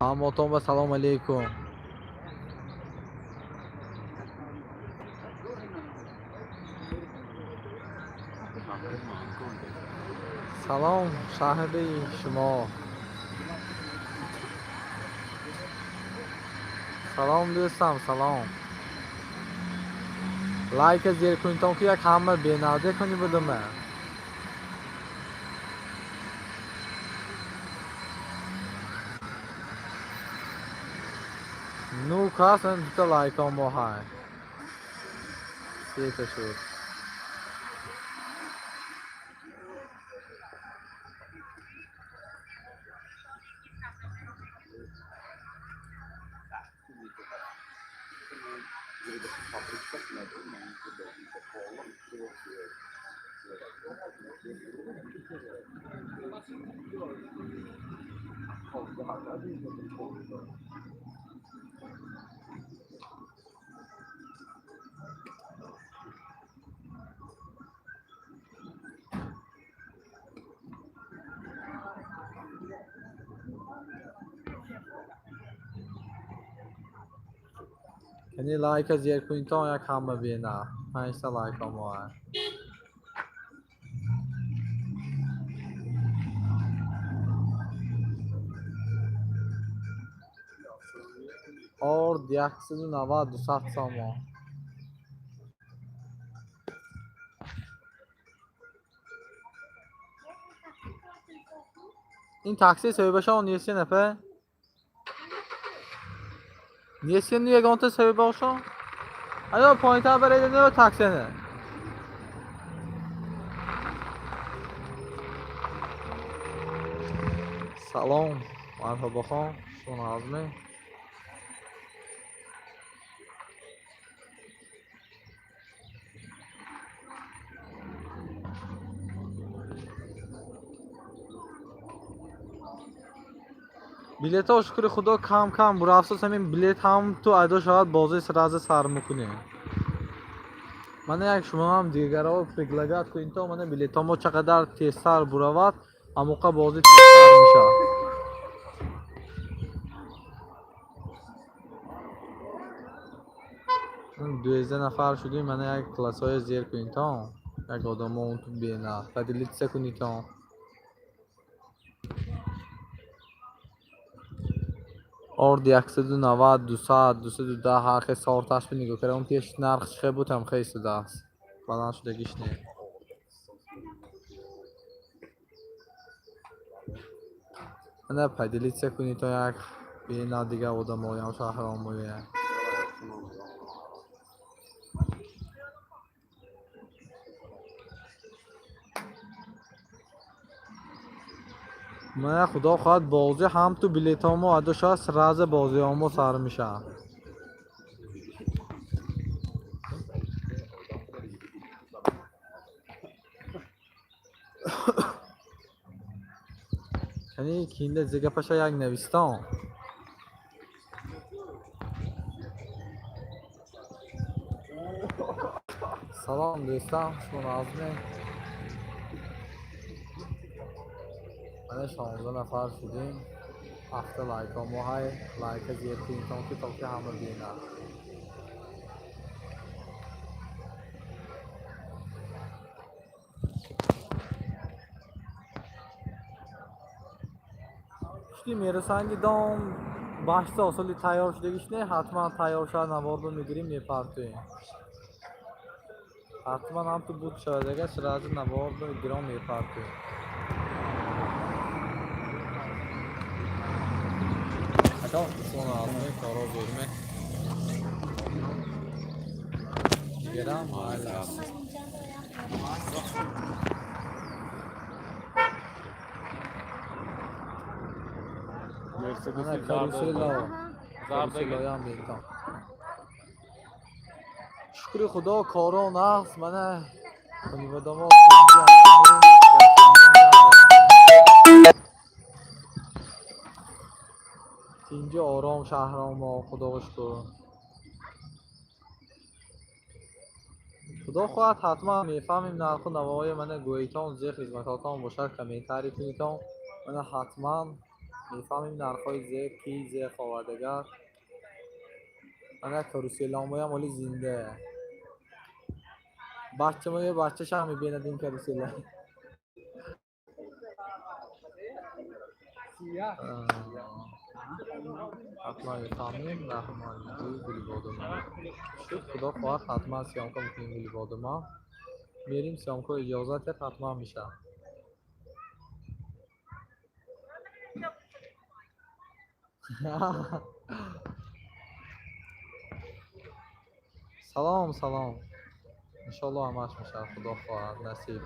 Ҳаматон ба салом алейкум. Салом шаҳри шумо. Салом дӯстам, салом. Лайка зер кунитон ки як ҳама бенаде кунӣ будума. Ну кас дута лайкон мо ҳай. Сета шуд. Яъне лайка зер кунитон як ҳама бена. Панҷта лайка мо. Орд 190 200 сомон. Ин такси соҳибашон нест нафар? Нест ягонта соҳибашон? Аё поинтар баред не таксине. Салом, марҳабохон, шумо ҳазме? Билетҳо шукри худо кам кам бурафсус ҳамин билет ҳам ту айдо шавад бозӣ сразу сар мекунем. Мана як шумоам дигаро предлагать кунед то мана билетҳо мо чақадар тезтар буравад, ҳамоқа бозӣ тезтар мешавад. 12 нафар шудем, мана як классҳоя зер кунед то як одамо он ту бена поделиться кунед то. Орд 190, 200, 210 ҳар хел сорташ бо нигоҳ кардам, пеш нарх чӣ хел буд ҳам хел истодааст. Баланд шудагиш не. Ана поделиться кунед то як бена дигар одамоям шаҳромоя. Мана худо хоҳад бозӣ ҳам ту билетҳомо адо шавад, сразу бозиҳомо сар мешавад. Яъне кинда зигапаша як навистон. Салом дӯстам, шумо назме? Мана 16 нафар шудем. Ҳафта лайкҳо мо ҳай, лайка зер кунитон ки то ки ҳама бинад. Пушти мерасанги дом башта осоли тайёр шудагиш не, ҳатман тайёр шавад наворро мегирем мепартоем. Ҳатман ҳам ту буд шавад агар сразу наворро гиром мепартоем. Ака, шумо азме коро зурме. Дигарам майлас. Ана карусело. Каруселоям бентон. Шукри худо коро нағз, мана хониводамо тинҷи ором шаҳромо, худо шукр. Худо хоҳад ҳатман мефаҳмем нарху навои мана гӯитон, зе хизматотон бошад, комментарий кунитон. Мана ҳатман мефаҳмем нархҳои зе, ки зе ховардагар. Мана каруселамоям оли зинда. Баччамоя баччашам мебинад ин карусела. Ҳатман мефаҳмем раҳмонҷӣ Гулибодума. Шуд, худо хоҳад ҳатман съёмка мекунем Гулибодума. Мерим съёмка иҷозат диҳад ҳатман мешавад. Салом, салом. Иншоалло ҳамааш мешавад, худо хоҳад, насиб.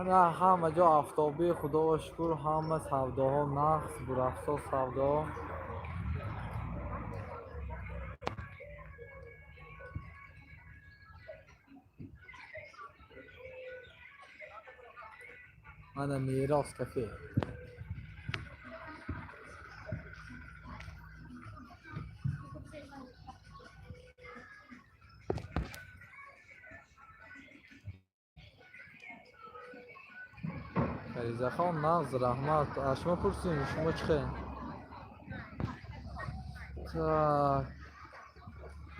Ана ҳама ҷо афтобӣ, худоро шукр, ҳама савдоҳо нақс, бурафзо савдо. Мана Мерос кафе. Фаризахон, нағз, раҳмат. Аз шумо пурсем, шумо чӣ хел? Так.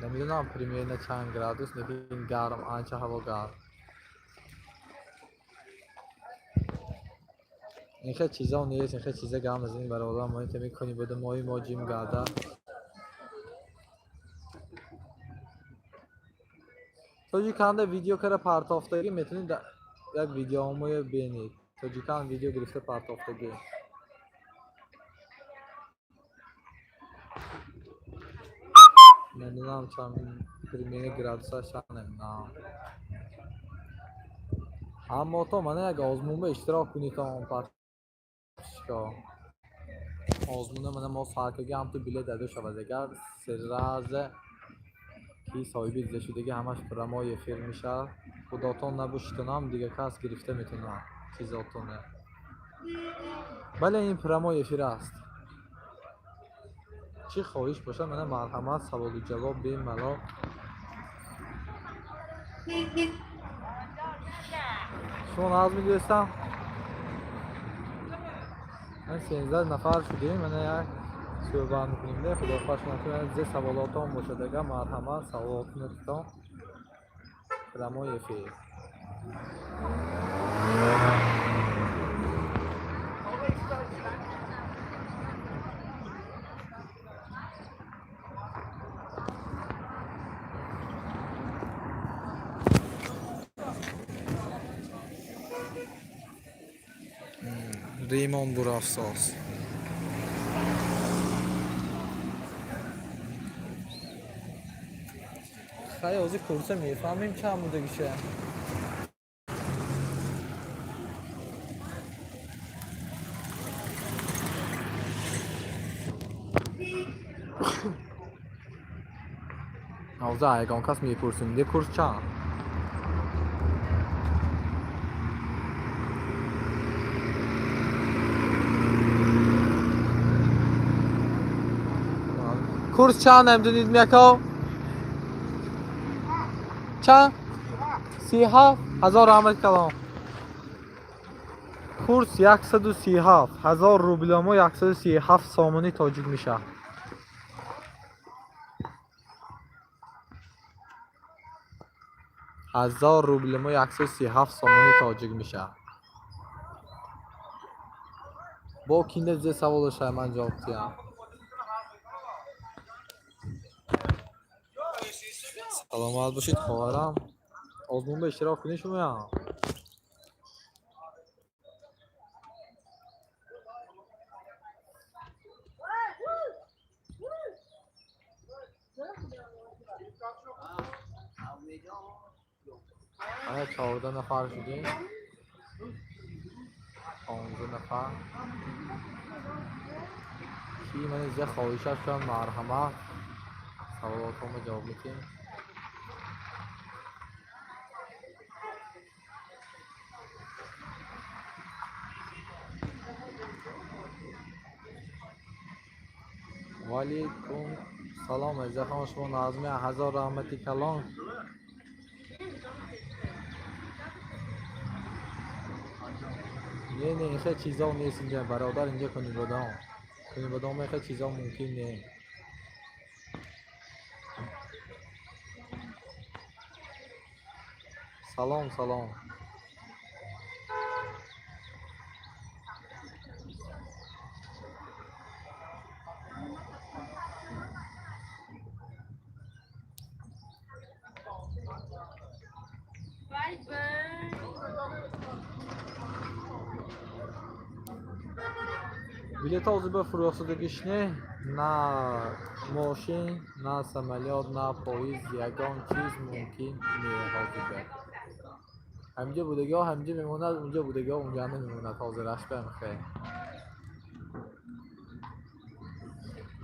Намедонам примерно чанд градус, лекин гарм, анча ҳаво гарм. Ин хел чизо нест, ин хел чиза гарм назанем бародар, мо инта мекунем буда мои мо ҷим гарда. Тоҷиканда видео кара партофтагӣ метавонед як видеомоя бинед. Тоҷикан видео гирифта партофтагӣ. Намедонам чанд примерно градусаш чанд намедонам. Аммо то мана як озмунба иштирок кунед он подписчико. Озмуна мана мо саркаги ҳам ту билет дада шавад. Агар сраза ки соҳиби дида шудаги ҳамаш прямой эфир мешавад. Худотон набошитонам дига кас гирифта метавонад чизотоне. Бале, ин прямой эфир аст. Чӣ хоҳиш бошад, мана марҳамат, саволу ҷавоб бемалол. Шумо нағз медонистам? Ман 13 нафар шудем, мана як суҳбат мекунем. Не, худо хоҳад шумо ки зе саволотон бошад, агар марҳамат саволотонро титон. Прямой эфир. Римон Бурафсоз. Хай, ҳозир курса мефаҳмем чанд будагиша. Ҳозир ягон кас мепурсем, де курс чанд? Курс чанд намедонид меяко? Чанд? 37 ҳазор раҳмат калом. Курс 137 ҳазор рубламо 137 сомони тоҷик мешавад. Ҳазор рублимо 137 сомони тоҷик мешавад. Бо кинда зе савол дошта ман ҷавоб диҳам. Саломат бошед хоҳарам. Озмун ба иштирок кунед шумоям. Ана 14 нафар шудем. 15 нафар. Ки ман зе хоҳиша шудам марҳамат. Саволотонро ҷавоб медиҳем. Валейкум салом, азизахон, шумо назми ҳазор раҳмати калон. Не, не, инхел чизо нест инҷа, бародар, инҷа Конибодом. Конибодом инхел чизо мумкин не. Салом, салом. Bye bye. Билетҳо ҳозир ба фурӯхтшудагиш не, на мошин, на самолёт, на поезд, ягон чиз мумкин не ҳозир. Ҳаминҷо будагиҳо ҳаминҷо мемонад, унҷо будагиҳо унҷа намемонад ҳозираш ба хел.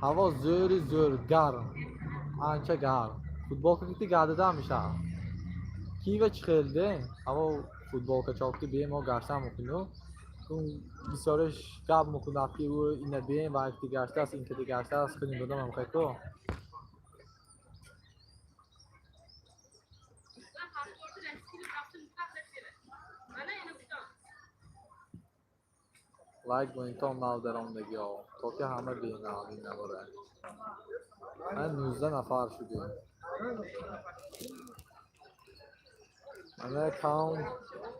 Ҳаво зӯри зӯр, гарм, анча гарм. Футболка кити гардида мешавад. Кива чӣ хел де? Ҳаво футболка чопти бемо гаштан мумкину. Бисёреш гап мекунад, ки ӯ ина бем ва ки гаштааст, ин ки гаштааст, кунем додам ҳамхеко. Ben pasportu rəsmini tapdım, təxlif Mənə yenə uçan. Лайк монитон нав даромдагиҳо, то ки ҳама бинанд ин навора. Ман 19 нафар шудем. Ана кам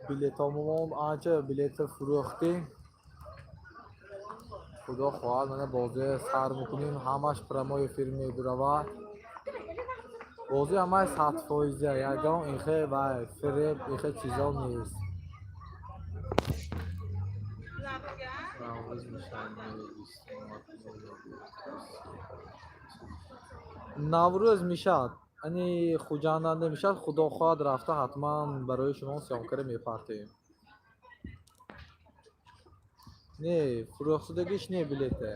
билетҳомон, анча билета фурӯхтем. Худо хоҳад, мана бозия сар мекунем, ҳамаш прямой эфир мебуравад. Бозӣ ҳамаи 100%, ягон инхе ва фиреб, инхе чизо нест. Наврӯз мешавад. Наврӯз мешавад, ани Хуҷанданда мешавад. Худо хоҳад, рафта ҳатман барои шумо съёмкаро мепартоем. Не, фурӯхтшудагиш не билете.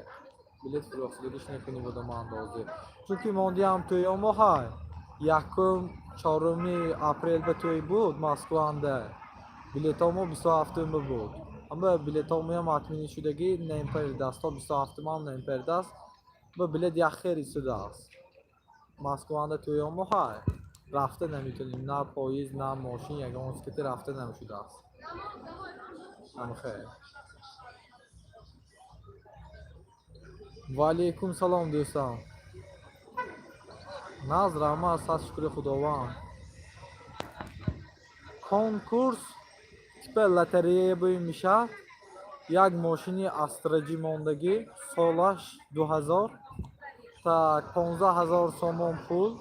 Билет фурӯхтшудагиш не кунем андозӣ. Чунки мондиам тӯёмо ҳай. Якум чоруми апрел ба тӯй буд Москванда. Билетҳомо 27-ума буд. Аммо билетҳомоям отменить шудагӣ немпердаст. То 27-умам немпердаст. Ба билет як хел истодааст. Москванда тӯёмо ҳай. Рафта наметонем, на поезд, на мошин, ягон чиз рафта намешудааст. Ҳамхел. Ва алейкум салом, дӯстон. Наз, раҳмат, сад шукри Худованд. Конкурс типа лотерея буи мешавад. Як мошини Астра Ҷи мондагӣ, солаш 2000, так 15 000 сомон пул,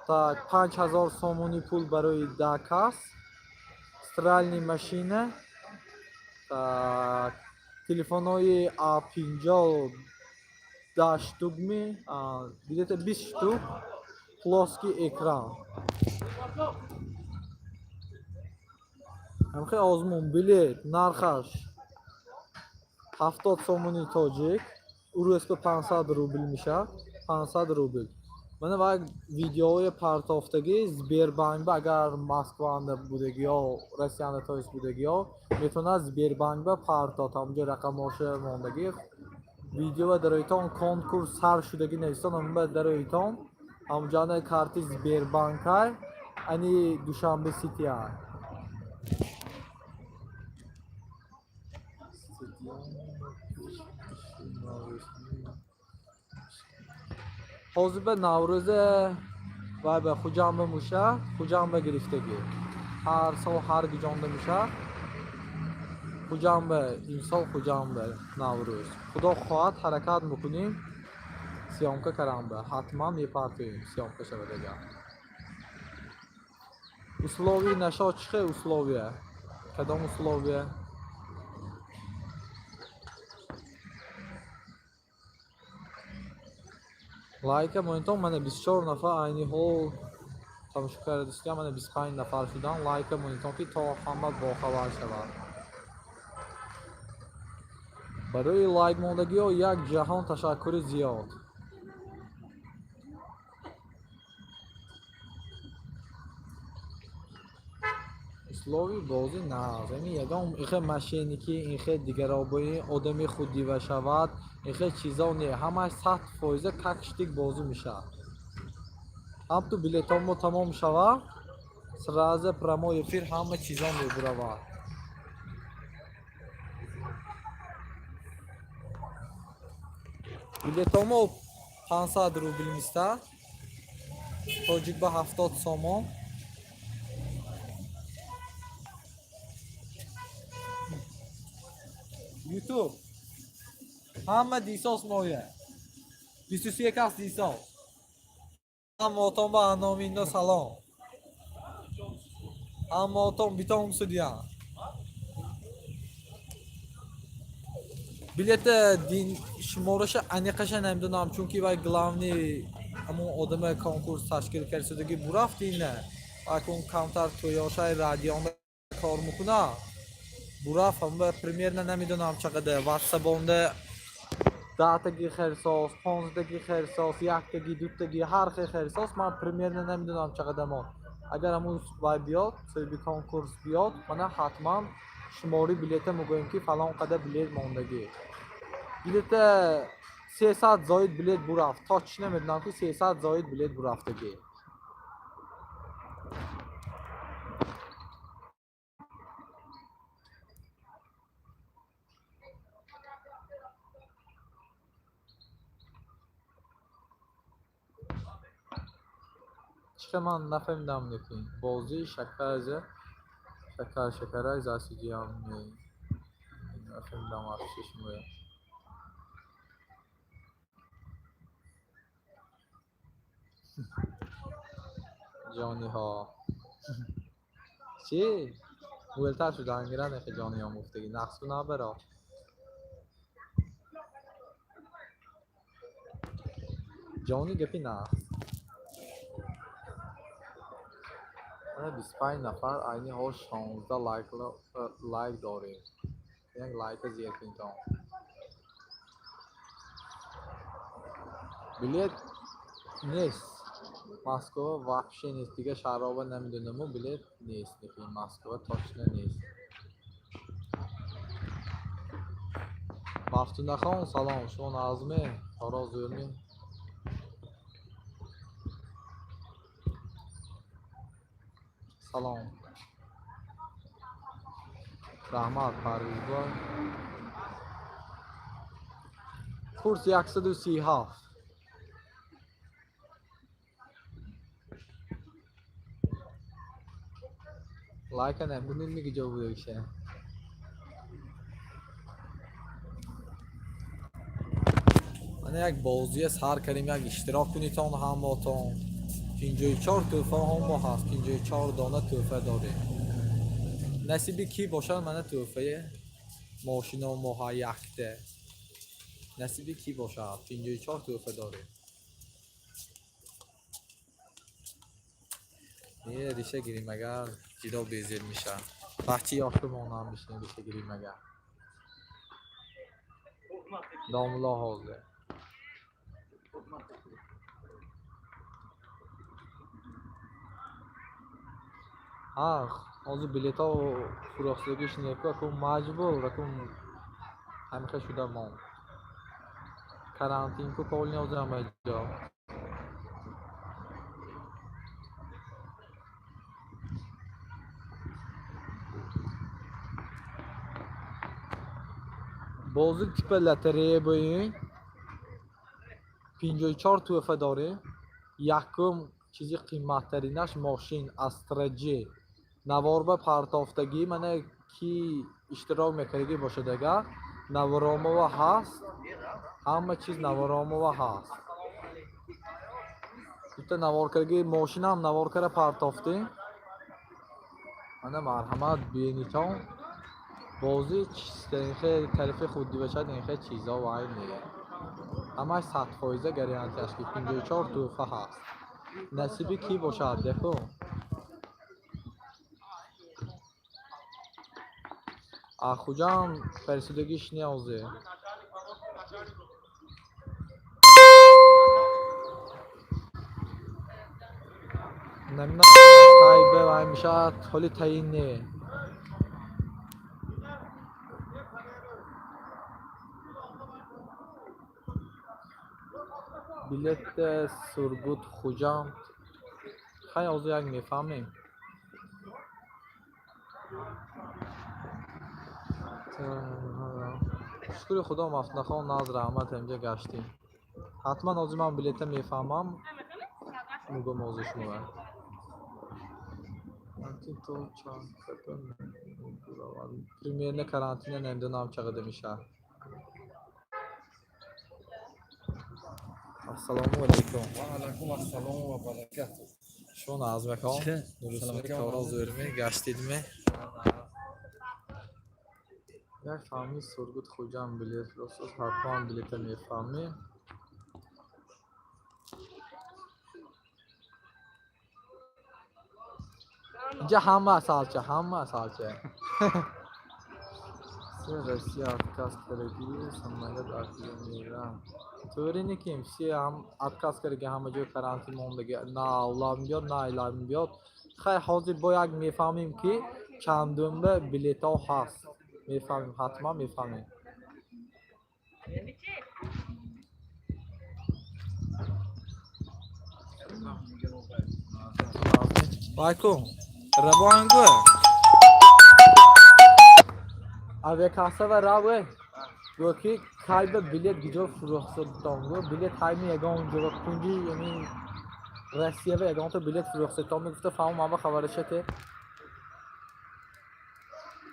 так 5000 сомонӣ пул барои 10 кас, стиральный машина, так телефонҳои А50 10 штук ми, где-то 20 штук, плоский экран. Ҳамхел озмун. Билет нархаш 70 сомони тоҷик, урӯзба 500 рубл мешавад, 500 рубл. Мана ва видеои партофтагӣ Сбербанкба, агар Москванда будагиё, Россиянда то есть будагиё, метавонад Сбербанкба партод, ҳамҷо рақамоша мондагӣ. Видео дароитон конкурс сар шудагӣ навистон, ҳамба дароитон, ҳамҷоана карти Сбербанкай, ани Душанбе Ситиай. Ҳозир ба Наврӯза вай ба Хуҷандба муша, Хуҷандба гирифтагӣ. Ҳар сол ҳар гиҷонда муша. Хуҷандба, имсол Хуҷандба Наврӯз. Худо хоҳад, ҳаракат мекунем съёмка карамба. Ҳатман мепартоем съёмка шавад агар. Условия нашо чӣ хел условия? Кадом условия? Лайка монитон, мана 24 нафар айни ҳол тамошо кардастиям, мана 25 нафар шудан. Лайка монитон, ки то ҳама бохабар шавад. Барои лайк мондагиҳо як ҷаҳон ташаккури зиёд. Условии бозӣ нағз, яъне ягон ихе мошенникӣ, ихе дигаробоӣ, одами худдива шавад, ихе чизо не, ҳамаш 100% как штык бозӣ мешавад. Ҳам ту билетҳомо тамом шавад, сразу прямой эфир ҳама чизо мебуравад. Билетомо 500 рубл миста, тоҷик ба 70 сомон. Ютуб ҳама дисос моя 23 кас дисос. Ҳамаотон ба номи ино салом, ҳамаотон битон судиян. Билета дин шумораша аниқаша намедонам, чунки вай главный ҳамон одаме конкурс ташкил кардагӣ бурафт, ина акун камтар тӯёшаи радионда кор мекуна, бурафт. Ҳама примерно намедонам чақадар ватсабонда 10таги херсос, 15таги херсос, яктаги, дутаги, ҳар хел херсос. Ман примерно намедонам чақадар мон. Агар ҳамун вай биёд, соҳиби конкурс биёд, мана ҳатман шумори билета мегӯем, ки фалон қадар билет мондагӣ. Билета 300 зоид билет бурафт, точно медонам, ки 300 зоид билет бурафтагӣ. Чиқа ман нафаҳмидам, лекин бозии шакарза шакар шакарай засидиям нафаҳмидам вообще шумоя. Ҷониҳо чӣ муҳилтар шуда ангира нехе ҷониҳо муфтагӣ нақсу набаро. Ҷони гапи нақс. Мана 25 нафар, айни ҳол 16 лайк дорем. Як лайка зиёд кунитон. Билет нест. Москва вообще нест. Дигар шаҳрҳо намедонаму, билет нест. Лекин Москва точно нест. Мафтунахон, салом. Шумо нағзме? Коро зӯрме? Салом. Раҳмат, Парвизбой. Курс 137. Лайка намедонед ми куҷо будагиша. Мана як бозия сар кардем, як иштирок кунитон ҳамаотон. 54 тӯҳфаҳо мо ҳаст, 54 дона тӯҳфа дорем. Насиби кӣ бошад, мана тӯҳфаи мошино моҳа якта. Насиби кӣ бошад, 54 тӯҳфа дорем. Не, риша гирим агар ҷидо безеб мешавад. Бачи ёшта монанд мешинем, риша гирим агар. Домулло ҳозир. Ҳа, ҳозир билетҳо фурӯхтагиш неку, аку маҷбур, аку ҳамиха шуда монд. Карантин ку полни ҳозир ҳама ҷо. Бозӣ типа лотерея боин. 54 тӯҳфа дорем. Якум чизи қиматтаринаш мошин Астра Ҷ. Наворба партофтагӣ, мана ки иштирок мекардагӣ бошад агар, наворомова ҳаст, ҳама чиз наворомова ҳаст. Бита навор кардагӣ, мошинам навор кара партофтем. Мана марҳамат бинитон. Бозӣ чистенхе тарифи худдӣ бошад, инхе чизо вай не. Ҳамаш 100 фоиза гарантияш, ки 54 тӯҳфа ҳаст. Насиби кӣ бошад, деку? Ахуҷам фарсудагиш не ҳозир. Намедонам тайба вай мешавад, ҳоли таъин не. Билет Сургут Хуҷанд. Хай, ҳозир як мефаҳмем. Шукри Худо, Мафтунахон, наз раҳмат, инҷа гаштем. Ҳатман ҳозир ман билета мефаҳмам, мегӯям ҳозир шумо. Карантин то чанд ката мебуравад? Примерно карантина намедонам чӣ қадар мешавад. Ассалому алайкум. Ва алайкум ассалом ва баракатуҳ. Шумо нағзмакон? Чӣ? Дурустми? Саломатӣ. Коро зӯрми? Гаштидми? Як фаҳми Сургут Хуҷанд билет ростос, ҳатман билета мефаҳмӣ. Инҷа ҳама асалча, ҳама асалча. Все Россия отказ кардаги, самолёт акида мерам. Тӯри никим, все ҳам отказ кардаги, ҳама ҷой карантин мондаги, на авлам биёд, на айлам биёд. Хай, ҳозир бо як мефаҳмем, ки чандумба билетҳо ҳаст. Мефаҳмем, ҳатман мефаҳмем. Алайкум. Равонгу. Авиакассава раве. Гӯ ки кайба билет гиҷо фурӯхсадтон. Гӯ билет ҳайми ягон ҷо кунҷи яъни Россиява ягонта билет фурӯхсадтон мегуфта, фаҳмам, ама хабарашате.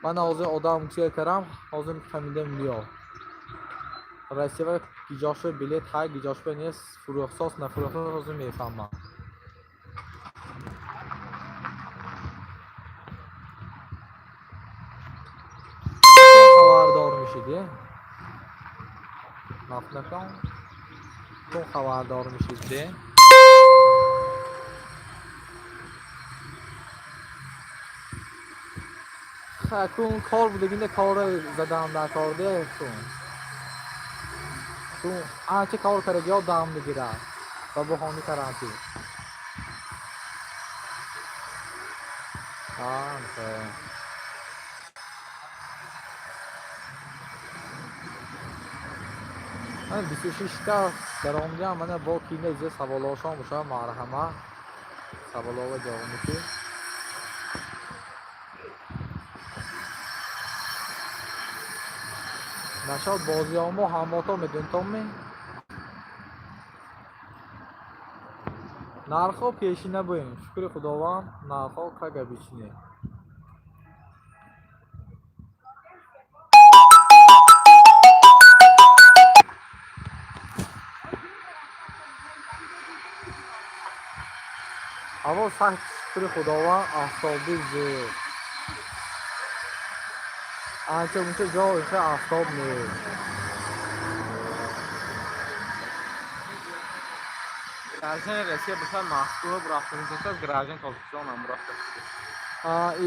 Ман ҳозир одам чия карам, ҳозир фаҳмидам биё. Россиява гиҷошва билет ҳай, гиҷошва нест, фурӯхсост, нафурӯхсост, ҳозир мефаҳмам. Хабардор мешиди? Нафнакон? Ту хабардор мешиди? Акун кор будагинда кора задам дар корде кун. Кун анча кор кардаги дам мегирад ба баҳони карантин. А, хе. Ман 26-та даромадиам, мана бо кинда изе саволҳошон бошад, марҳамат. Саволҳо ҷавоб медиҳем. Нашод бозиёмо ҳамото медонтонме? Нархҳо пешина буем. Шукри Худованд, нархҳо как обычно. Ҳаво сахт, шукри Худованд, афтоби зӯр. Анча мунча ҷо иха афтоб нест. Граждани Россия бошад, Москва бурафта мешавад, граждан Тоҷикистон ҳам бурафта.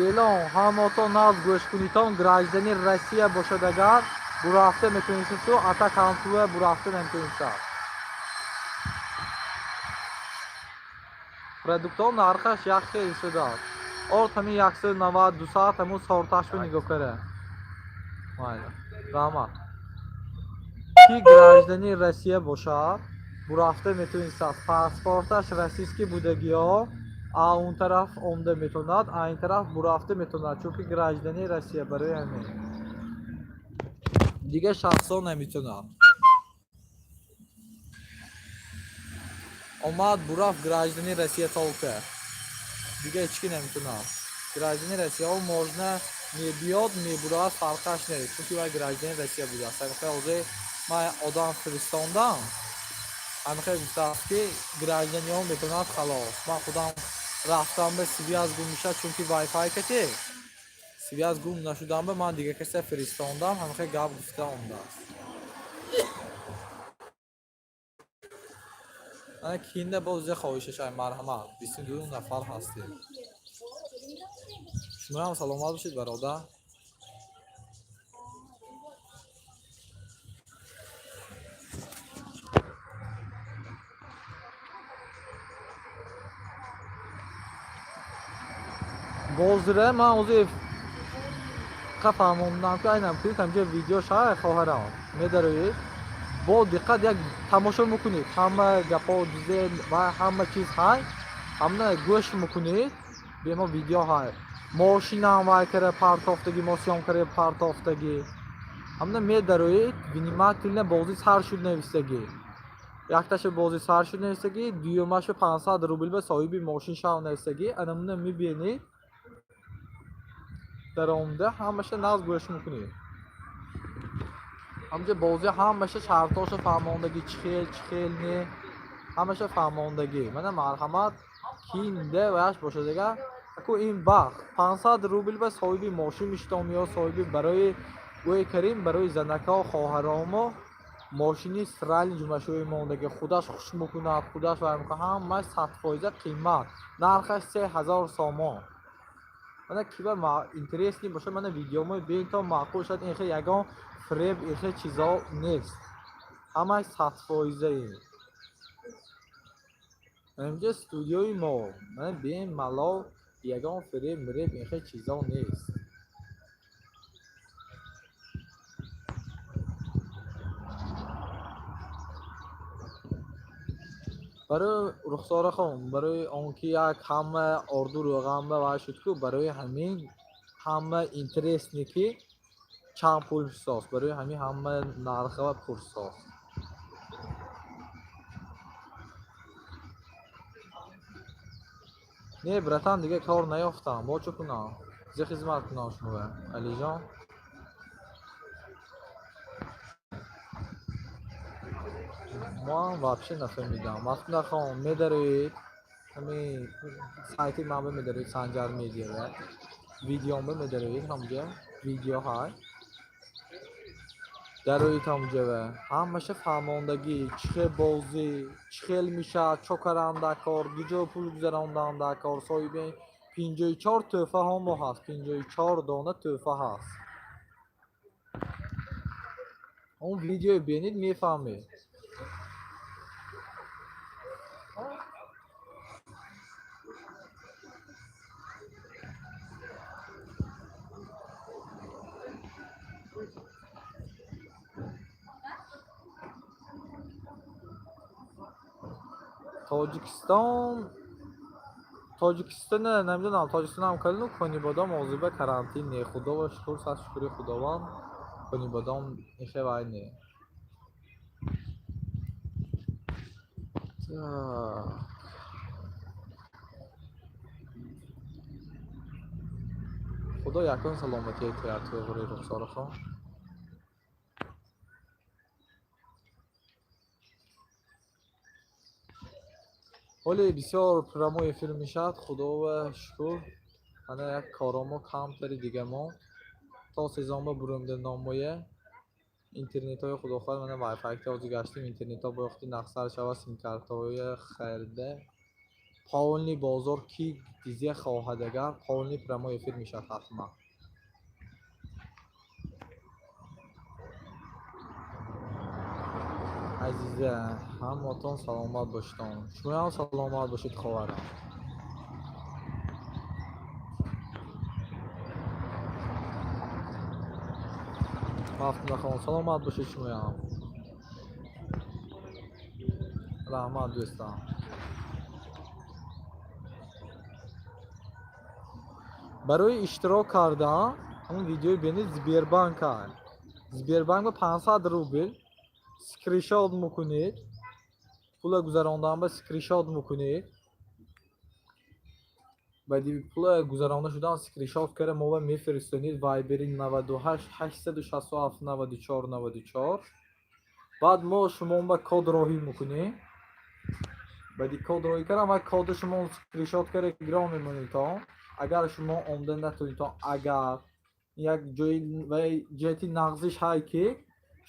Эълон, ҳамото нағз гӯш кунитон, граждани Россия бошад агар, бурафта метавонисту, ата кантуа бурафта наметавонистад. Продуктҳо нархаш як хел шудааст. Орд ҳамин 190, 200, ҳамун сорташро нигоҳ кара. Майли. Раҳмат. Ки граждани Россия бошад, бурафта метавонистад. Паспорташ российский будагиҳо, а он тараф омда метавонад, а ин тараф бурафта метавонад, чунки граждани Россия барои ҳамин. Дигар шахсҳо наметавонанд. Омад, бурафт, граждани Россия только. Дигар ҳеч ки наметавонад. Граждани Россияҳо можно мебиёд, мебурад, фарқаш нест, чунки вай граждани Россия будааст. Ҳамихел ҳозир ман одам фиристондам, ҳамихел гуфтааст, ки гражданиҳо метавонанд, халос. Ман худам рафтам ба связь гум мешавад, чунки вайфай кати связь гум нашудам, ба ман дигар касе фиристондам, ҳамихел гап гуфта омадааст. Ана кинда боз ҷа хоҳишашай, марҳамат. 22 нафар ҳастем. Шумоам саломат бошед, бародар. Бозира ман ҳозир фаҳмондам, ки айнан кунед, ҳамҷа видео шай, хоҳарам медароед, бо диққат як тамошо мекунед, ҳама гапҳо дизе ва ҳама чиз ҳай, ҳамна гӯш мекунед, бемо видео ҳай. Мошинам вай кара партофтагӣ, мо съём кара партофтагӣ. Ҳамна медароед, внимательно бозӣ сар шуд нависагӣ. Якташа бозӣ сар шуд нависагӣ, дуюмашу 500 рубл ба соҳиби мошин шав нависагӣ. Анамуна мебинед, даромада ҳамаша нағз гӯш мекунед. Ҳамҷа бозӣ ҳамаша шартоша фаҳмондагӣ, чӣ хел, чӣ хел не, ҳамаша фаҳмондагӣ. Мана марҳамат, кинда ваяш бошад агар, аку ин бахт 500 рубл ба соҳиби мошин мешитом ё соҳиби барои ӯе карим, барои занакҳо, хоҳаромо мошини срали ҷумашӯи мондагӣ, худаш хуш мекунад, худаш вай мекунад, ҳамаш 100% қимат, нархаш 3000 сомон. Мана ки ба интересный бошад, мана видеомои бинед то маъқул шавад, ин хел ягон фиреб, ин хел чизо нест, ҳамаш 100%. Инҷа студиои мо, мана бемалол, ягон фиреб миреб ин хел чизо нест. Барои Рухсорахон, барои он ки як ҳама орду рӯғанба вай шуд ку, барои ҳамин ҳама интересне ки чанд пул ҳисос, барои ҳамин ҳама нархава пурсос. Не, братан, дига кор наёфтам, бо чӣ кунам? Зе хизмат кунам шумоя, Алиҷон? Моам вообще нафаҳмидам. Мафтунахон, медароед ҳамин сайти манба, медароед Санҷар Медиа, видеомба медароед, ҳамҷа видео ҳай, дароед ҳамҷава, ҳамаша фаҳмондагӣ, чӣ хел бозӣ, чӣ хел мешавад, чо каранда кор, куҷо пул гузаронданда кор, соҳиби 54 тӯҳфаҳо мо ҳаст, 54 дона тӯҳфа ҳаст. Он видео бинед, мефаҳмед. Тоҷикистон, Тоҷикистона намедонам, Тоҷикистонам калину Конибодом озиба карантин не, худоро шукр, сад шукри Худованд, Конибодом ихе вай не. Так. Худо якон саломатие тиҳад, туғри Рухсорахон. Ҳоле бисёр прямой эфир мешавад, худоро шукр. Ана як коромо камтари дигамо то сезонба бурумда номоя интернетҳои худохоҳад, мана вайфай ки ҳозир гаштем, интернетҳо бояхти нақсар шавад, симкартҳои харида. Полный бозор ки дизия хоҳад агар, полный прямой эфир мешавад ҳатман. Азиза, ҳаматон саломат бошедон. Шумоям саломат бошед, хоҳарам. Мафтунахон, саломат бошед шумоям. Раҳмат, дӯстам. Барои иштирок кардан ҳамон видеои бинед, Сбербанка. Сбербанк ба 500 рубл скриншот мекунед, пула гузарондан ба скриншот мекунед. Баъди пула гузаронда шудан скриншот карда мова мефиристонед Вайбери 98 867 94 94. Баъд мо шумо ба код роҳӣ мекунем. Баъди код роҳӣ кардам ва коди шумо скриншот карда гирон мемонед. Агар шумо омда натонед, агар як ҷои ва ҷиҳати нағзиш ҳай ки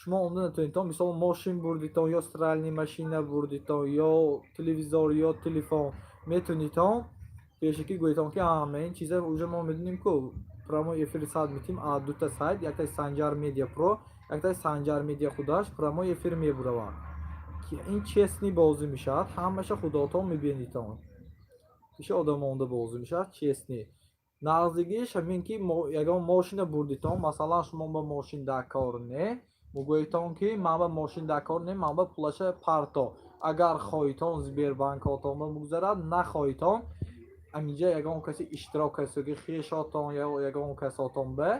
шумо омда натонед, мисол мошин бурдитон ё стиральный машина бурдитон ё телевизор ё телефон, метонедон пешакӣ гӯедон ки ама ин чиза уже мо медонем ку прямой эфир сад метим, а дута сайт, яктаи Санҷар Медиа Про, яктаи Санҷар Медиа худаш прямой эфир мебуравад, ки ин честный бозӣ мешавад, ҳамаша худотон мебинедон, пеши одам омда бозӣ мешавад честный. Нағзигиш ҳамин ки ягон мошина бурдитон, масалан шумо ба мошин дар кор не, мегӯедтон ки ман ба мошин дар кор не, ман ба пулаша парто. Агар хоҳитон Сбербанкотон мегузарад, нахоҳитон ҳаминҷа ягон касе иштирок кардааст, хешотон ё ягон касотон ба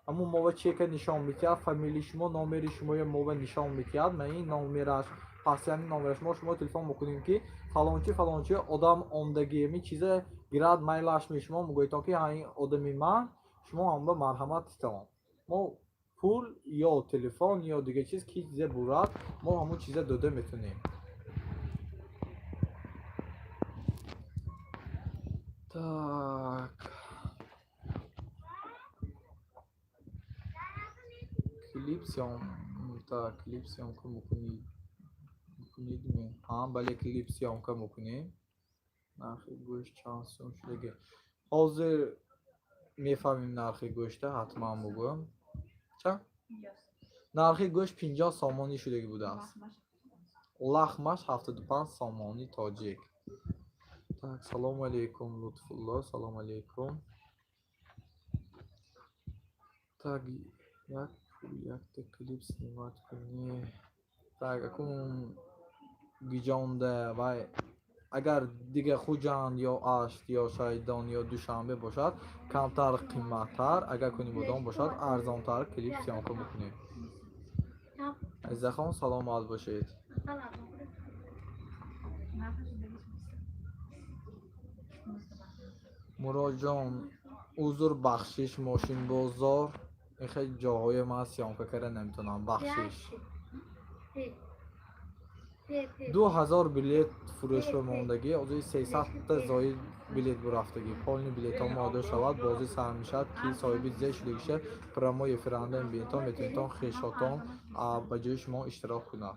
ҳамун мова чека нишон медиҳад, фамилияи шумо, номери шуморо мова нишон медиҳад, ман ин номераш, Постоянный номераш мо шумо телефон мекунем, ки фалончи, фалончи одам омдагӣ, ми чиза гирад, майлаш ми, шумо мегӯедтон, ки ҳа, ин одами ман, шумо ҳам ба марҳамат титон. Мо пул ё телефон ё дигар чиз ки чизе бурад, мо ҳамон чиза дода метонем. Так, клип съём, так, клип съёмка мекунӣ, мекунед? Ҳа, бале, клип съёмка мекунем. Нархи гӯшт чанд сум шудаги? Ҳозир мефаҳмем нархи гӯшта, ҳатман бугӯм. Чанд нархи гӯшт? 50 сомонӣ шудагӣ будааст, лахмаш 75 сомонӣ тоҷик. Так, салому алейкум, Лутфулло, салому алейкум. Так, як пул якта клип снимать кунӣ. Так, акун гиҷонда вай, агар дига Хуҷанд ё Ашт ё Шайдон ё Душанбе бошад, камтар қимматтар, агар Кунибодом бошад, арзонтар клип съёмка мекунем. Азизахон, саломат бошед. Муроҷон, узр, бахшиш, мошинбозор, ин хеле ҷоҳое ман съёмка карда наметавонам, бахшиш. 2000 билет фурӯшба мондагӣ, озои 300-та зоид билет бурафтагӣ. Полный билетҳо мода шавад, бозӣ сар мешавад, ки соҳиби зе шудагиша прямой эфиранда мебинедтон, метавонедтон хешотон ба ҷои шумо иштирок кунад.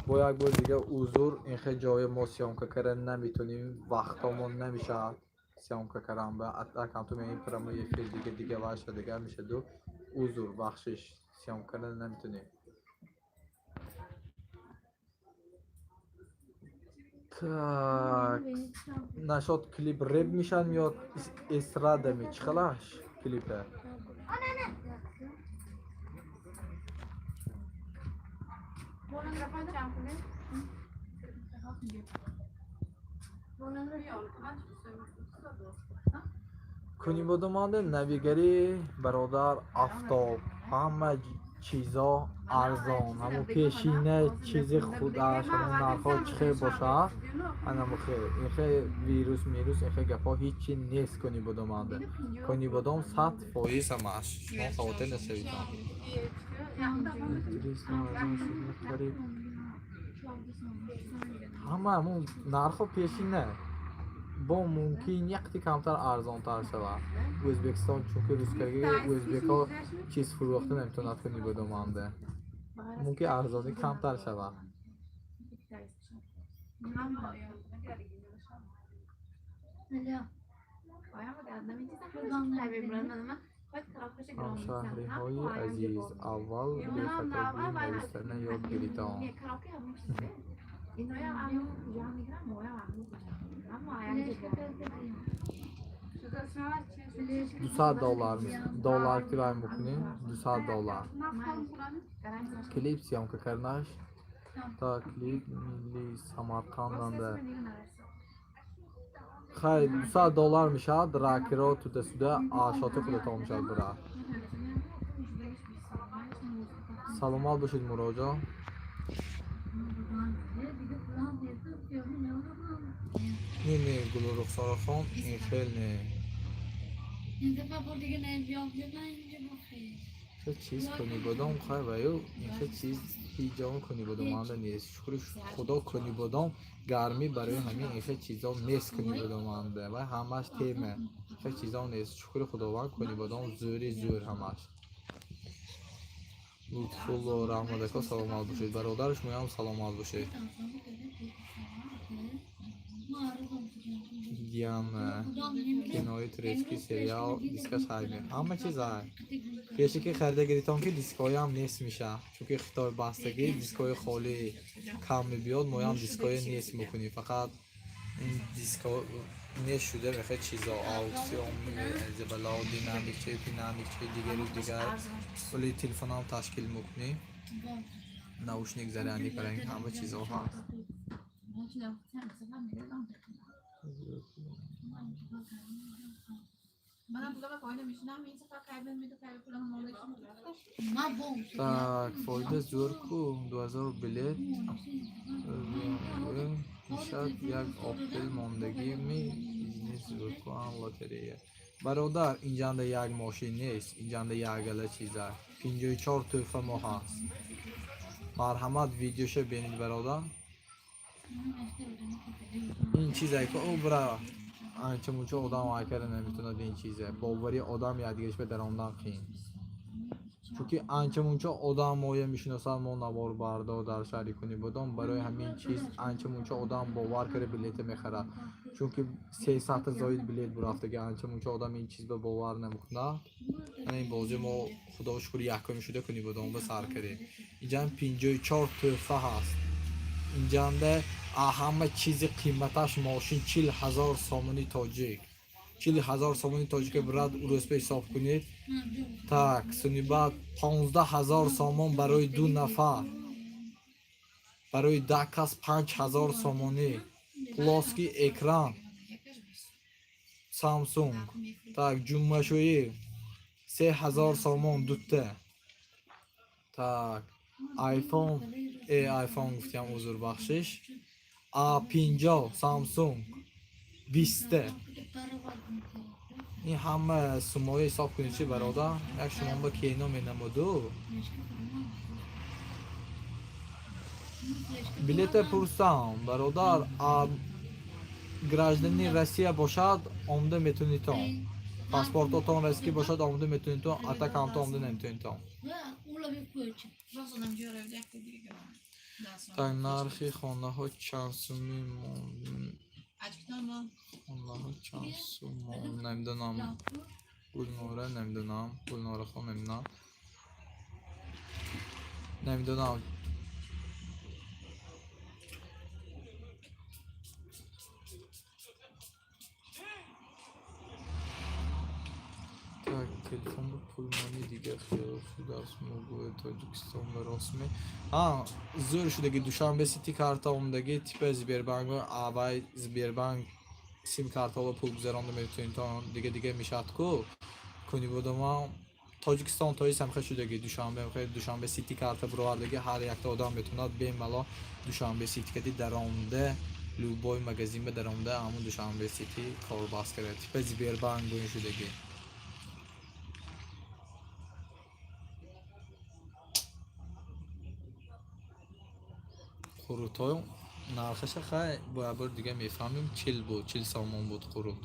Бо як бори дига узр, ин хел ҷое мо съёмка карда наметавонем, вақтҳомон намешавад съёмка кардан ба акамту меоем прямой эфир, дига дига ваша дигар мешаду. Узр, бахшиш, съёмка карда наметавонем. Так, нашод клип реп мешавад ё эстрада ми, чӣ хелаш клипе? Микрофон чанд пуле? Биё, ман Кунибодомонда навигарӣ, бародар, афтоб, ҳама чизо арзон, ҳамун пешина чизи худаш, ҳамун нархҳо чӣ хел бошад, анамо хел. Ин хел вирус мирус, ин хел гапҳо ҳичи нест Кунибодомонда. Кунибодом 100% ҳамааш, шумо хавотир нашаведон. Интересно, арзон шуд қариб ҳама, ҳамун нархҳо пешина, бо мумкин якти камтар арзонтар шавад. Ӯзбекистон, чунки русскаги ӯзбекҳо чиз фурӯхта наметавонад Кунибодомонда, мумкин арзонӣ камтар шавад. Ҳамшаҳриҳои азиз, аввал бехатобӣ навиштана ёд гиритон. اینایم عمو کجا میگیرم، مایم عمو کجا اما 200 доллар, доллар ки вай мекунем, 200 доллар клип съёмка карданаш. Та клип милли Самарқанданда, хайр, 200 доллар мешавад, ракиро туда-сюда, ашоти худатон мешавад бира. Саломат бошед, Муроҷон. Не, не, Гулурухсорахон, ин хел не. این دفعه بار دیگه نه بیام نه اینجا بخیر. Хел чиз Конибодом, хай, ваю ин хел чиз ҳеҷ ҷо Конибодоманда нест, шукри Худо. Конибодом гармӣ, барои ҳамин ин хел чизо нест Конибодоманда ва ҳамаш тема, хел чизо нест, шукри Худованд. Конибодом зӯри зӯр ҳамаш. Лутфулло Раҳмадако, саломат бошед, бародари шумоям, саломат бошед. Диана, кинои турецкий сериал дискаш ҳайме, ҳама чиз ҳай. Пеше ки харида гиритон, ки дискҳоям нест мешавад, чунки Хитой бастагӣ, дискҳои холӣ кам мебиёд, моям дискҳои нест мекунем, фақат ин диско нест шуда, мехоҳед чизо аукцион, зебало, динамикчи, пинамикчи, дигару дигар. Вале телефонам ташкил мекунем, наушник, зарядник, барои ҳама чизо ҳаст. Так, фоида зӯр ку, 2000 билет мешавад, як Опел мондагими, бизнес зӯр ку, ан лотерея. Бародар, инҷанда як мошин нест, инҷанда як гала чиза. 54 тӯҳфа мо ҳаст. Марҳамат, видеоша бинед, бародар. Ин чизе ки ӯ бира анча мунча одам айкара наметавонад ин чизе. Бовари одам якдигараш ба даромдан қиин. Чунки анча мунча одам моя мешиносад, мо наворбардор дар шаҳри Кунибодом, барои ҳамин чиз анча мунча одам бовар карда билета мехарад. Чунки 300-та зоид билет бурафтаги, анча мунча одам ин чиз ба бовар намекунад. Ана ин бозӣ мо, худо шукр, якум шуда Кунибодом ба сар кардем. Инҷам 54 тӯҳфа ҳаст. Инҷанда ҳама чизи қиматаш мошин 40 000 сомони тоҷик. 40 000 сомони тоҷика, брат, урӯзпа ҳисоб кунед. Так, сунибат 15 000 сомон барои ду нафар. Барои 10 кас 5000 сомонӣ. Плоский экран. Samsung. Так, ҷуммашӯӣ 3000 сомон дута. Так, iPhone, iPhone гуфтям, узр, бахшиш. A50 Samsung 20. Ин ҳама суммаҳо ҳисоб кунед чи, бародар? Як шумо ба кино менамуду. Билета пурсам, бародар, а гражданини Россия бошад, омда метунитон. Паспортотон российский бошад, омда метунитон, а так ҳамто омда наметунитон. Так, нархи хонаҳо чанд суми хонаҳо чанд сумон, намедонам. Гулнора, намедонам. Гулнорахон, намедонам. Намедонам. Так, телефон ба пулмони дига хиёл шудааст, мугӯи Тоҷикистон ба ростме. А, зӯр шудаги Душанбе Сити карта омдаги, типа Сбербанк, авай Сбербанк сим картаҳо пул гузаронда метавонитон, дига дига мешавад ку. Кунибодома Тоҷикистон тоис ҳамхел шудаги Душанбе, ҳамхел Душанбе Сити карта буровардаги, ҳар якта одам метавонад бемалол Душанбе Сити кади даромда, любой магазин ба даромда ҳамун Душанбе Сити корбаст карда. Типа Сбербанк гӯин шудаги. Қурутҳо нархаша хай бо як бор дига мефаҳмем, 40 буд, 40 сомон буд қурут.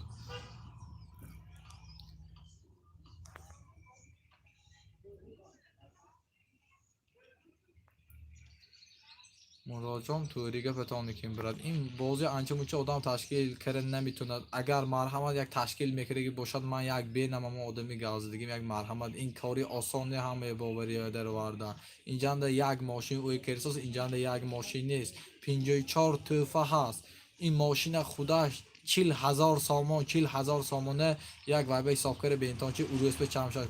Муроҷон, тӯри гапатон ким, брат. Ин бозӣ анча мунча одам ташкил карда наметавонад. Агар марҳамат як ташкил мекардаги бошад, ман як бенамама одами гавзадагим, як марҳамат. Ин кори осоне ҳамаи боварӣ даровардан. Инҷанда як мошин ӯи керсос, инҷанда як мошин нест. 54 тӯҳфа ҳаст. Ин мошина худаш 40 000 сомон, 40 000 сомона як вайба ҳисоб карда бентон чи урӯзпа чанд мешавад.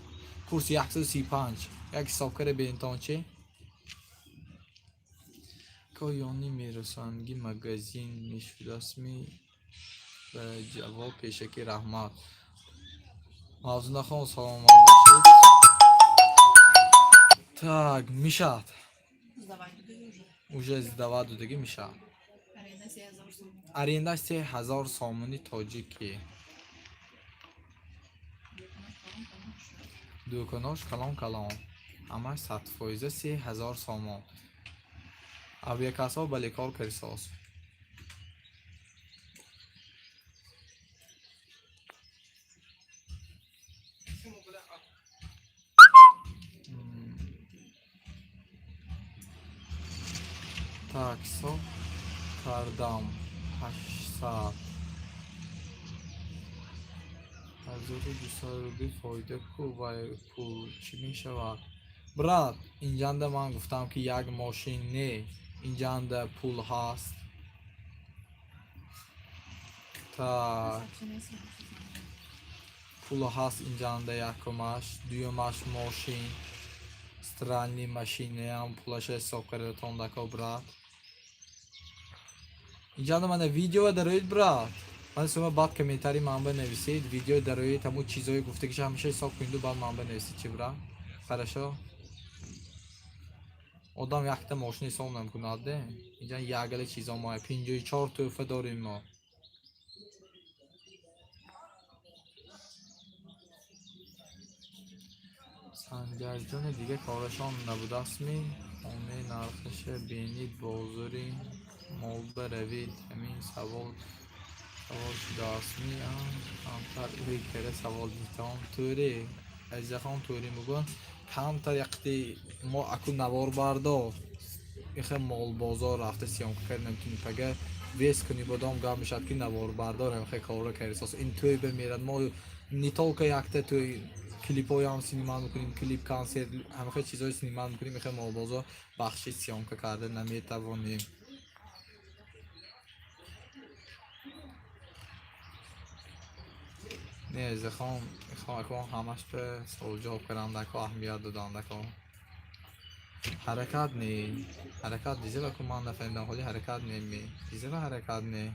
Курс 135. Як ҳисоб карда бентон чи? Коёни мерасонги магазин мешудастми? Ба ҷавоб пешакӣ раҳмат. Мавзунахон, саломат бошед. Так, мешавад. Уже сдавать додагӣ мешавад. Аренда 3000 сомони тоҷикӣ. Дуконош калон калон. Ҳамаш 100%, 3000 сомон. Авиакассаҳо бале кор кардисоз. Так, ҳисоб кардам, 800 1200 рубли фоида ку, вай пул чӣ мешавад? Брат, инҷанда ман гуфтам, ки як мошин не, инҷанда пул ҳаст. Так, пул ҳаст инҷанда якумаш, дуюмаш мошин, стиральный машинаам пулаша ҳисоб кардатон дако, брат. Инҷанда мана видео дароид, брат. Ман шумо баъд комментарий манба нависед, видео дарои таму чизҳое гуфтагиша ҳамеша ҳисоб куниду баъд манба нависед, чӣ бира. Хорошо? Одам якта мошина ҳисоб намекунад, де. Инҷа ягала чизо мо 54 тӯҳфа дорем мо. Санҷарҷони дига корашон набудастми? Хонаи нархаша бинид, бозори молба равед. Ҳамин савол савол шудаастми? Камтар ӯй кара савол дитон. Тӯре, Азизахон, тӯре мегӯянд. Камтар яқти мо аку навор бардор. Ихе молбозор рафта съёмка кард наметунӣ, пага вес кунӣ, бодом гап мешавад, ки наворбардор ҳамихе корро кардисос. Ин тӯй бемерад. Мо не только якта тӯй, клипҳоям снимать мекунем, клип, консерт, ҳамихе чизҳое снимать мекунем, ихе молбозор бахши съёмка карда наметавонем. Не, Азизахон, мехоҳам акон ҳамаш ба савол ҷавоб кардандако аҳамият додандако. Ҳаракат не, ҳаракат дизела ку, ман нафаҳмидам, ҳоли ҳаракат не ми. Дизела ҳаракат не.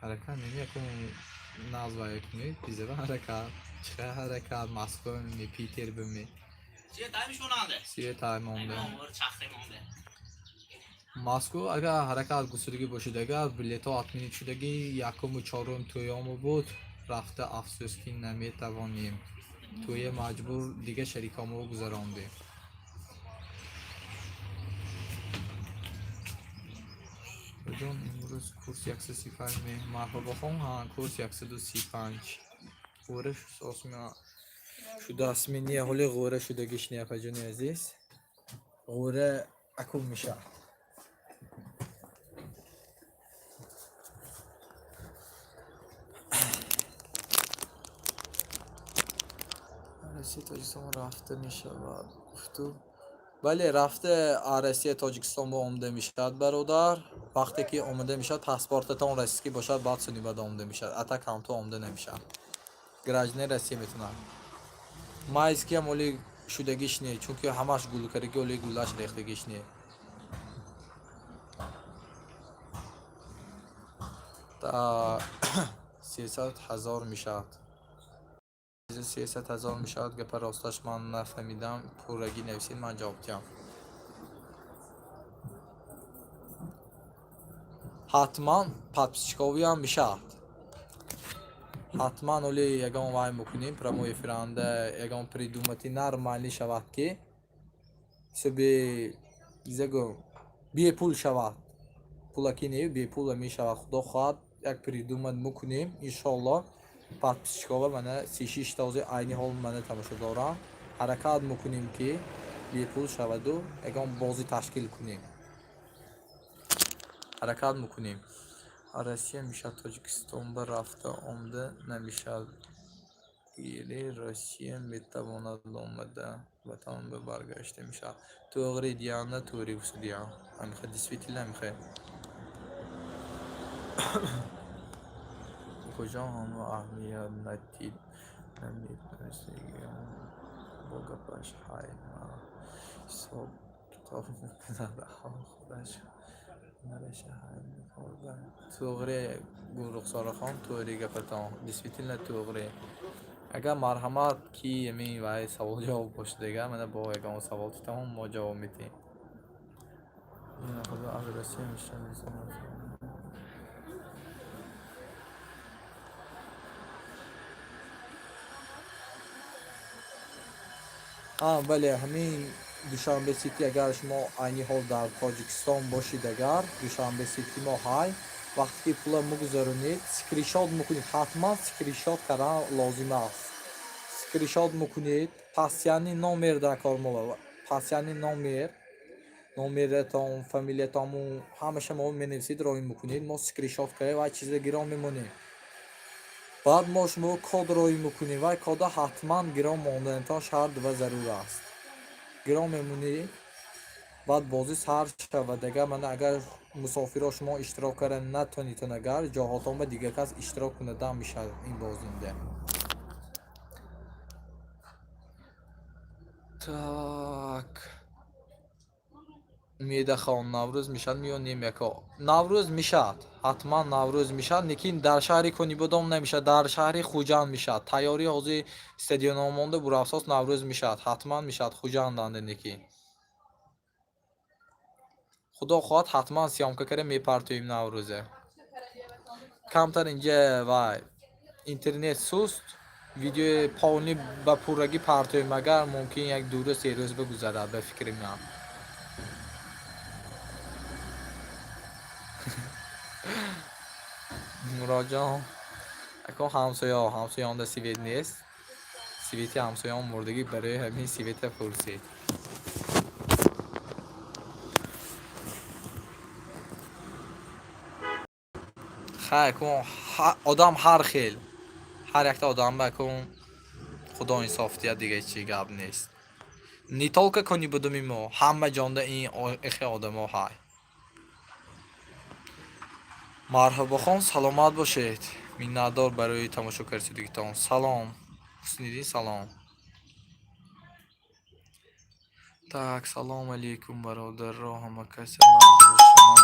Ҳаракат не, якун назвае кунед, дизела ҳаракат. Чихе ҳаракат, Москва ми, Питер бими. Свет ай монда. Москва агар ҳаракат гусудагӣ бошад, агар билетҳо отменить шудагӣ, якуму чорум тӯёму буд, рафта афсӯс ки наметавонем. Тӯя маҷбур дига шарикҳомо гузарондем. Ҷон, имрӯз курс 135 ме? Марҳабохон, ҳа, курс 135. Ғӯра шудаастми? Не, ҳоли ғӯра шудагиш не, апаҷони азиз. Ғӯра акун мешавад. Россия Тоҷикистон рафта мешавад, гуфту. Бале, рафта Россия Тоҷикистон бо омада мешавад, бародар. Вақте ки омада мешавад, паспортатон российский бошад, баъд сунибад омада мешавад. А так ҳамту омада намешавад. Гражданин Россия метавонад. Майскиам оли шудагиш не, чунки ҳамаш гулкараги, оли гулаш рехтагиш не. Та 300 000 мешавад. 300 000 мешавад, гапа росташ ман нафаҳмидам, пуррагӣ нависед, ман ҷавоб диҳам. Ҳатман подписчиковиам мешавад. Ҳатман оли ягон вай мекунем, прямой эфиранда ягон придумати нормальный шавад, ки ҳисоби зего бепул шавад. Пулаки не, бепула мешавад. Худо хоҳад, як придумать мекунем, иншоалло. Подписчикова мана 36 та ҳозир айни ҳол мана тамошо дорам. Ҳаракат мекунем, ки бепул шаваду ягон бозӣ ташкил кунем. Ҳаракат мекунем. Россия мешавад, Тоҷикистон ба рафта омада намешавад. Или Россия метавонад омада, ватан ба баргашта мешавад. Тоғри, Диана, тоғри гуфтудиям. Ҳамихе, действительно ҳамихе. Куҷо ҳама аҳамият надид, намедонистагиам бо гапаш ҳай ҳисоб китоб мекунад, ҳол худаш нараша ҳай мекорда. Тоғри, Гулрухсорахон, тоғри гапатон. Действительно тоғри. Агар марҳамат ки ҳамин вай савол ҷавоб бошад, агар мана бо ягон савол титамон, мо ҷавоб медиҳем. Худо аз Россия мешавад. А, бале, ҳамин Душанбе Сити, агар шумо айни ҳол дар Тоҷикистон бошед, агар Душанбе Сити мо ҳай, вақте ки пула мегузаронед, скриншот мекунед, ҳатман скриншот кардан лозим аст. Скриншот мекунед, постоянный номер дар кор мо, постоянный номер, номератон, фамилиятонму ҳамаша мо менависед, роҳӣ мекунед, мо скриншот карда вай чиза гирон мемонем. Баъд мо шумо код роҳӣ мекунем, вай кода ҳатман гирон монданатон шарт ва зарур аст. Гирон мемонӣ, баъд бозӣ сар шавад. Агар мана агар мусофирҳо шумо иштирок карда натонитон, агар ҷоҳотон ба дигар кас иштирок кунада мешавад ин бозинда. Так. Умедахон, Наврӯз мешавад ё не меко? Наврӯз мешавад, ҳатман Наврӯз мешавад, лекин дар шаҳри Конибодом намешавад, дар шаҳри Хуҷанд мешавад. Тайёрӣ ҳозир стадионҳо монда, бурафсос Наврӯз мешавад, ҳатман мешавад Хуҷанданде лекин. Худо хоҳад, ҳатман съёмка кара мепартоем Наврӯзе. Камтар инҷа вай интернет суст, видеои полный ба пуррагӣ партоем, агар мумкин як 2 рӯз 3 рӯз бигузарад, ба фикри ман. Муроҷон, акон ҳамсоя, ҳамсоёнда свет нест. Свети ҳамсоён мурдагӣ, барои ҳамин света пурсид. Хай, акун одам ҳар хел. Ҳар якта одам акун Худо инсоф диҳад, дига чӣ гап нест. Не только Конибодоми мо, ҳама ҷонда ин ихе одамо ҳай. Марҳабохон, саломат бошед. Миннатдор барои тамошо кардидигитон. Салом. Ҳусниддин, салом. Так, салом алейкум, бародаро, ҳама касе мавзӯи шумо.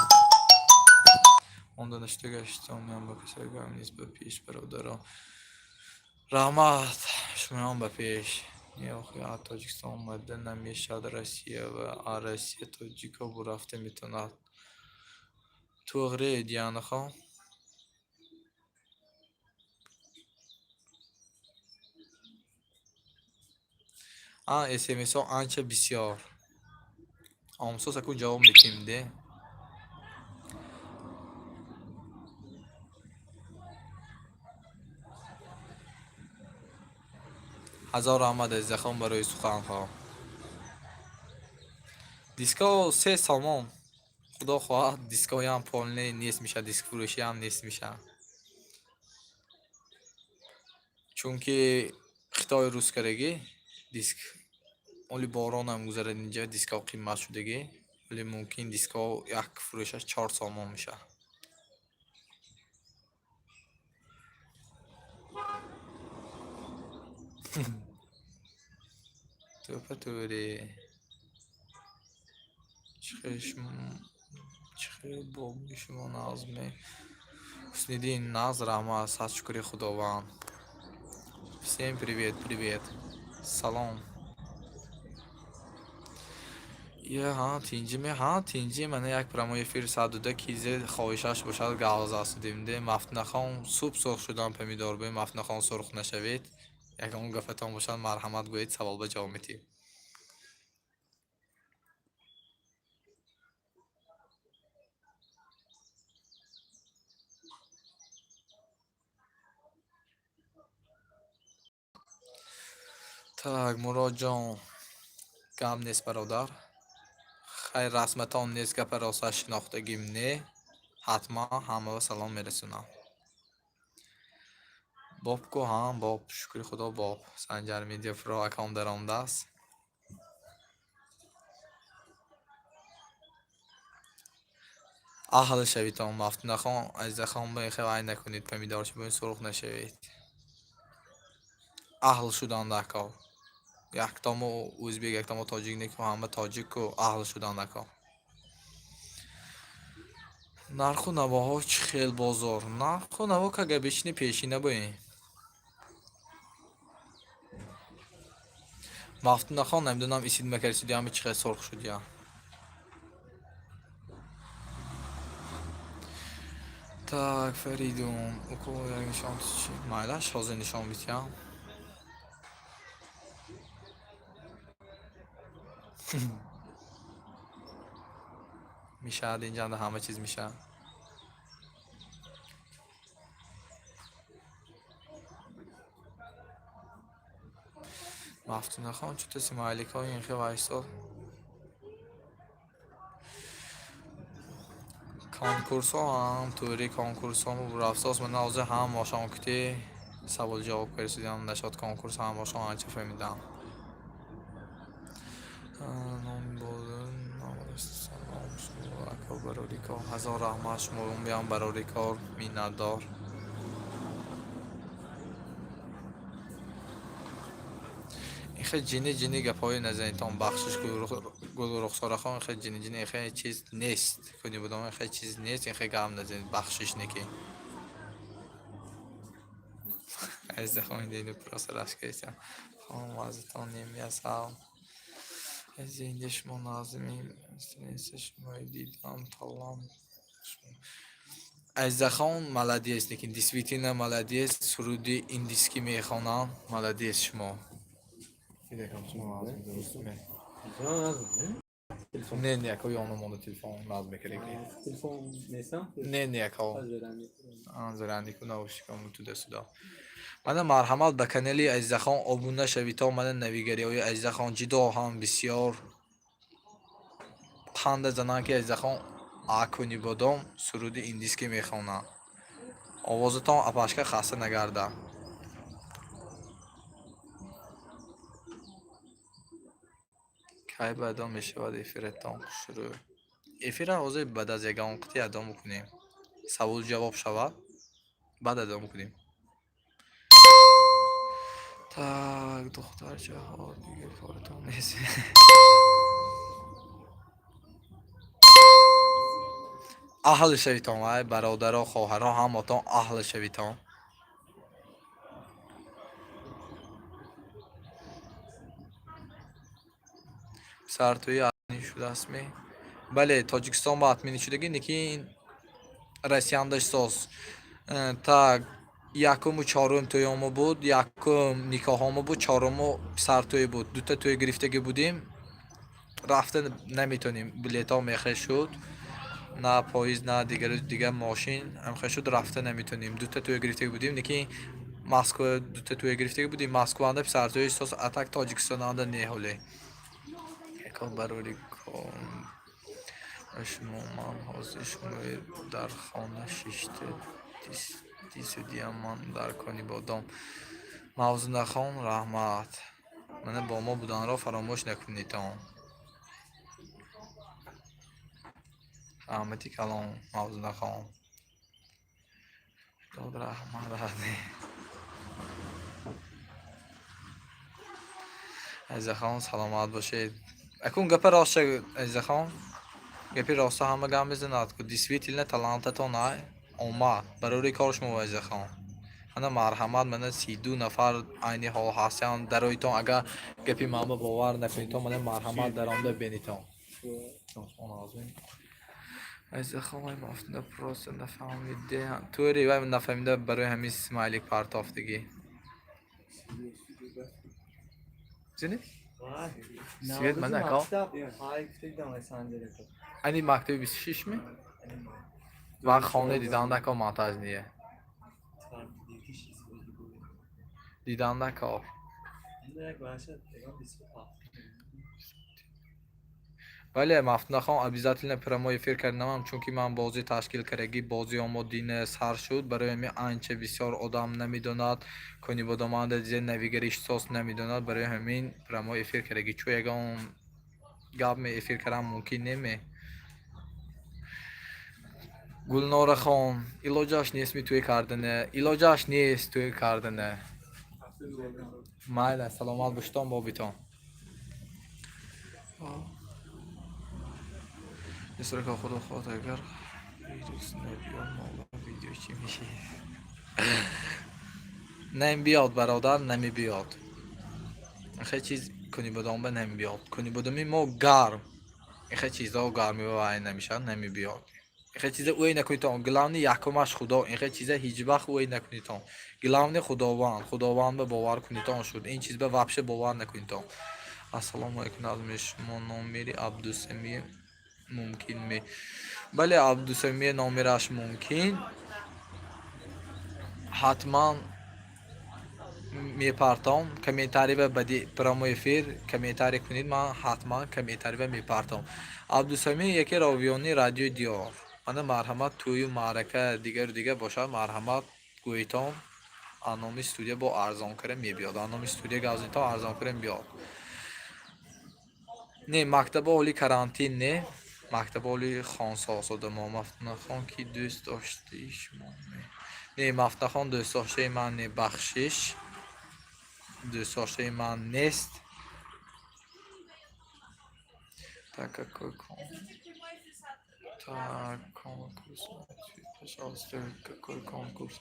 Онда нашта гаштам, ман ба касе гап нест, ба пеш, бародаро. Раҳмат, шумоён ба пеш. Не, охи, аз Тоҷикистон омада намешавад Россия ва аз Россия тоҷико бурафта метавонад. Туғри, Дианахон. А, СМСҳо анча бисёр. Омсос аку ҷавоб метиҳем де. Ҳазор раҳмат, азизахон, барои суханҳо. Диско 3 сомон. Худо хоҳад, дискоям полный нест мешавад, дискфурӯшиам нест мешавад. Чунки Хитой рӯз кардагӣ диск оли боронам гузарад инҷа, дискҳо қимат шудагӣ. Вале мумкин дискҳо як фурӯшаш 4 сомон мешавад. Тӯпа тӯри. Чӣ хел боби шумо нағз ме? Ҳусниддин, нағз, раҳмат, сад шукри Худованд. Всем привет, привет. Салом. Я ҳа тинҷи ме, ҳа тинҷи, мана як прямой эфир садуда кизе хоҳишаш бошад, гавз асудем де. Мафтунахон, суб сурх шудан помидор бе, Мафтунахон, сурх нашавед. Ягон гафатон бошад, марҳамат гӯед, савол ба ҷавоб медиҳем. Так, Муродҷон, гап нест, бародар. Хайр, расматон нест, гапа роста шинохтагим не. Ҳатман ҳамаро салом мерасонам. Боб ку, ҳа, боб, шукри Худо, боб. Санҷар Медиа Про акам даромадааст. Аҳл шавитон, Мафтунахон, азизахон, бехел ай накунед, помидорчи бо сурх нашавед. Аҳл шудан дар кор. Яктомо ӯзбек, яктомо тоҷик неку, ҳама тоҷику, аҳл шудан дар кор. Нарху навоҳо чӣ хел бозор? Нарху наво кага бишини пешина боем. Мафтунахон, намедонам, исид макарисуди ҳами чӣ хел сурх шудия. Так, Фаридун, уко як нишон чӣ? Майлаш, ҳозир нишон бидиҳам. Мешавад, инҷанда ҳама чиз мешавад. Мафтунахон, чуто смайликҳо ин хел вайсод. Конкурсҳо ҳам тури конкурсҳо бурафсос, ман ҳозир ҳамашон кути савол ҷавоб кардисудиам нашод, конкурс ҳамашон анча фаҳмидам. Номи салом шумо ака, барори кор, ҳазор раҳмат, шумо биям, барори кор, миннатдор. Ихе ҷини ҷини гапҳои назанитон, бахшиш, Гулрухсорахон, ихе ҷини ҷини, ихе чиз нест. Кунибудом ихе чиз нест, ихе гап назанед, бахшиш неки. Азизахон, дину просто рашкаистам. Хон вазитон немиясав. Зинда шумо назмим, страница шумои дидам, талант. Азизахон, молодец, лекин действительно молодец, суруди индийский мехонам, молодец шумо. Не, не, ако ёно монда телефон наз мекареги. Телефон нестам? Не, не, ако. Заранди ку наушникам туда-сюда. Мана марҳамат, ба канали Азизахон обуна шавитон. Мана навигариҳои Азизахон ҷидо ҳам бисёр қанда зананд, ки Азизахон Акунибодом суруди индийский мехонад. Овозатон, апашка, хаста нагарда. Кай ба адо мешавад эфиратон, хушрӯ? Эфира ҳозир баъд аз ягон қити адо мекунем. Саволу ҷавоб шавад, баъд адо мекунем. Так, духтарчаҳо, дигар коратон нест. Аҳл шавитон, вай бародаро, хоҳаро, ҳаматон аҳл шавитон. Сартӯи админӣ шудаастме? Бале, Тоҷикистон ба админӣ шудагӣ, лекин Россияндаш соз. Так, якуму чорум тӯёмо буд, якум никоҳомо буд, чоруму писартӯй буд. Дута тӯй гирифтагӣ будем, рафта наметонем, билетҳо мехе шуд, на поезд, на дигару дигар мошин ҳамхе шуд, рафта наметонем. Дута тӯй гирифтагӣ будем, лекин Москва дута тӯй гирифтагӣ будем, Москваанда писартӯи соз, а так Тоҷикистонанда не ҳоле. Яко барори шумо, ман ҳозир шумои дар хона шишта дисудиям, ман дар Конибодом. Мавзунахон, раҳмат. Мана бо мо буданро фаромӯш накунедон. Раҳмати калон, Мавзунахон. Дод раҳмат. Азизахон, саломат бошед. Акун гапа ростша, Азизахон, гапи роста ҳама гап мезанад ку. Действительно талантатон ай омад, барори кор шумо, Азизахон. Мана марҳамат, мана 32 нафар айни ҳол ҳастанд дароитон. Агар гапи манба бовар накунедтон, мана марҳамат, даромда бинитон. Азизахон, вай мафтуна просто нафаҳмиде. Тури вай нафаҳмида, барои ҳамин смайлик партофтагӣ. Зини? Свет мана ако. Ани мактаби 26 ми? Ва хонаи дидандако монтажные. Дидандако. Бале, Мафтунахон, обязательно прямой эфир кардамам, чунки ман бозӣ ташкил кардагӣ, бозиҳо мо дина сар шуд, барои ҳамин анча бисёр одам намедонад, Конибодоманда дизе навигариш сос намедонад, барои ҳамин прямой эфир кардагӣ. Чун ягон гап ме эфир кардан мумкин неме. Гулнорахон, илоҷаш нест ми тӯй кардане, илоҷаш нест тӯй кардане. Майла, саломат бошитон, бобитон. Нисрака, худо хоҳад, агар вирус набиёд, мола видео чӣ мешавад? Намебиёд, бародар, намебиёд. Хе чиз Кунибодомба намебиёд. Кунибодоми мо гарм. Ихе чизҳо гарми вай намешавад, намебиёд. Ихе чиза ӯй накунитон. Главный якумаш Худо. Ихе чиза ҳеҷ вақт ӯй накунитон. Главный Худованд. Худованд ба бовар кунитон шуд. Ин чиз ба вообще бовар накунитон. Ассалому алайкум, назми шумо номери Абдусамия мумкин ме? Бале, Абдусамия номераш мумкин. Ҳатман мепартом. Комментарий ба бади прямой эфир комментарий кунед, ман ҳатман комментарий ба мепартом. Абдусамия яке ровиёни радиои Диёр. Мана марҳамат, тӯю маърака, дигару дигар бошад, марҳамат гӯйтон, аноми студия бо арзон кара мебиёд. Аноми студия газнитон, арзон кара мебиёд. Не, мактаба оли карантин не. Мактаба оли хонсозода мо. Мафтунахон, ки дӯст доштаи шумо? Не, Мафтунахон дӯстдоштаи ман не, бахшиш. Дӯстдоштаи ман нест. Так, какой конкурс? Так, конкурс, ответ, пожалуйста, какой конкурс?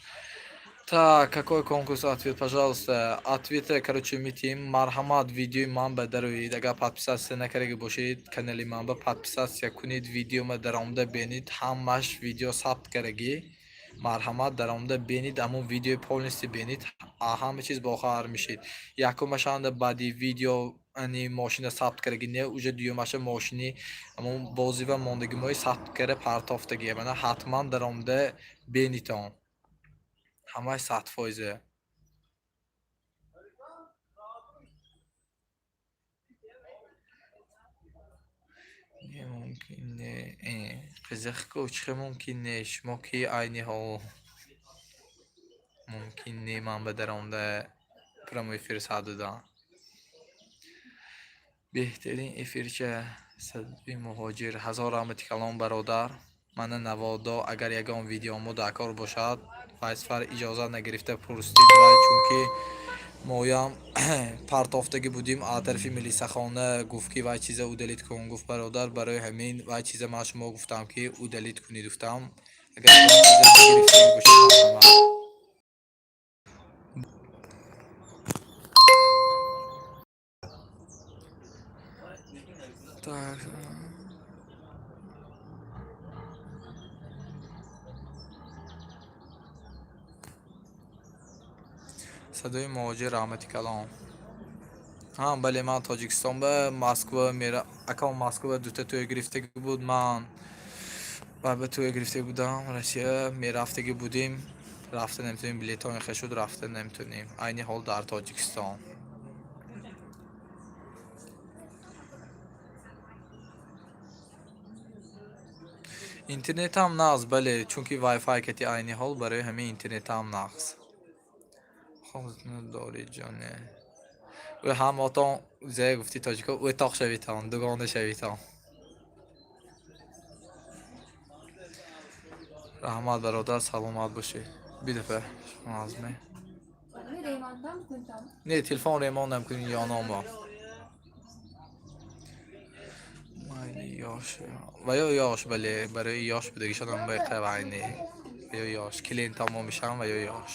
Так, какой конкурс, ответ, пожалуйста. Ответа, короче, метим. Марҳамат, видеои ман ба дароед. Агар подписаться накардаги бошед, канали ман ба подписаться кунед, видеома даромада бинед. Ҳамаш видео сабт кардаги. Марҳамат, даромада бинед, ҳамун видеои полностью бинед. Ҳама чиз бохабар мешед. Якумашанда баъди видео ани мошина сабт кардаги не, уже дуюмаша мошини ҳамун бозива мондагимои сабт карда партофтаги. Мана ҳатман даромада бинитон. Ҳамаш 100%. Не мумкин не. Қизиқ ку, чӣ хел мумкин не? Шумо ки айни ҳол мумкин не ман ба даромада прямой эфир сар додам. Беҳтарин эфирча садои муҳоҷир. Ҳазор раҳмати калон, бародар. Мана наводо, агар ягон видеомо дар кор бошад, вайсфар иҷозат нагирифта пурсид вай, чунки моям партофтагӣ будим аз тарафи милисахона, гуфт ки вай чиза удалить кун, гуфт бародар. Барои ҳамин вай чиза ман шумо гуфтам ки удалить кунед, гуфтам. Агар ягон чиза нагирифтагӣ бошед, марҳамат. Так. Садои муҳоҷир, раҳмати калон. Ҳа, бале, ман Тоҷикистон ба Москва мера, акам Москва дута тӯй гирифтагӣ буд, ман ва ба тӯй гирифтагӣ будам, Россия мерафтагӣ будем, рафта наметонем, билетҳо инхел шуд, рафта наметонем. Айни ҳол дар Тоҷикистон. Интернетам нағз, бале, чунки вай-фай кати айни ҳол, барои ҳамин интернетам нағз. Дорӣ ҷоне. Ӯ ҳамотон зе гуфти тоҷико, ӯтоқ шавитон, дугона шавитон. Раҳмат, бародар, саломат бошед. Бидафа шумо. Не, телефон ремон намкунӣ, ёномо. Майли, ёш. Ва ё ёш, бале, барои ёш будагишонам беқа вайне. Ва ё ёш, клиентамо мешавам ва ё ёш.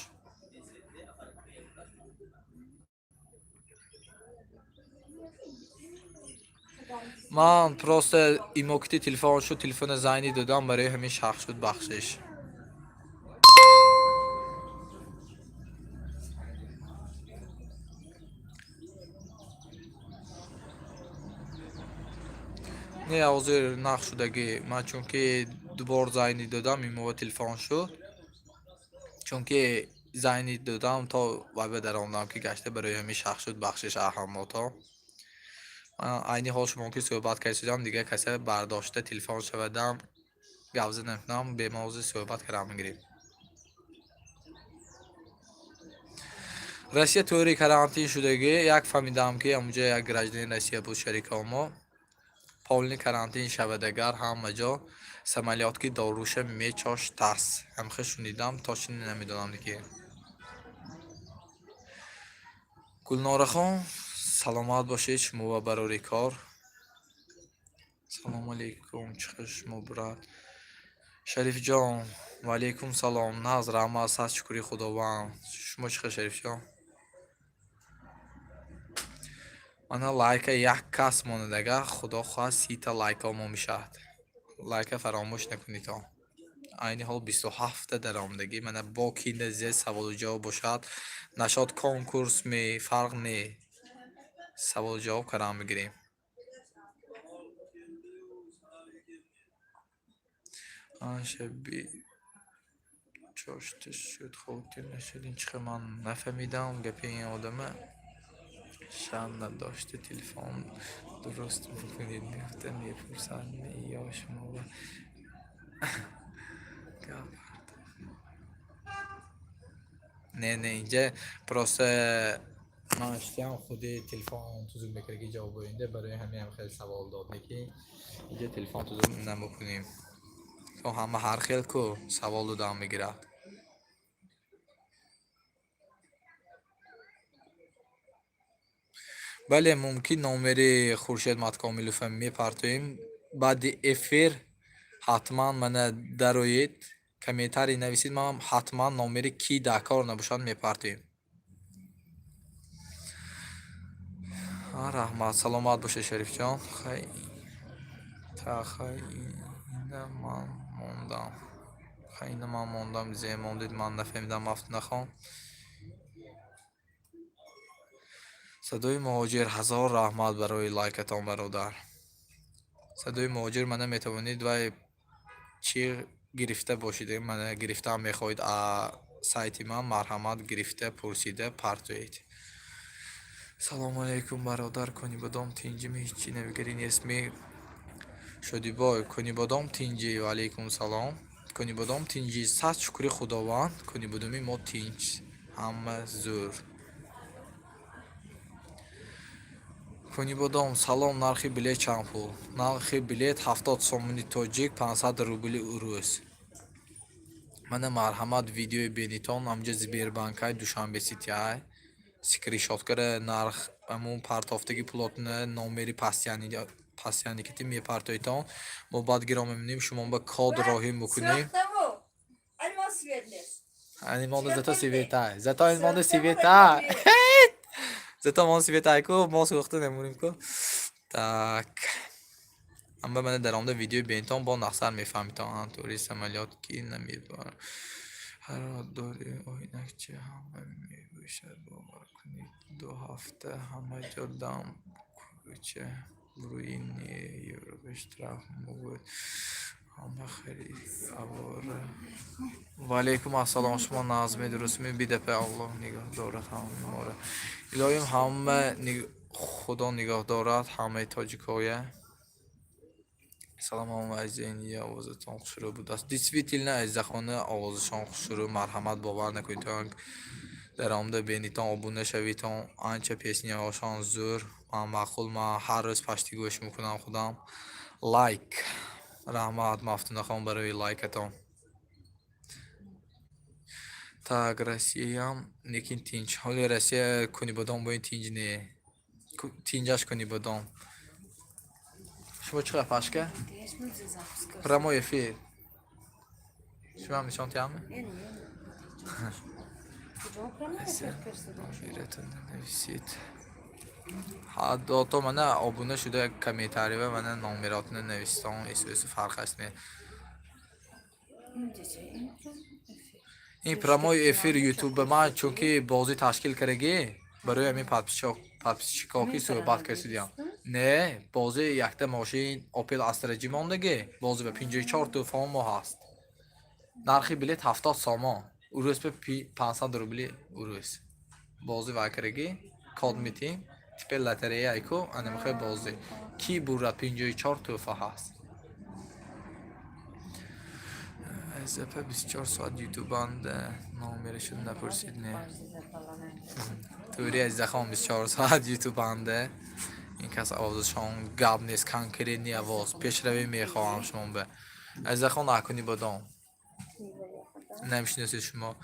Ман просто имокити телефон шуд, телефона зайни додам, барои ҳамин шахс шуд, бахшиш. Не, ҳозир нақ шудагӣ. Ман чунки дубор зайни додам, имова телефон шуд. Чунки зайни додам то вай ба даромадам ки гашта, барои ҳамин шахс шуд, бахшиш аҳамото. Ман айни ҳол шумо ки суҳбат кардам, дигар касе бардошта телефон шавадам, гап зада наметавонам, бемавзӯъ суҳбат кардан мегирем. Россия тӯри карантин шудагӣ, як фаҳмидам ки ҳамунҷо як гражданин Россия буд, шарикамо. Полный карантин шавад агар ҳама ҷо, самолёт ки доруша мечош тарс. Ҳамхел шунидам, точно намедонам ки. Гулнорахон, саломат бошед, шумо ва барори кор. Салому алейкум, чӣ хел шумо, брат? Шарифҷон, ва алейкум салом. Нағз, раҳмат, сад шукри Худованд. Шумо чӣ хел, Шарифҷон? Мана лайка як кас монад, агар Худо хоҳад, 30-та лайкҳо мо мешавад. Лайка фаромӯш накунедон. Айни ҳол 27-та даромадагӣ. Мана бо кинда зиёд саволу ҷавоб бошад. Нашод конкурс ме, фарқ не. Саволу ҷавоб кардан мегирем. Анша чошта шуд, хотир нашуд. Ин чӣ хел, ман нафаҳмидам гапи ин одама. Шарм надошта телефон дуруст мекунед, гуфта мепурсад ё шумо ба гап. Не, не, инҷа просто ман шитиам худи телефон тузук мекард ки ҷавоб оинда, барои ҳамин ҳам хеле савол дод, лекин инҷа телефон тузук намекунем. То ҳама ҳар хел ку савол додан мегирад. Бале, мумкин, номери Хуршед Маткомилова мепартоем баъди эфир. Ҳатман мана дароед, комментарий нависед, ман ҳатман номери ки дар кор набошад, мепартоем. Раҳмат, саломат бошед, Шарифҷон. Хай, ина ман мондам. Хай, ина ман мондам, зе мондед, ман нафаҳмидам, Мафтунахон. Садои муҳоҷир, ҳазор раҳмат барои лайкатон, бародар. Садои муҳоҷир, мана метавонед вай чӣ гирифта бошед, мана гирифтаам мехоҳед сайти ман, марҳамат, гирифта, пурсида партоед. Салому алайкум, бародар, Конибодом тинҷими, ҳечи навигарӣ нестми? Шодибой, Конибодом тинҷӣ, ва алайкум салом. Конибодом тинҷӣ, сад шукри Худованд, Конибодоми мо тинҷ, ҳама зӯр. Конибодом, салом, нархи билет чанд пул? Нархи билет 70 сомони тоҷик, 500 рубли урус. Мана, марҳамат, видеои бенитон, ҳамҷа Сбербанкай Душанбе Ситиай. Скриншот кара, нарх ҳамун партофтаги пулотна номери пастяникити мепартоитон. Мо баъд гиром мемонем, шумо ба код роҳӣ мекунем. Ани монда зато светай. Зато ин монда светай. Зато мон светай ку, мо сӯхта намонем ку. Так. Амба мана даромада видеои бенитон, бо нақсар мефаҳмитон. Тури самолёт ки намебарад. Ҳарорат дори оинакча ҳама мебошад, бовар кунед, 2 ҳафта ҳама ҷо дам, кӯча рӯи не Европа штраф мегӯяд, ҳама харид авора. Ва алайкум ассалом, шумо нағзми, дурустми, бидапа, Аллоҳ нигоҳ дорад ҳамаро. Илоҳим, ҳама Худо нигоҳ дорад ҳамаи тоҷикоя. Салом, ҳама азизини, овозатон хушрӯ будааст. Действительно, азизахона, овозашон хушрӯ, марҳамат, бовар накунед, даромада бенитон, обуна шавитон, анча песняҳошон зӯр, ман маъқул, ман ҳар рӯз пашти гӯш мекунам худам. Лайк. Раҳмат, Мафтунахон, барои лайкатон. Так, Россиям лекин тинч. Ҳоли Россия Кунибодом бо ин тинҷ не. Тинҷаш Кунибодом. Шумо чӣ қадр пашка? Прямой эфир. Шумо ҳам нишон тиҳам? Номератон нависед. Ҳатто мана обуна шуда, комментария мана номеротона навистон, эсу фарқаш не. Ин прямой эфир ютуба ман, чунки бозӣ ташкил кардагӣ, барои ҳамин подписчикҳо ки суҳбат кардидиам. Не, бозӣ якта мошин Opel Astra G мондагӣ, бозӣ ба 54 тӯҳфаҳо мо ҳаст. Нархи билет 70 сомон. Урус ба 500 рубли урус. Бозӣ вай кардагӣ, код метиҳем, теперь лотерея ку, ана мехоҳи бозӣ. Ки бурад, 54 тӯҳфа ҳаст. Азапа 24 соат ютубанда, номерашон напурсид, не. Тури азизахон 24 соат ютубанда. Ин кас овозашон гап нест, конкретный овоз. Пешравӣ мехоҳам шумо ба. Азизахон, акуни бодом. Намешиносед шумо.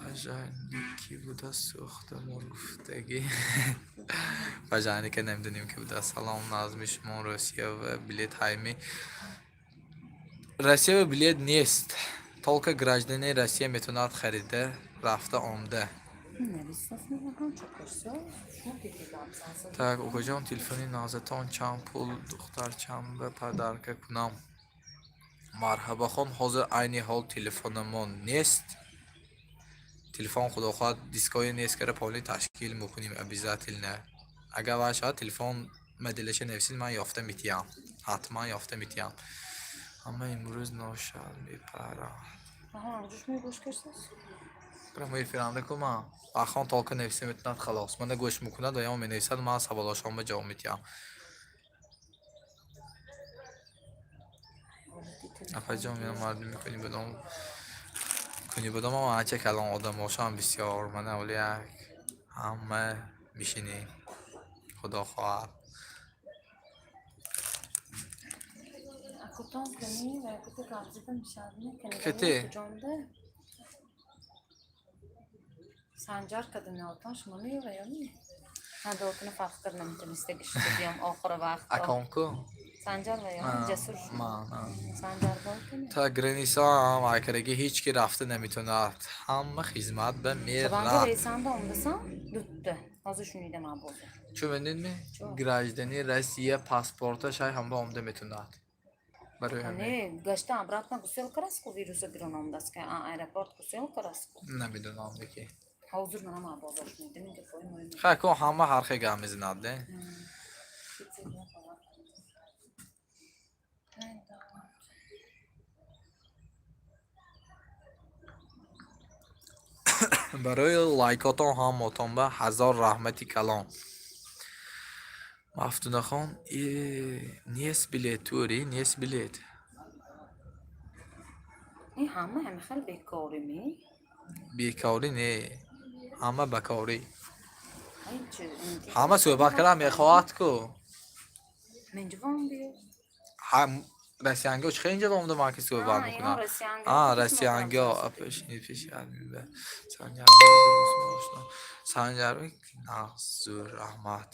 Пажарники буда, сӯхта мор гуфтагӣ. Пажарника намедонем ки буда. Салом, назми шумо, Россия ва билет ҳайми. Россия ва билет нест. Только гражданини Россия метавонад харида, рафта омда. Так, укаҷон, телефони нағзатон чанд пул, духтарчамба подарка кунам? Марҳабахон, ҳозир айни ҳол телефонамон нест. Телефон, худо хоҳад, дискҳои нест кара полни ташкил мекунем обязательно. Агар вай шавад, телефон моделаша нависед, ман ёфта метиҳам. Ҳатман ёфта метиҳам. Ҳама имрӯз ношад мепаранд. Прямой эфиранда ку ман. Ахон только нависа метавонад, халос. Мана гӯш мекунад ва ё менависад, ман саволошонба ҷавоб метиҳам. Апаҷон, ман мардуми Кунибодом, Кунибодом ҳам анча калон, одамошам бисёр. Мана оли як ҳама мешинем. Худо хоҳад. Кати? Санҷар када меотон шумо меёва ё не? Ҳадотуни фарқ кар наметонистаги шудиям охири вақт. Аконку. Санҷар ва ё Ҷасур. Ман. Санҷар бокини. Та граница ҳам айкараги ҳеҷ ки рафта наметавонад. Ҳама хизмат ба Шабанга мерад. Рейсанда омдасан дутта. Ҳозир шунидам абоза. Чӣ медонидми? Чӣ? Гражданин Россия паспорта шай ҳама омда метавонад. Барои ҳамин. Не, гашта обратно гусел караску вируса гирон омдаст ка аэропорт гусел караску. Намедонам ки. Ҳозир манам абоза шунидам ин гапҳои муҳим. Хай ко ҳама ҳар хел гап мезанад, не? Барои лайкотон ҳамотон ба ҳазор раҳмати калон. Мафтунахон, нест билет, тури, нест билет. Ин ҳама ҳами хел бекорӣ ми? Бекорӣ не, ҳама бакорӣ. Ай чӣ? Ҳама суҳбат кардан мехоҳад ку. Мен ҷавон биё. Ҳам россиянго чӣ хел инҷа омада ман ки суҳбат мекунам? А, россиянго пешини пеши админ Санҷар Санҷар нағз зӯр раҳмат.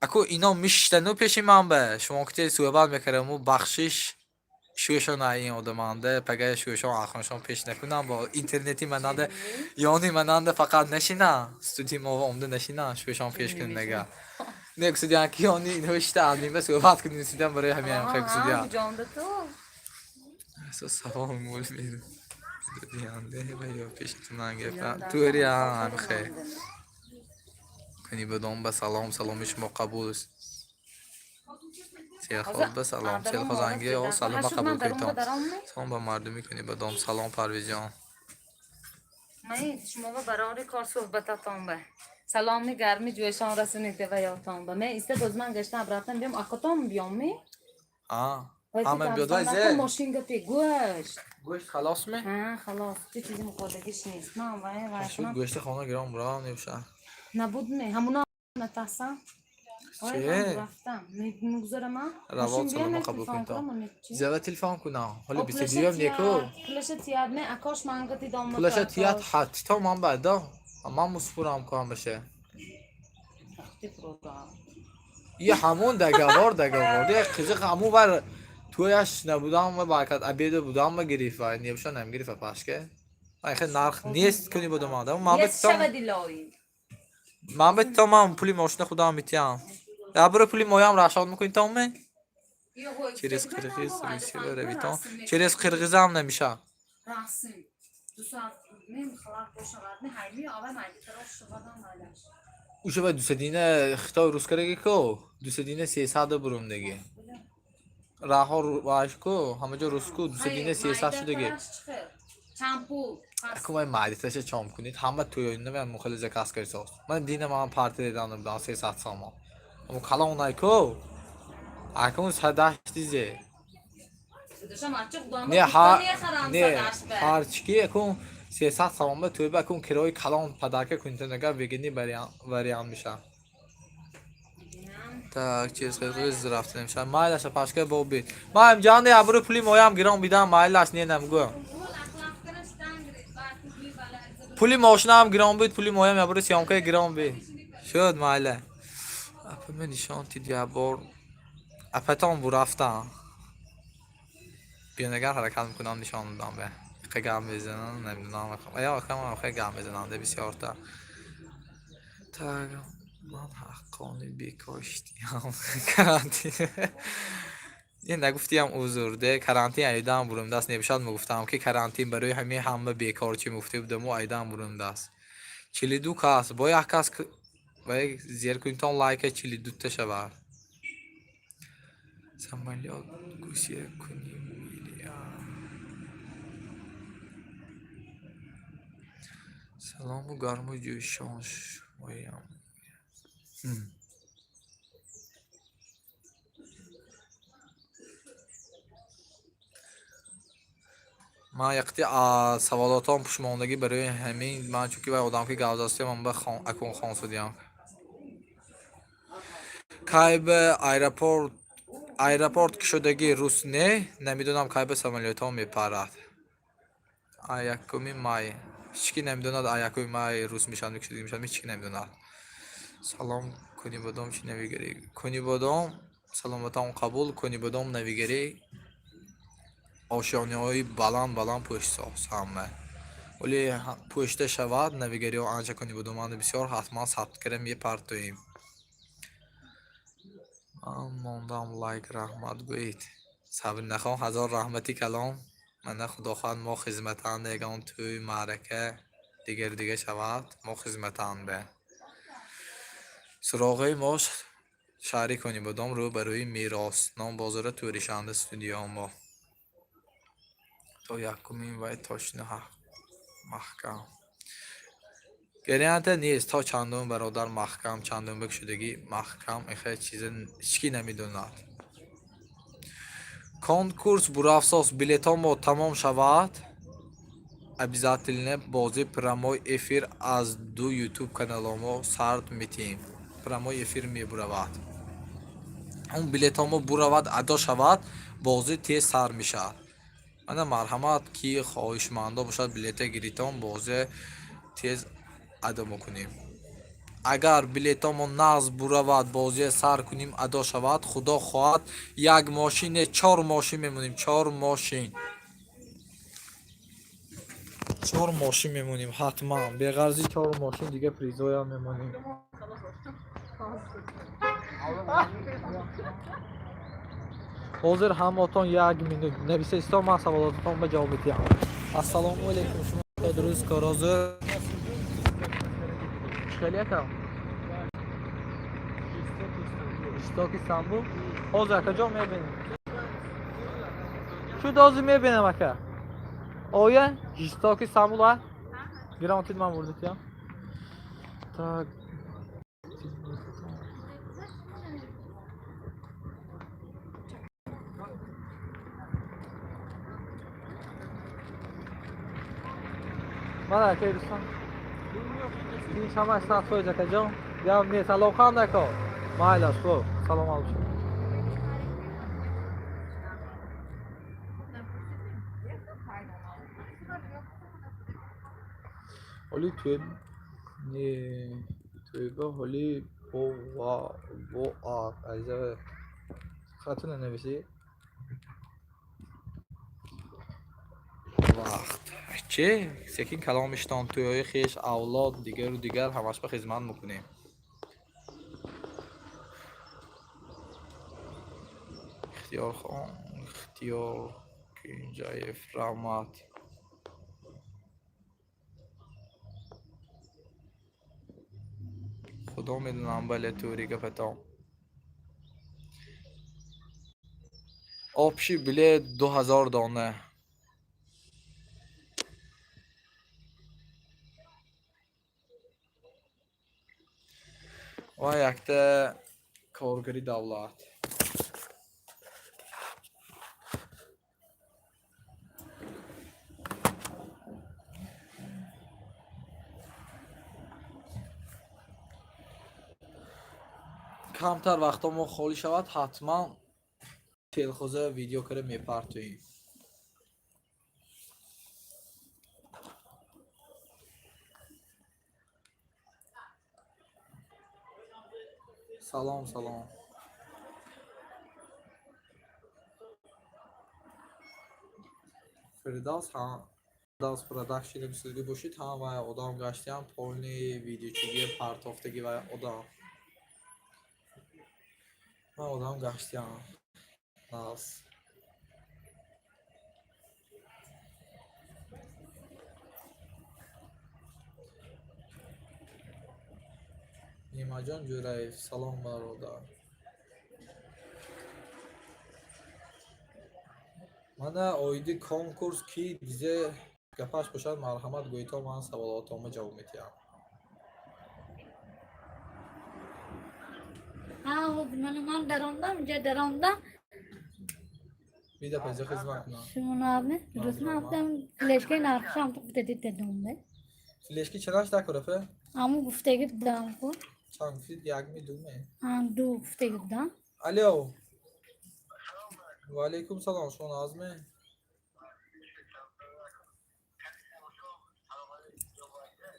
Аку ино мишиштану пеши ман ба шумо ки суҳбат мекардаму бахшиш шӯшон ин одаманда пага шӯшон ахоншон пеш накунам бо интернети мананда ёни мананда фақат нашина студии мо омда нашина шӯшон пеш кунем нага. Не гусудиан ки ёни ино шита админ ба суҳбат кунем сидам барои ҳамин хел гусудиан. Ҷонда ту. Асос савол мул медодиянде ва ё пешитунан гирифтан. Тури ҳам хел. Кунӣ бадом ба салом, саломи шумо қабул аст. Селхоз ба салом, селхозанги о салома қабул кунитон. Салом ба мардуми кунӣ бадом, салом Парвизҷон. Маид, шумо ба барори кор суҳбататон ба. Саломи гарми ҷӯяшон расонида ва ётон ба. Ме иста боз ман гашта обратно биём, акотон биём ми? А, ҳама биёд вай зе. Мошин гапи гӯшт. Гӯшт халос ме? Ҳа, халос. Чӣ чизи муқодагиш нест. Ман вай вай Шуд гӯшти хона гиром бурам небуша. Набуд ме? Ҳамуна натарсам. Че? Рафтам. Мегузарам. Равот салома қабул кунитон. Зава телефон кунам. Ҳоли биседиём неку. Пулаша тият ме, акош манга дидом. Пулаша тият ҳат то ман баъда. Ман муспурам кам баше. Ия ҳамон договор. Як қизиқ ҳамон вар туяш набудам ва баракат обеда будам ва гирифт ва небуша намгирифт пашке. Ай хел нарх нест куни будам адам. Ман ба ман ба то ман пули мошина худам митиям. Я буро пули моям рашод мекунӣ то ме? Через Қирғиз Русия равитон. Через Қирғизам намеша. Расим. 2 соат мем халақ бошавад, ме ҳайми ава майди тарош шувадам майлаш. Уша ба дусадина Хитой рускараги ко, дусадина сесада бурумдаги. Раҳо ваш ку, ҳама ҷо руску, дусадина сесад шудаги. Чанд пул? Аку май майдиташа чом кунед, ҳама тӯёнина ман мухали заказ кардисоз. Ман дина ман партия дедан будам 300 сомон. Аммо калон айку. Акун садашти зе. Не ҳа не ҳарчи ки акун 300 сомон ба тӯйба акун кирои калон падарка кунитон агар выгодный вариант мешавад. Так, через Қирғиз рафта намешавад. Майлаша пашка боби. Ман ҷан абрӯи пули моям гирон бидам, майлаш не намгӯям. Пули мошинаам гирон буд, пули моям ябрӯи съёмкаи гирон бид. Шуд майла. Апа ме нишон тид як бор. Апатон бу рафтам. Бинагар ҳаракат мекунам нишон додам бе. Хе гап мезанам, намедонам. Ая акам хе гап мезанам, де бисёрта. Так, ман ҳаққони бекоштиям. Карантин. Ин нагуфтиям узр, де карантин айдам бурумдаст. Небошад мегуфтам ки карантин барои ҳамин ҳама бекорчӣ муфта будаму айдам бурумдаст. 42 кас, бо як кас ва як зер кунитон лайка 42-та шавад. Самолёт гусия кунӣ миллиард. Салому гарму ҷӯшон шумоям. Ман яқти саволотон пушмондагӣ барои ҳамин ман чунки вай одам ки гап застем ман ба акун хон судиям. Кай ба аэропорт кушодагӣ рус не, намедонам кай ба самолётҳо мепарад. А 1-уми май. Ҳеҷ ки намедонад а 1-уми май рус мешавад, мекушодагӣ мешавад, ҳеҷ ки намедонад. Салом, Конибодом чӣ навигарӣ? Конибодом, саломатон қабул. Конибодом навигарӣ, ошёниҳои баланд баланд пӯштсоз ҳама. Вале пӯшта шавад навигариҳо анча Конибодоманд бисёр, ҳатман сабт кара мепартоем. Ман мондам лайк, раҳмат гӯед. Сабринахон, ҳазор раҳмати калон. Мана, худо хоҳад, мо хизматанда, ягон тӯй, маърака, дигару дига шавад, мо хизматанда. Суроғаи мо шаҳри Конибодом, рӯ ба рӯи Мерос, ном бозора, тӯришанда студияо мо. То якумин вай точно маҳкам. Гарантия нест, то чандум, бародар, маҳкам, чандум шудагӣ маҳкам, ихе чиза ҳеҷ ки намедонад. Конкурс бурафсос билетҳо мо тамом шавад, обязательно бозӣ прямой эфир аз ду ютуб каналомо сард метиҳем. Прямой эфир мебуравад. Он билетҳо мо буравад, адо шавад, бозӣ тез сар мешавад. Мана, марҳамат, ки хоҳишмандо бошад, билета гиритон, бозӣ тез адо мекунем. Агар билетҳомо нағз буравад, бозия сар кунем, адо шавад, худо хоҳад, як мошин не, чор мошин мемонем, чор мошин. Чор мошин мемонем ҳатман. Беғарзи чор мошин дига призоям мемонем. Ҳозир ҳамотон як минут нависестон, ман саволотатон ба ҷавоб медиҳам. Ассалому алайкум, шумо дуруст корозу хеле якам Иштоки Истанбул. Ҳозир, акаҷон, мебинем. Шуд, ҳозир мебинам, ака. Оя Иштоки Истанбул а? Гирам, тид ман бурдитям. Так. Мана, акаи дӯстон. Ин шамаш 100%, акаҷон. Гап нест, алоқам нако. Майлаш, хуб. Салом алайкум. Ҳоли тӯй не, тӯйба ҳоли бо ва бо а азиза хато нанависӣ. Вақт чӣ секин каломиштон, тӯйҳои хеш, авлод, дигару дигар ҳамаш ба хизмат мекунем. Ихтиёрхон, Ихтиёр Кунҷаев, раҳмат. Худо медонам, бале, тӯри гапатон. Общий билет 2000 дона. Ва якта коргари давлат. Камтар вақтҳо мо холӣ шавад, ҳатман телхоза видео кара мепартоем. Салом, салом. Фирдавс, Фирдавс продакшн гуфтагӣ бошед, ҳама одам гаштиам, полный видеочиги партофтаги ва одам. Ман одам гаштиам. Нағз. Нимаҷон Ҷӯраев, салом, бародар. Мана, оиди конкурс ки дизе гапаш бошад, марҳамат гӯед, то ман саволотома ҷавоб медиҳам. Ман даромдам, инҷа даромдам. Бида пеза хизмат кунам. Шумо набне? Дуруст нафтам, флешкаи нархшам ту гуфтади дедомде. Флешки чанаш дакурафе? Аму гуфтаги будам ку. Чанд гуфтид, як ми, ду ме? Ду гуфтаги будам. Алё. Ва алейкум салом, шумо нағзме?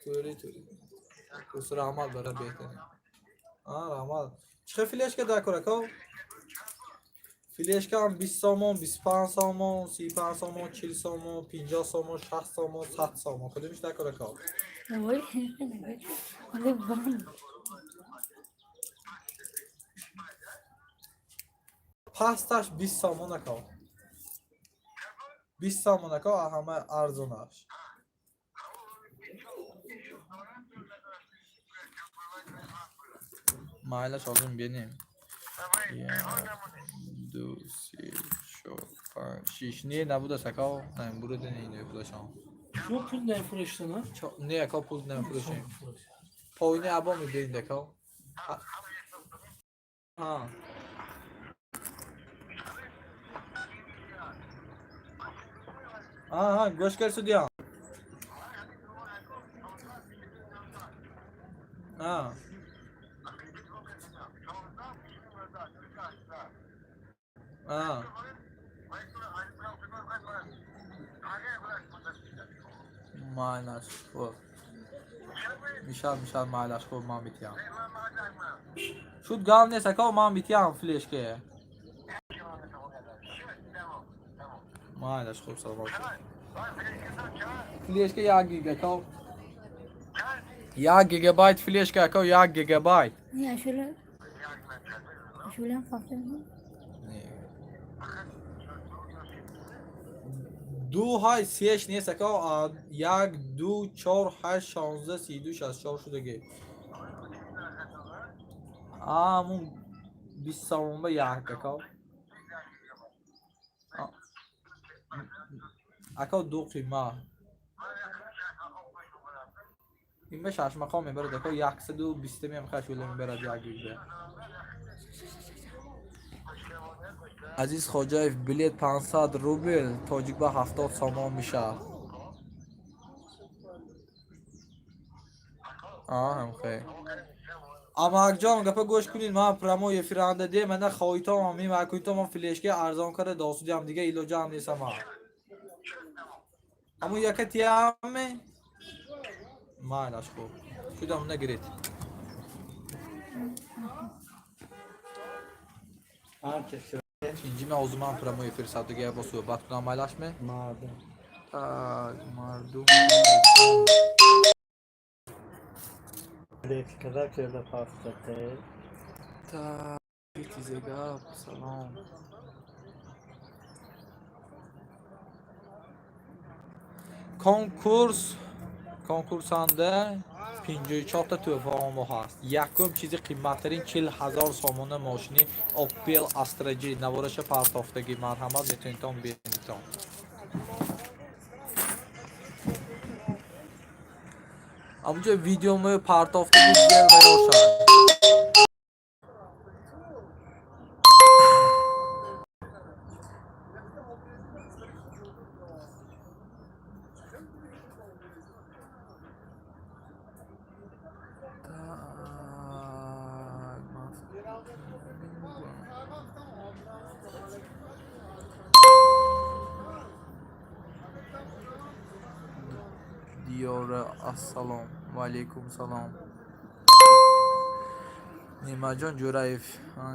Тӯри, тӯри. Рус, раҳмат бара, беҳтарин. А, раҳмат. Чӣ хел флешка дар кор, ако? Флешкаам 20 сомон, 25 сомон, 35 сомон, 40 сомон, 50 сомон, 60 сомон, 100 сомон. Кудумиш дар кор, ако? Ой, ой, Пасташ 20 сомон, ако. 20 сомон, ако, ҳама арзонаш. Майлаш, ҳозир бинем. Як, ду, се, чор, панҷ, шиш. Не, набудааст, ако. Буруд не, пулашон. Шумо пул намефурӯштана? Не, ако, пул намефурӯшем. Поини або мебинед, ако. Ҳа. Ҳа, гӯш кар судиям. Ҳа. Ҳа. Майлаш, хуб. Мешавад, мешавад, майлаш, хуб, ман битиям. Шуд, гап нест, ако, ман битиям флешке. Майлаш, хуб, саломат бошед. Флешка 1 гиг, ако. 1 гигабайт флешка, ако, 1 гигабайт. Не, ашула. Ашулам фактор. Не. Ду ҳай сеш нест, ако, як, ду, чор, ҳашт, 16, 32, 64 шудагӣ. Амун 20 сомон ба як, ако. Ако, ду қима. Ин ба шашмақом мебарад, ако, 120 мем хашула мебарад 1 гигба. Азиз Хоҷаев, билет 500 рубл, тоҷик ба 70 сомон мешавад. Ҳамхел. Амакҷон, гапа гӯш кунед, ман прямой эфиранда де, мана хоҳитом, мемакунитом, ман флешка арзон карда досудиам, дига илоҷаам нестам. Ҳамун яка тиаме? Майлаш, хуб. Шудам, нагиред. Инҷи ман ҳозир ман прямой эфир сабдига бо суҳбат кунам, майлаш ме? Мардум. Так, мардум. Флешкада керда пастате. Так, тизе гап, салом. Конкурс, конкурсанда 54та тӯҳфаҳо мо ҳаст. Якум чизи қиматтарин 40 000 сомона мошини Opel Astra G, навораша партофтагӣ, марҳамат, метавонитон бинитон. Амунҷо видеомо партофтагӣ зер ва ёшад. Так, Дiyora, ассалом ва алейкум салом. Неъматҷон Ҷӯраев,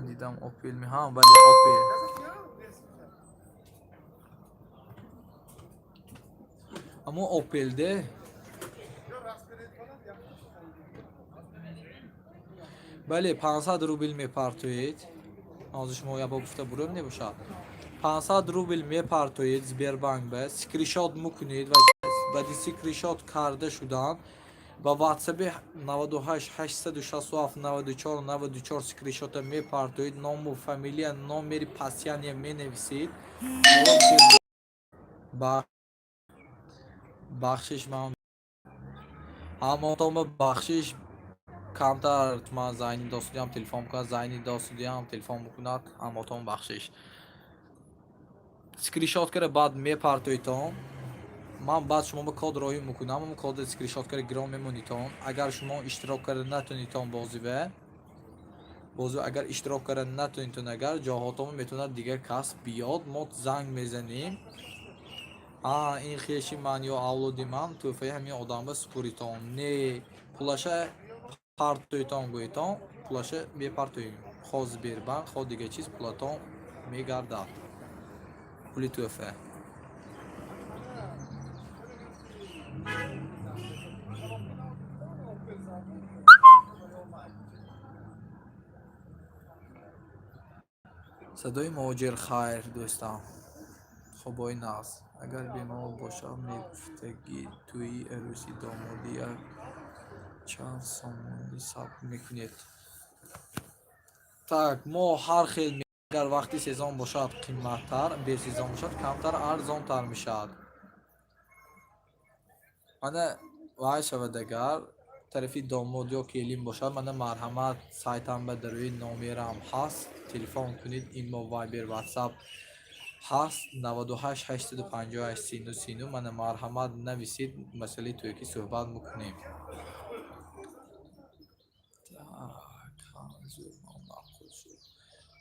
дидам, Opel ми? Ҳа, бале, Opel. Аммо Opel де. Бале, 500 рубл мепартоед. Ҳозир шумо як бор гуфта бурем небошад. 500 рубл мепартоед Сбербанк ба, скриншот мукунед ва баъди скриншот карда шудан ба WhatsApp 98 867 94 94 скриншота мепартоед, ному, фамилия, номери постоянный менависед. Бахшиш, ман ҳамонтон бахшиш, камтар ман Зайни Досудиам телефон мекунад, Зайни Досудиам телефон мекунад, ҳамотон бахшиш. Скриншот кара баъд мепартоедтон, ман баъд шумо ба код роҳӣ мекунам, ам коди скриншот кара гирон мемонитон. Агар шумо иштирок карда натонитон бозиве, бозӣ агар иштирок карда натонитон, агар ҷоҳотон метавонад дигар кас биёд, мо занг мезанем. А ин хеши ман ё авлоди ман, тӯҳфаи ҳамин одамба супуритон. Не, пулаша. Партоитон гӯетон, пулаша мепартоем. Хо Сбербанк, хо дига чиз, пулатон мегардад. Пули тӯҳфа. Садои муҳоҷир. Хайр, дӯстам, хобои нағз. Агар бемор бошам, мегуфтагӣ, тӯи арӯси домодӣ як чанд сомонӣ сабт мекунед. Так, мо ҳар хел, агар вақти сезон бошад, қимматтар, бесезон бошад, камтар, арзонтар мешавад. Мана вай шавад, агар тарафи домод ё келин бошад, мана марҳамат, сайтам ба дарои номерам ҳаст, телефон кунед, имо, Вайбер, Ватсап ҳаст, 98 858 39 39. Мана марҳамат, нависед, масъалаи тӯйки суҳбат мекунем. Так,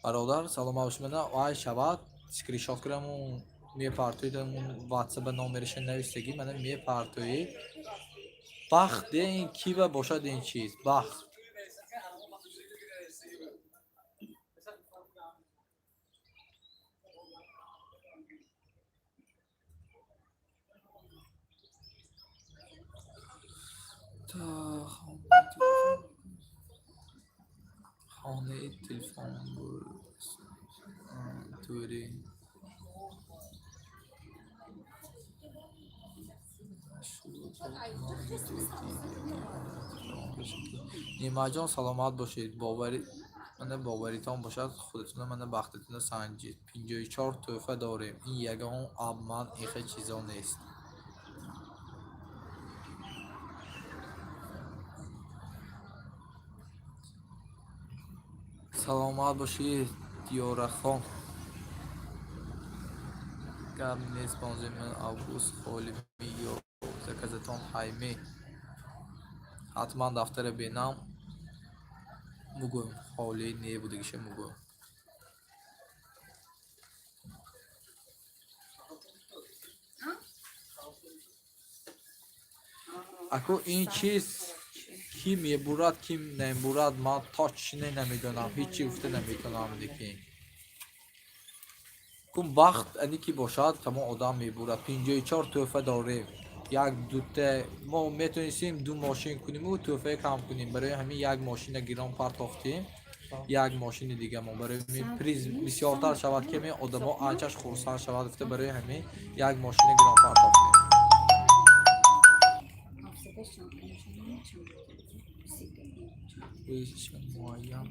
бародар, саломат бошед. Мана вай шавад, скриншот кунаму мепартоед, Ватсапа номераша навистагӣ, мана мепартоед. Бахт де, ин киба бошад, ин чиз бахт. Та хонаи телефон буд тури. Нимаҷон, саломат бошед. Бовари мана боваритон бошад, худатона мана бахтатона санҷид. 54 тӯҳфа дорем. Ин ягон обман, ихе чизо нест. Саломат бошед, Диёрахон. Гап нест, 15 август холими ё заказатон ҳайме? Ҳатман дафтара бинам, мугӯем, холӣ не будагиша мугӯем. Аку ин чиз ки мебурад, ки намебурад, ман точно намедонам, ҳеҷ чи гуфта наметавонам. Лекин кун бахт ани ки бошад, ҳамон одам мебурад. 54 тӯҳфа дорем, як дута мо метавонистем ду мошин куниму тӯҳфае кам кунем. Барои ҳамин як мошина гирон партофтем, як мошини дига мо барои ҳамин приз бисёртар шавад, ки ҳамин одамо анчаш хурсанд шавад гуфта, барои ҳамин як мошина гирон партофтем. Муайян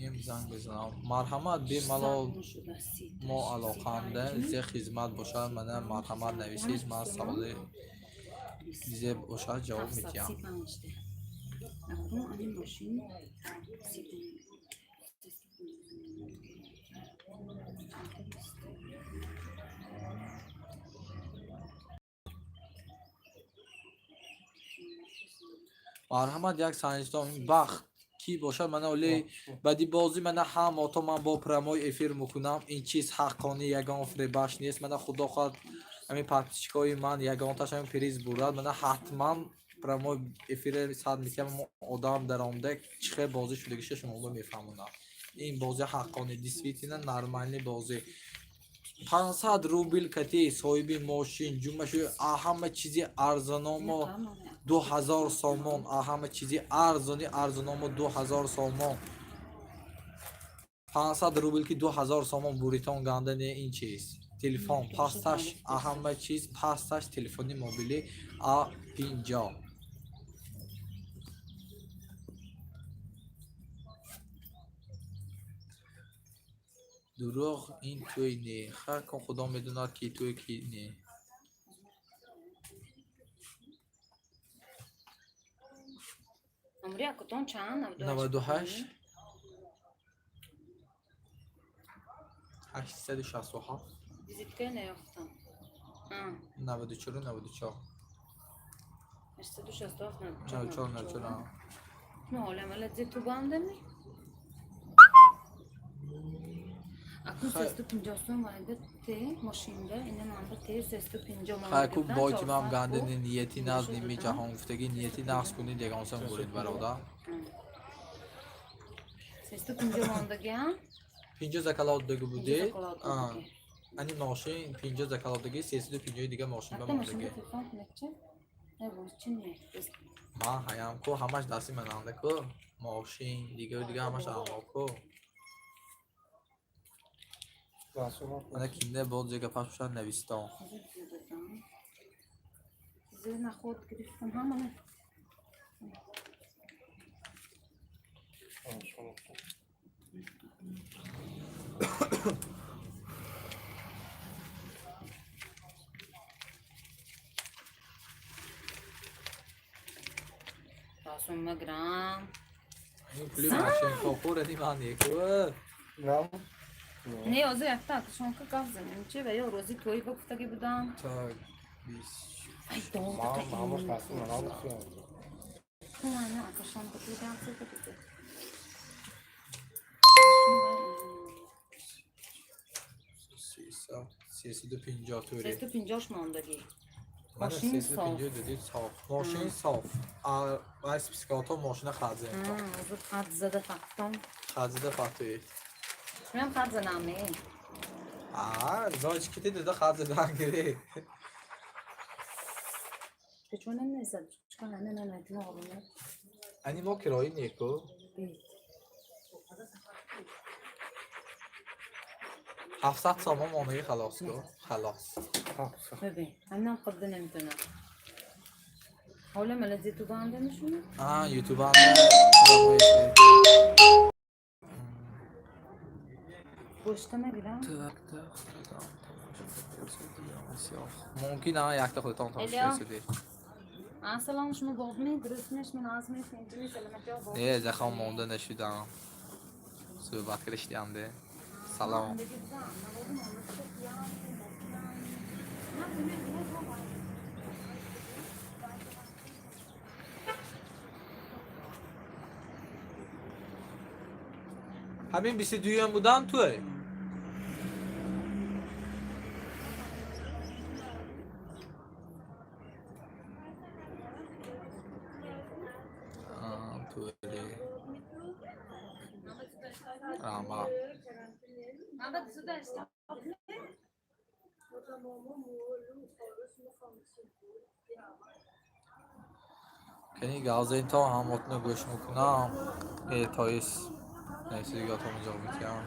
ем, занг бизанам. Марҳамат, бемалол, мо алоқанда зе хизмат бошад, мана марҳамат, нависед, ман саволи зе бошад, ҷавоб медиҳам. Марҳамат, як санҷитон, бахт кӣ бошад. Мана оле баъди бозӣ, мана ҳам ото ман бо прямой эфир мекунам. Ин чиз ҳаққонӣ, ягон фиребаш нест. Мана худо хоҳад, ҳамин подписчикои ман ягонташ ҳамин приз бурад, мана ҳатман прямой эфире сад метиҳам. Одам даромада чӣ хел бозӣ шудагиша шуморо мефаҳмонам. Ин бозӣ ҳаққонӣ, действительно нормальный бозӣ. 500 рубл кати соҳиби мошин ҷумашу, ҳама чизи арзономо 2000 сомон, ҳама чизи арзони арзономо 2000 сомон. 500 рубл ки 2000 сомон буритон ганда не. Ин чиз телефон пасташ, ҳама чиз пасташ, телефони мобилӣ а 50. Дурӯғ, ин тӯй не. Хар кун, худо медонад, ки тӯй, ки не. Умри акутон чанд? 98 867. Визитка наёфтам. 94 94. 867. 94 94. Ну, ҳолам ала зе ту бандами? Акун 350 сом вайда те мошинда, ина манда те 350. Хайку бойтимам гандани, нияти наз ними ҷаҳон гуфтагӣ, нияти нағз кунед, ягон сом буред, бародар. 350 мондагиам. 50 закалот даги будед. Закалот даги. Ани мошин 50 закалот даги, 350 дига мошин ба Ҳатто мондаги. мошинда телефон кунед чи? Не, боз чи не? Ман ҳаям ку, ҳамаш дасти мананда ку. Мошин, дига дига ҳамаш амо ку. Мана кинде боз ҷега паш бошад навистон. Чизе наход гирифтам ҳамана. Расум маграм. Ин пули мошин кохӯрани ман неку. Не, ҳозир якта акшонка гап занем чи ва ё рӯзи тӯй ба гуфтагӣ будам. Так, бис. Ай, дод. Акашонка пул гап зада буд. 350 тури. 350 мондагӣ. Мана Мошин 350 дидид соф. Мошин соф. А вай спискато мошина хадзе. Ҳозир хат зада фактом. Хадзида фатуи. Шумам хат занам не? А, зоч кити дида хадзидан гири. Чун намезад. Чикор не не не не оруме. Ани мо кирои неку. 700 сомон монаги халос ку. Халос. Бибин, ҳаминам худда наметонам. Ҳола мала ютубанда мешуна? А, ютубанда. Гӯшта нагирам? Мумкин а якта худатон тамошо Элё. кардед. Ассалом, шумо бобми, дурустми, шумо назми, тинҷми, саломатиё боб. Не, захон монда нашудам. Суҳбат кириштиам де. Салом. Ҳамин 22-юм будам туй. Тури. Раҳмат. Кани галзентон ҳамотно гӯш мекунам. Э, тоис. Нависидиготон ҷавоб метиҳам.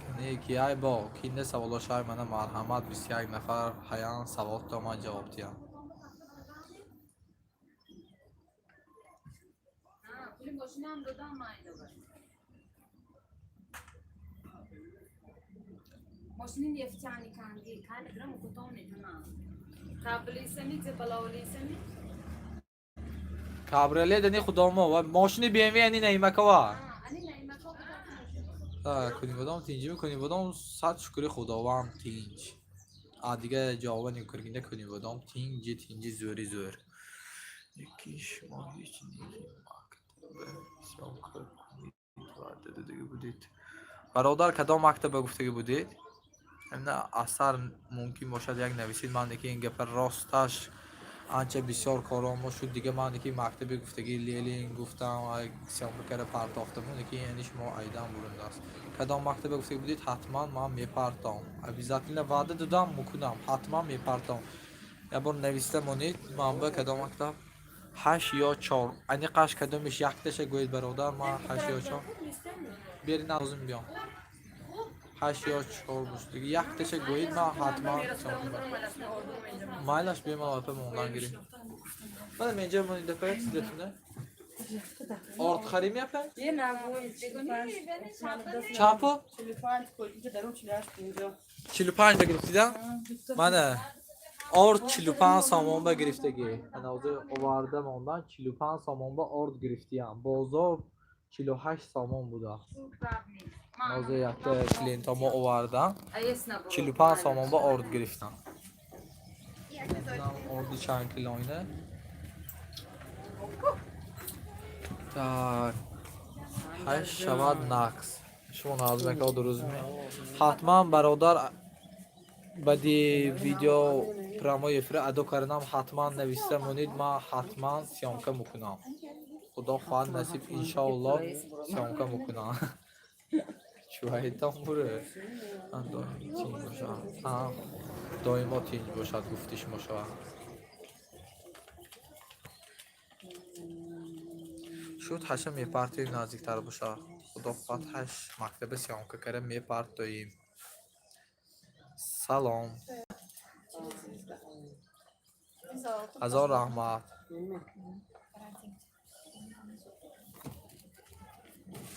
Кани ки ай бо кинде саволошай мана марҳамат, 21 нафар ҳаян, саволто ман ҷавоб диҳам. Пули мошинам додам майда. Мошини нефтяниканги, кай медонам, кутом медонам. Каблисами, зебалаолисами. Кабриолет ани худомо ва мошини BMW ани Наимакова. Ани Наимако будам. Кунӣ бодом тинҷӣ мекунӣ бодом, сад шукри Худованд, тинҷ. А дига ҷавобани кургинда кунӣ бодом тинҷи тинҷи зӯри зӯр. Яки шумо ҳеҷ неки мактаба съёмка кунед ваъда додагӣ будед. Бародар, кадом мактаба гуфтагӣ будед? Амна асар мумкин бошад, як нависед. Ман ки ин гапа росташ анча бисёр коромо шуд, дига ман ки мактаби гуфтагӣ Ленин гуфтам, съёмка кара партофтам, ки яъне шумо айдан бурундааст. Кадом мактаба гуфтагӣ будед, ҳатман ман мепартом. Обязательно ваъда додам, мукунам, ҳатман мепартом. Як бор нависта монед манба кадом мактаб. Ҳашт ё чор аниқаш кадомиш, якташа гӯед, бародар. Ман ҳашт ё чор бери назм биём. Ҳашт ё чор бош, дига якташа гӯед, ман ҳатман майлаш бемалол апа мондан гирем. Мана менҷа монида па сидатуна орд харим япа. یه نوای Чанд пул? 45 کلی درون 48 50. 45 ба гирифтида. Мана орд 45 сомон ба гирифтагӣ. Мана ҳозир оварда мондан, 45 сомон ба орд гирифтиям. Бозор 48 сомон будааст. Ҳозир якта клиентомо овардам, 45 сомон ба орд гирифтам. Орди чанд килоина? Так, ҳашт шавад нақс. Шумо назмака дурустме? Ҳатман, бародар, баъди видео прямой эфир адо карданам ҳатман нависта монед, ман ҳатман съёмка мекунам. Худо хоҳад, насиб, иншоалло, съёмка мекунам. Чӯҳайтон буре. Доим тинҷ бошад. Доимо тинҷ бошад, гуфти шумо шавад. Шуд, ҳаша мепартоем, наздиктар бошад. Худо хоҳад, ҳаш мактаба съёмка кара мепартоем. Салом. Ҳазор раҳмат.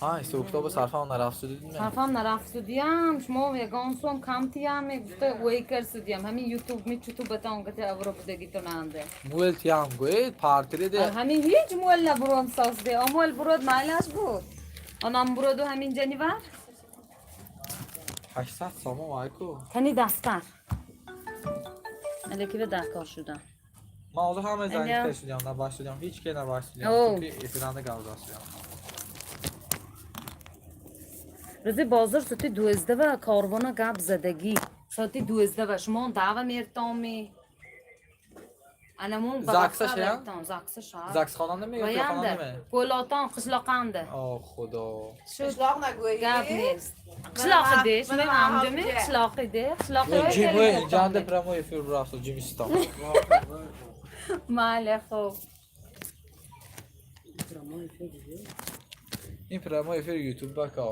Ҳа, ҳисобкитоба сарфам нарафтудид? Сарфам нарафтудиям, шумо ягон сом кам тиям, гуфта вейкер судиям. Ҳамин ютуб ми чутубатон гати авро будагитонанде. Муэл тиям гӯед, партиреде. Ҳамин ҳеҷ муэл набурон созде. Омуэл бурод майлаш буд. Онам буроду ҳамин ҷанивар. 800 сомон айку. Кани дафтар. Алеки дар кор шудам. Ман ҳозир ҳамаи занг шудям, набашудям, ҳеҷ ке набашудям. Чунки эфиранда гап задам. Рӯзи бозор соати 12 корвона гап задагӣ. Соати 12 шумо даъва мертоми. Анамон Закса шая? Закса ша. Заксхона наме ё хона наме? Пӯлотон қишлоқанда. О, худо. Қишлоқ нагӯӣ. Гап нест. Қишлоқи деш, мен амҷами қишлоқи де, қишлоқи. Ҷим ҷанда прямой эфир бурафт Ҷимистон. Майли, хуб. Ин прямой эфир ютуб бако.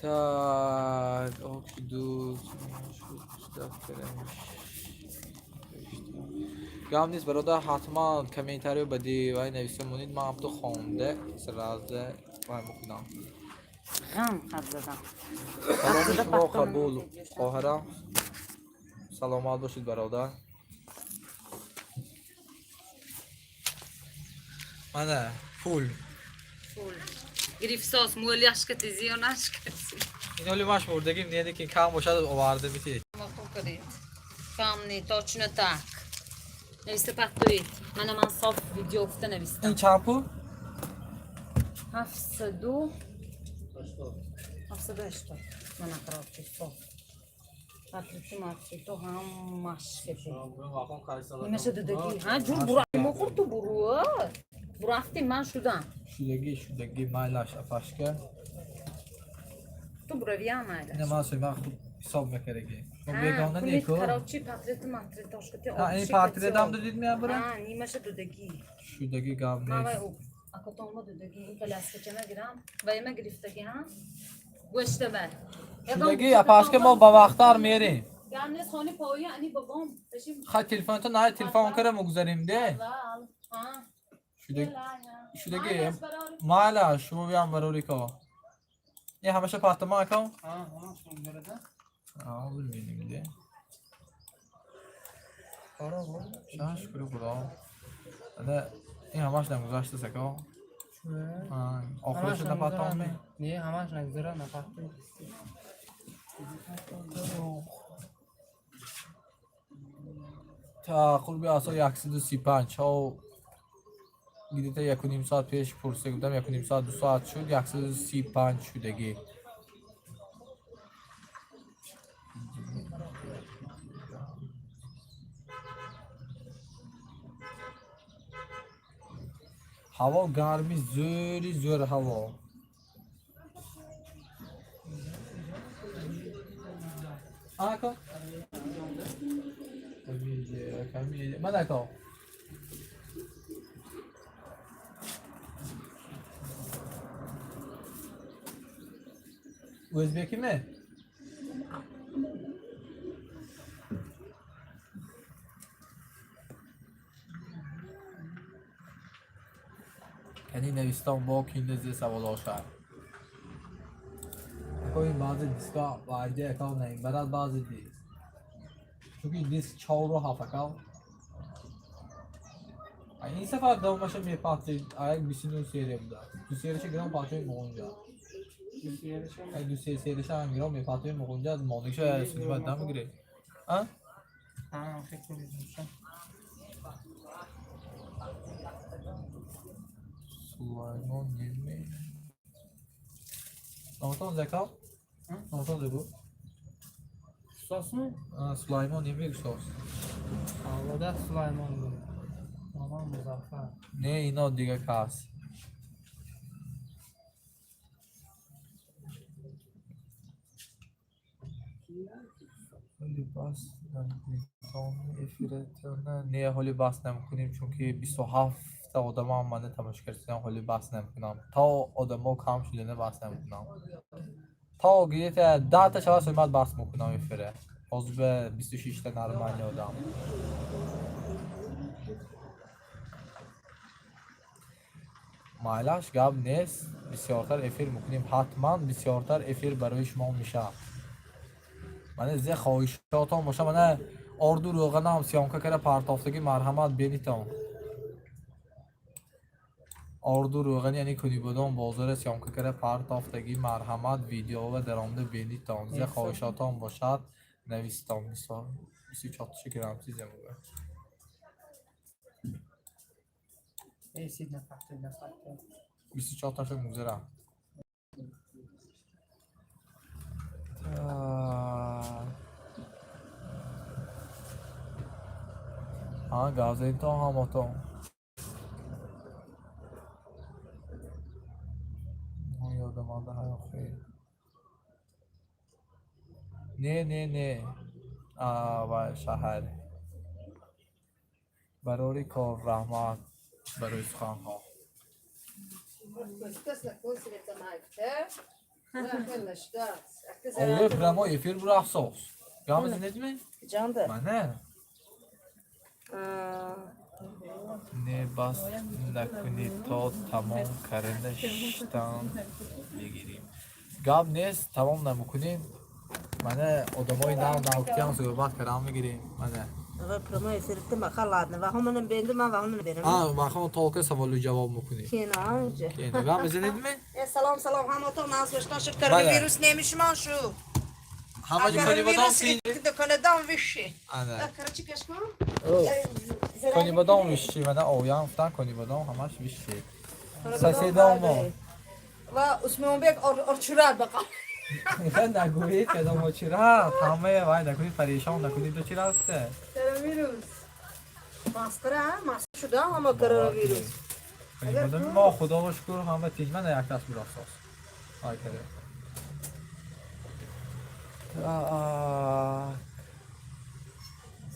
Так, ок ду гап нест, бародар, ҳатман комментарио ба вай нависа монед, ман ҳамто хонда сразу вай мекунам. Ғам хат задам. Саломи шумо қабул, хоҳарам. Саломат бошед, бародар. Мана пул. Пул. Гирифсоз муэлияшка тизиё нашкаси. Иноли маш мурдагим неде ки кам бошад оварда битед. Кам не, точно так. Нависта паттоид. Мана ман соф видео гуфта навистам. Ин чанд пул? 780. Мана короче соф. Патрики матрито ҳамаш кепи. Нимаша дудагӣ. Ҳа, ҷур бура мо хурту буру. Бурафти ман шудам. Шудагӣ, шудагӣ, майлаш апашка. Ту буравиям майлаш. Ина ман ман худ ҳисоб мекардагӣ. Бегона неку. Короче, портрет матрит ошкати. Ҳа, ин портретам дудид меабара? Ҳа, нимаша дудагӣ. Шудагӣ гап нест. Акотонма дудагӣ, ин коляскачама гирам. Вайма гирифтагӣ, ҳа? Гӯштаба. Шудагӣ, апашка мо ба вақтар мерем. Гап нест, хони пои, ани бобом. Ха, телефонто на, телефон кара мугзарем де. Шудагӣ, майла, шумо биям барори ко. Ин ҳамаша пахтама ако? Ҳа, ҳамаша барада. Ҳозир мебинем де. Шукри Худо. Ана ин ҳамаш нагузаштаст ако. Охирашо напатоме? Не, ҳамаш нагузара, напахта. Та қурби асо 135 ҳо где-то 1,5 соат пеш пурсида будам, 1,5 соат, 2 соат шуд, 135 шудагӣ. Ҳаво гарми зӯри зӯр ҳаво. Ако? Ман ако. O'zbekimi? Яъне навистон бо киндези саволошад. Ако ин баъзе диска вайде ака наимбарад баъзе диск. Чунки диск чору ҳафт ака. Ин сафар давомаша мепартид, аяк 29 серия буда. Ду серияша гирам партои муғунҷа. Ду се серияша ҳам гирам мепартои муғунҷа, мондагиша суниба дам мегиред. А? Сулаймон неми. Номатон зека? Номатон зебу? Сосми? Сулаймон неми сос. Аллода Сулаймон буд. Музаффар. Не, ино дига кас. Ҳоли бас эфиратона не, ҳоли бас намекунем, чунки 27-та одамам мана тамошо кардам, ҳоли бас намекунам. То одамо кам шудана бас намекунам. То где-то 10-та шава соат бас мекунам эфира. Ҳозир ба 26-та нормальный одам. Майлаш, гап нест, бисёртар эфир мекунем, ҳатман бисёртар эфир барои шумо мешавад. Мана зе хоҳишотон боша, мана орду рӯғанам съёмка кара партофтагӣ, марҳамат, бинитон. Орду рӯғани, яъне Кунибодом бозора съёмка кара партофтагӣ, марҳамат, видеова даромада бинитон. Зе хоҳишотон бошад, нависитон. 24 грамм чизе мегӯяд. Эсид нафахте нафахте. 24-ташо мегузарам. Так. Ҳа, гап задитон ҳамотон. Ёдаманда ҳай охир. Не, не, не. Вай шаҳар. Барори кор, раҳмат барои суханҳо. Ове прямой эфир бурафсоз. Гап мезанедми? Ҷанда. Мана. Не, бас накунед, то тамом карда шиштан бигирем. Гап нест, тамом намекунем. Мана одамои нав навкиам суҳбат кардан мегирем. Мана. Прямой эфир маха ладно. Ва ҳамонам бенду ман ва ҳамонам берам. А, махан толка саволу ҷавоб мекунем. Кена. Кена. Гап мезанедми? Э, салом, салом, ҳаматон назвешта шу коронавирус немишман шу. Ҳама Конибодом Дуконадом виши. Ана. Короче, кашкон. Конибодом виши, мана оям гуфтан Конибодом ҳамаш виши. Соседомо. Ва Усмонбек орчурат бақа. Нагӯед кадом очират, ҳамаи вай накунед, парешон накунед, до чирасте. Коронавирус. Масқара, масқара шуда ҳама коронавирус. Конибодом мо худоро шукр ҳама тинҷ, мана як даст бурафсоз. Ай каре. Так.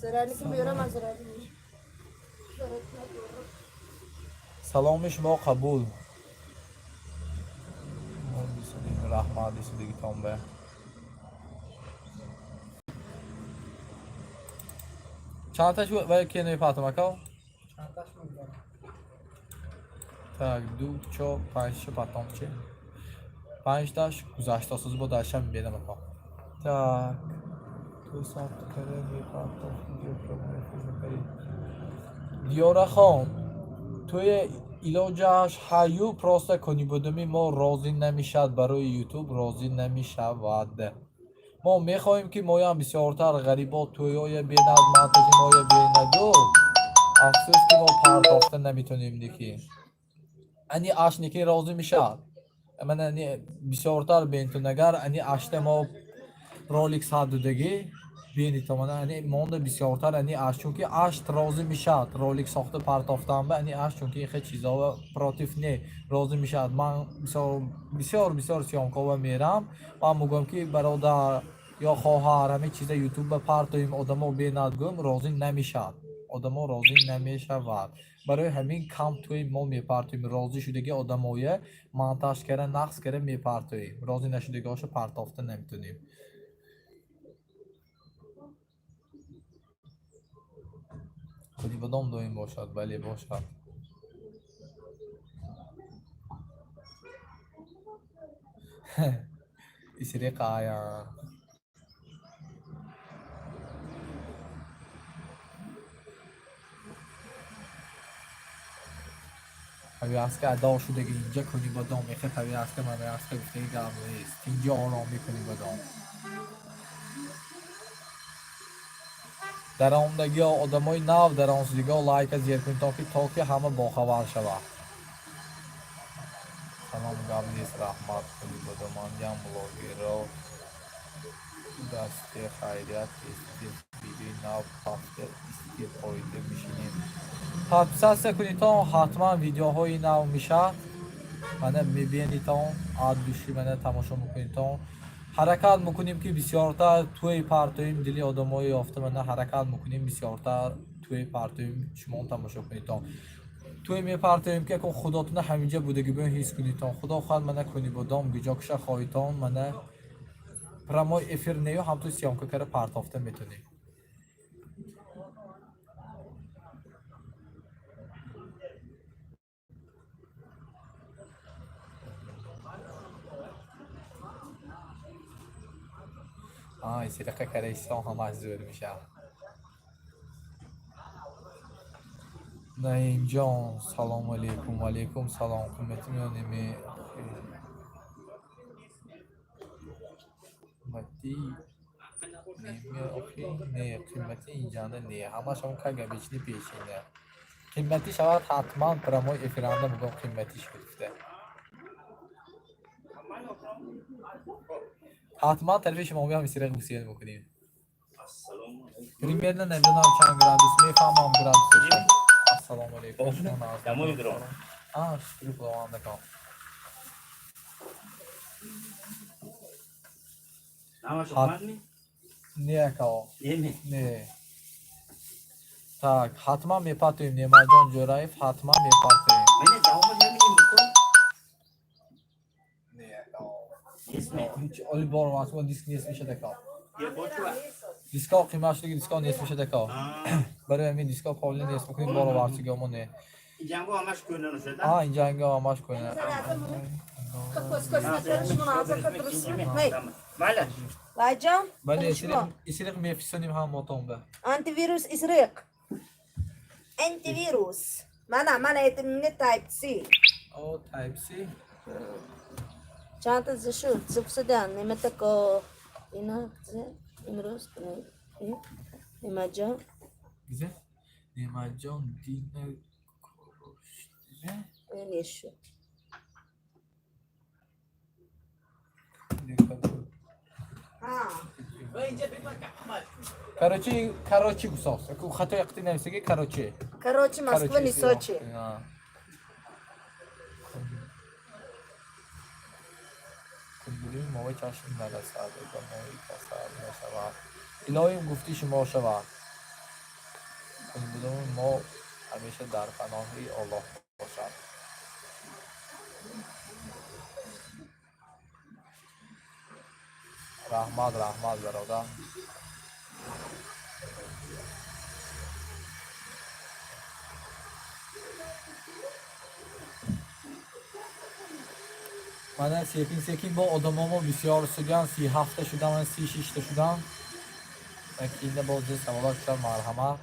Зарарни ки меёрам аз зарарни. Саломи шумо қабул. Раҳмат исудигитон ба. Чандташ ва кенои патом ака? Чандташ мегузарад? Так, ду, чор, панҷ, ша патом чи? Панҷташ гузашта соз бо даша мебинам ака. Так. Ду соат кара мепартоф видео прямой эфир мекарӣ. Диёрахон, туи илоҷаш ҳаю просто Конибодоми мо розӣ намешавад, барои ютуб розӣ намешавад. Мо мехоҳем, ки моям бисёртар ғарибо тӯёя бинад, монтажи моя бинаду. Афсӯс, ки мо партофта наметонем ники. Ани аш ники розӣ мешавад. Мана ани бисёртар бентун агар ани ашта мо ролик садудагӣ бинитон, мана ани монда бисёртар ани аш, чунки ашт розӣ мешавад ролик сохта партофтан ба ани аш, чунки ихе чизо против не розӣ мешавад. Ман бисёр бисёр бисёр съёмкова мерам, ман мегӯям, ки бародар ё хоҳар, ҳамин чиза ютуб ба партоем, одамо бинад, гӯм, розӣ намешавад, одамо розӣ намешавад. Барои ҳамин кам тӯи мо мепартоем, розӣ шудаги одамоя монтаж кара, нақс кара мепартоем, розӣ нашудагиҳошо партофта наметонем. Конибодом доим бошад, бале, бошад. Исриқая. Повязка адо шудаги инҷа Конибодом, эхе повязка мавязка гуфтаги гап нест. Инҷа оромӣ Конибодом. Даромдагиҳо, одамои нав даромшудагиҳо лайка зер кунед, то ки ҳама бохабар шавад. Салом, гап нест, раҳмат, Конибодомандиам блогерро дасте, хайрият, тез видеои нав ҳафта истиқоида мешинем. Подписаться кунитон, ҳатман видеоҳои нав мешавад. Мана мебинитон, от души мана тамошо мекунитон. Ҳаракат мекунем, ки бисёртар тӯй партоим, дили одамои ёфта. Мана ҳаракат мекунем, бисёртар тӯй партоим, шумо тамошо кунитон. Тӯй мепартоем, ки акун худотуна ҳаминҷа будагибӯ ҳис кунитон. Худо хоҳад, мана кунибодом гиҷокша хоҳитон. Мана прямой эфир нею, ҳамту съёмка кара партофта метонем. Исирақа караисон ҳамаш зӯр мешавад. Наимҷон, салому алейкум. Валейкум салом. Қиматӣ меонеми, қиматӣ неме охи? Не, қиматӣ инҷанда не, ҳамаш ҳамон как обычный пешина. Қиматӣ шавад, ҳатман прямой эфиранда мегӯям, қиматӣ шуд гуфта. Ҳатман тарафи шумо меам, исирақ гусел мекунем. Примерно намедонам чанд градус, мефаҳмам градусаш. Ассалому алейкум. Домой удрал. А, шукри Худовандакон. Намаш омадми? Не, акао. Неме? Не. Так, ҳатман мепартоем, Неъматҷон Ҷӯраев, ҳатман мепартоем. Мене давома наминем ку? Не, акао. Нестме. Ҳеҷ оли бор вақт диск нест мешад, акао. Е бочува. Диско қимат шудаги, диско нест мешад, акао. Барои ҳамин диско полни нест мекунем, бор вартигамо не. Ҷанго ҳамаш кӯна шуда. А, инҷа анго ҳамаш кӯна. Бале. Вайҷон. Бале, исириқ мефисонем ҳамотон ба. Антивирус исриқ. Антивирус. Мана, мана, это мне Type C. О, Type C. Чанд та шуд? Субсидан, нематако. Ина, имрӯз Немаҷон. Гизе? Немаҷон дина короче. Нешу. Короче, короче гусос. Хато яқти нависаги, короче. Короче, Москва не Сочи. Кунбулии мои чашм нарасад, ба мои касал нашавад. Илоҳим гуфти шумо шавад. Кунбулуми мо ҳамеша дар паноҳи Аллоҳ бошад. Раҳмат, раҳмат, бародар. Мана секин секин бо одамомо бисёр шудан, 37-та шудан, мана 36-та шудан. Кинда боз саволот шудан, марҳамат.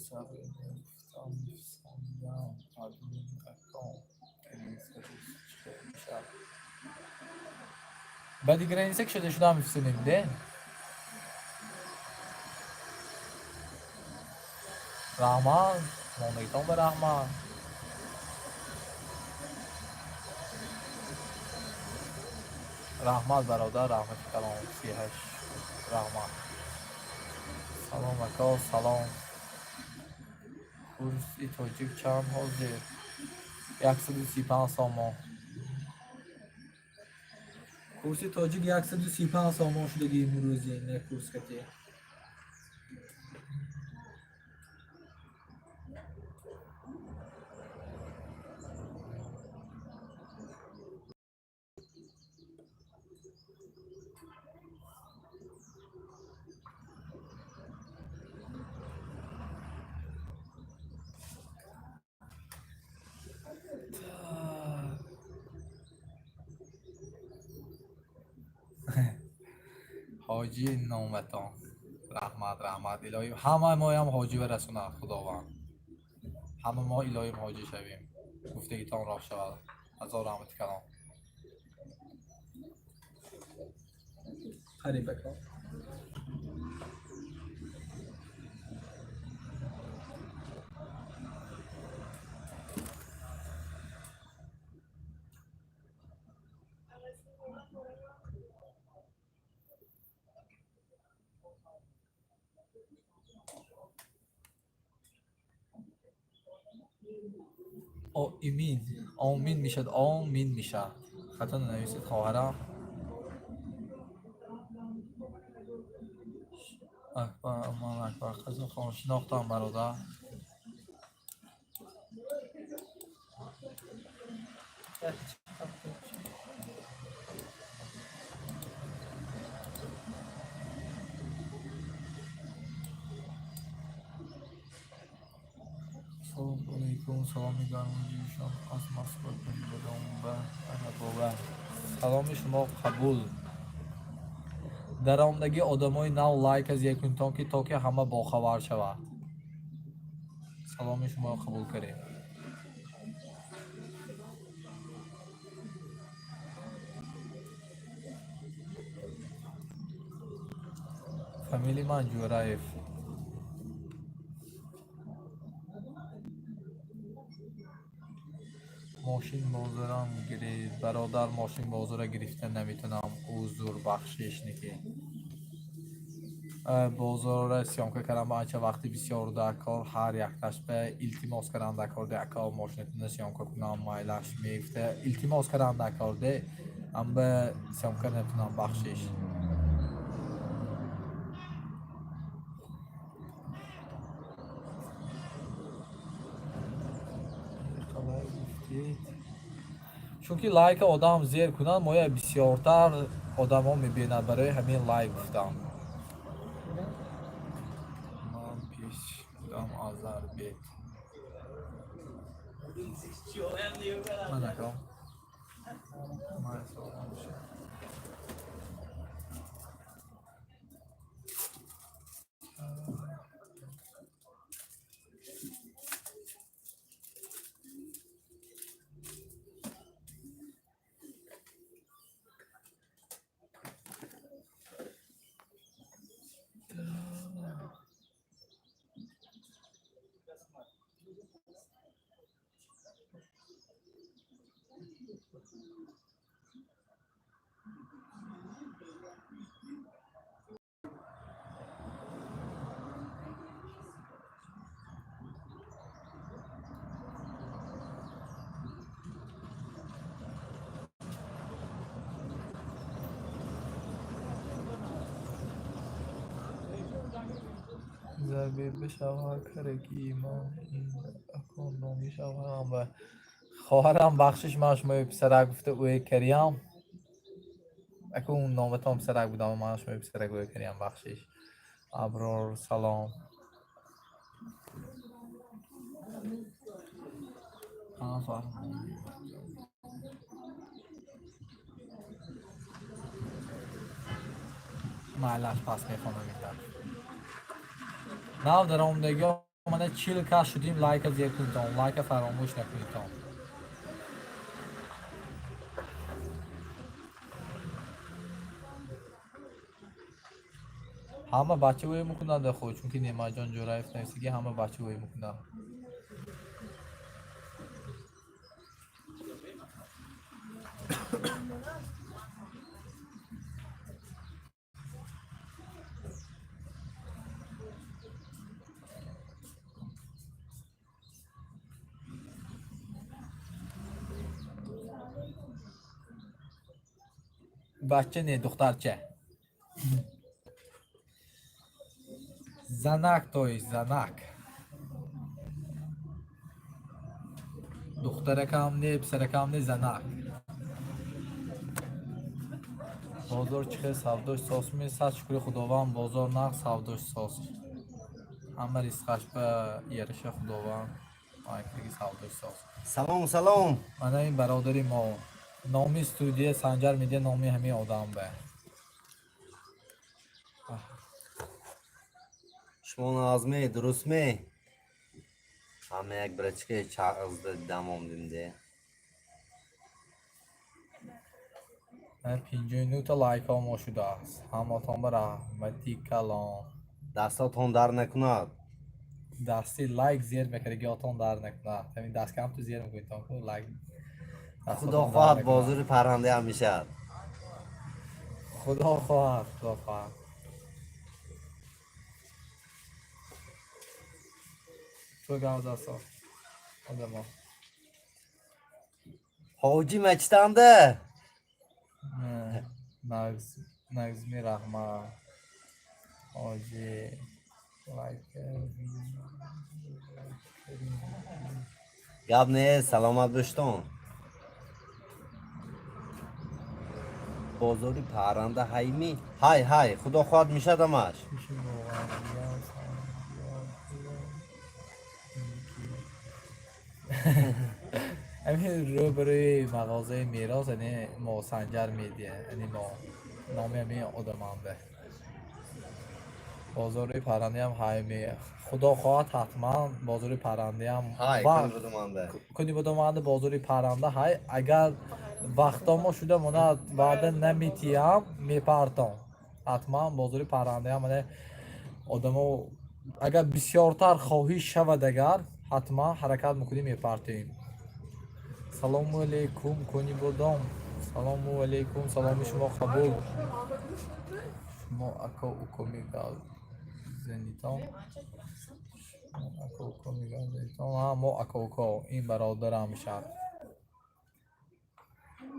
Сабр гуфтам, мефисондам, админ аккаунт мешавад. Баъди граница ки шуда шуда мефисонем, де? Раҳмат, мондагитон ба раҳмат. Раҳмат, бародар, раҳмати калом, 38 раҳмат. Салом, ако, салом. Курси тоҷик чанд ҳозир? 135 сомон. Курси тоҷик 135 сомон шудаги имрӯзи, не курс кати. Ҳоҷӣ номатон. Раҳмат, раҳмат. Илоҳӣ ҳама моям ҳоҷӣ барасонад Худованд. Ҳама мо илоҳим ҳоҷӣ шавем. Гуфтагитон рост шавад. Ҳазор раҳмати калон. Қарибако. Оимин, омин мешад, омин мешад. Хато нанависед, хоҳарам. Акбар, Аман Акбар, Қазохон, шинохтам, бародар. Салом алейкум, саломи гармҷӯшон аз Москва ба Анабоба. Саломи шумо қабул. Даромадагии одамои нав лайка зер кунитон, ки то ки ҳама бохабар шавад. Саломи шуморо қабул кардем. Фамилияи ман Ҷӯраев. Мошин бозорам гирифт. Бародар, мошин бозора гирифта наметавонам. Узр, бахшиш, ники. Бозорро съёмка кардам ба анча вақти бисёр дар кор, ҳар якташ ба илтимос кардам дар кор, де ака, мошинатона съёмка кунам, майлаш мегуфта, илтимос кардам дар кор, де амба съёмка наметавонам, бахшиш. Қалай гуфтед? Чунки лайка одам зер кунад, моя бисёртар одамо мебинад, барои ҳамин лайк гуфтам. Ман пеш будам аз Зарбет. Ман акам. Ман саломат бошед. Зарбе ба шавҳар карагӣ ман ин акон номи шавҳарам ба хоҳарам, бахшиш, ман шумои писарак гуфта ӯе кариям. Акун номатон писарак будам, ман шумои писарак ӯе кариям, бахшиш. Аброр, салом. Фармон. Майлаш, пас мехонам ин. Нав даромадагиҳо, мана 40 кас шудим, лайка зер кунитон, лайка фаромӯш накунитон. Ҳама бача ӯе мекунанд худ, чунки Неъматҷон Ҷӯраев нависагӣ, ҳама бача ӯе мекунанд. Бача не, духтарча. Занак, то есть занак. Духтаракам не, писаракам не, занак. Бозор чӣ хел, савдош сос месад? Шукри Худованд, бозор нағз, савдош сос. Ҳама ризқаш ба яраша Худованд майкаги, савдош сос. Салом, салом. Мана ин бародари мо. Номи студия Санҷар Медиа, номи ҳамин одам ба. Шумо нағзме, дурустме? Ҳама як брачка чағзда дам омдимде. 59 та лайкҳо мо шудааст. Ҳаматон ба раҳмати калон. Дастотон дар накунад. Дасти лайк зер мекардагиотон дар накунад. Ҳамин даст кам ту зер мекунитон ку лайк. Худо хоҳад, бозори паррандаам мешавад. Худо хоҳад, худо хоҳад. Ту гап засо одамо. Ҳоҷӣ мачтанда. Нагзми, раҳмат, ҳоҷӣ, лайк. Гап нест, саломат боштон. Бозори парранда ҳайми? Ҳай, ҳай, худо хоҳад, мешад ҳамаш. Пиши воқеан ҳамин рӯбарӯи мағозаи Мерос, яъне мо Санҷар Медиа, яъне мо номи ҳамин одаманде. Бозори паррандаам ҳайми? Худо хоҳад, ҳатман бозори паррандаам. Ҳай, кунибудуманда. Кунибудуманда бозори парранда ҳай. Агар вақтомо шуда монад, ваъда наметиҳам, мепартом. Ҳатман бозори паррандаам, мана одамо агар бисёртар хоҳиш шавад, агар ҳатман ҳаракат мекунем, мепартоем. Салому алейкум, Конибодом. Салому алейкум, саломи шумо қабул. Шумо ако уко мегазанитон, ако уко мегазанитон? Мо ако уко, ин бародарам мешавад.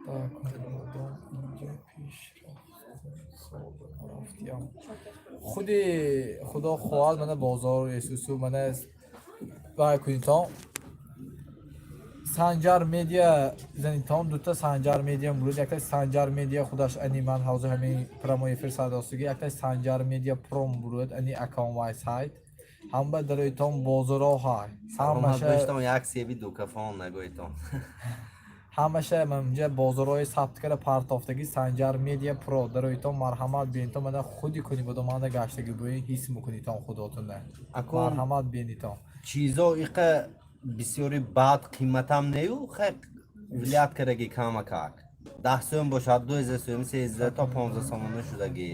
Так, Конибодом инҷо пеш рафтиям. Худи худо хоҳад, мана бозор есусу, мана вай кунитон. Санҷар Медиа занитон, дута Санҷар Медиа мурӯз, якта Санҷар Медиа худаш, ани ман ҳозир ҳамин прямой эфир сардостагӣ, якта Санҷар Медиа пром буруд, ани аккаунт вай сайт ҳама дароитон бозоро ҳай. Саломат боштон, як себи дукафон нагӯйтон. Ҳамаша манҷа бозорҳои сабт карда партофтагӣ. Санҷар Медиа Про дароитон, марҳамат, бинитон. Мана худи кунибодо мана гаштагӣ буин, ҳис мекунитон худотона. Марҳамат, бинитон. Чизо иқа бисёри бад қиматам нею, хай, влиять кардаги камакак. 10 сӯм бошад, 12 сӯм, 13 то 15 сомона шудаги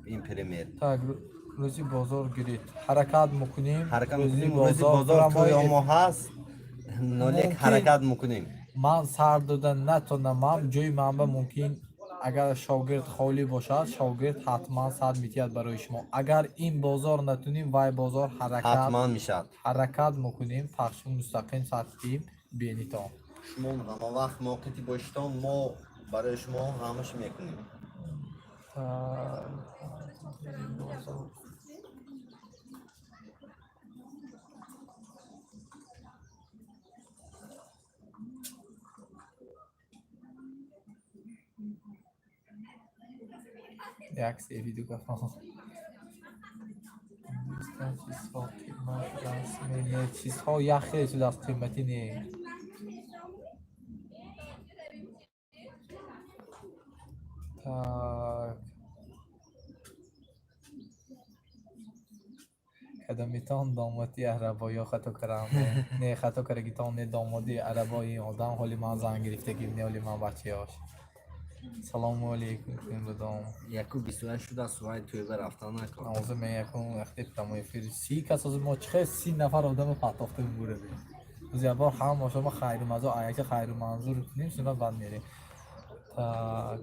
ин пример. Так, рӯзи бозор гирид, ҳаракат мекунем. Ҳаракат мекунем, рӯзи бозор тӯи мо ҳаст, нолек ҳаракат мекунем. Ман сар дода натонамам, ҷои манба мумкин агар шогирд холӣ бошад, шогирд ҳатман сар метиҳад барои шумо. Агар ин бозор натунем, вай бозор ҳаракат ҳатман мешавад. Ҳаракат мекунем, пахши мустақим сатҳим, бенитон. Шумо ҳама вақт мавқити бошитон, мо барои шумо ҳамаш мекунем. Так, бозор. Як себи дугафон. Ҳиндустон чизҳо қимат аст? Не, чизҳо як хеле шудааст, қиматӣ не. Так, кадомитон домоди арабо ё хато кардам? Не, хато кардагитон не, домоди арабо ин одам ҳоли ман зан гирифтагим не, ҳоли ман бачаёш. Салому алейкум, будом. 1:28 шуда, сувай тӯйба рафтан накун. Ҳозир мен якун вақте прямой эфир 30 кас, ҳозир мо чихел 30 нафар одама партофта мебуравем. Ҳозир якбор ҳама шумо хайру мазур, аяки хайру манзур кунем, сина баъд мерем. Так,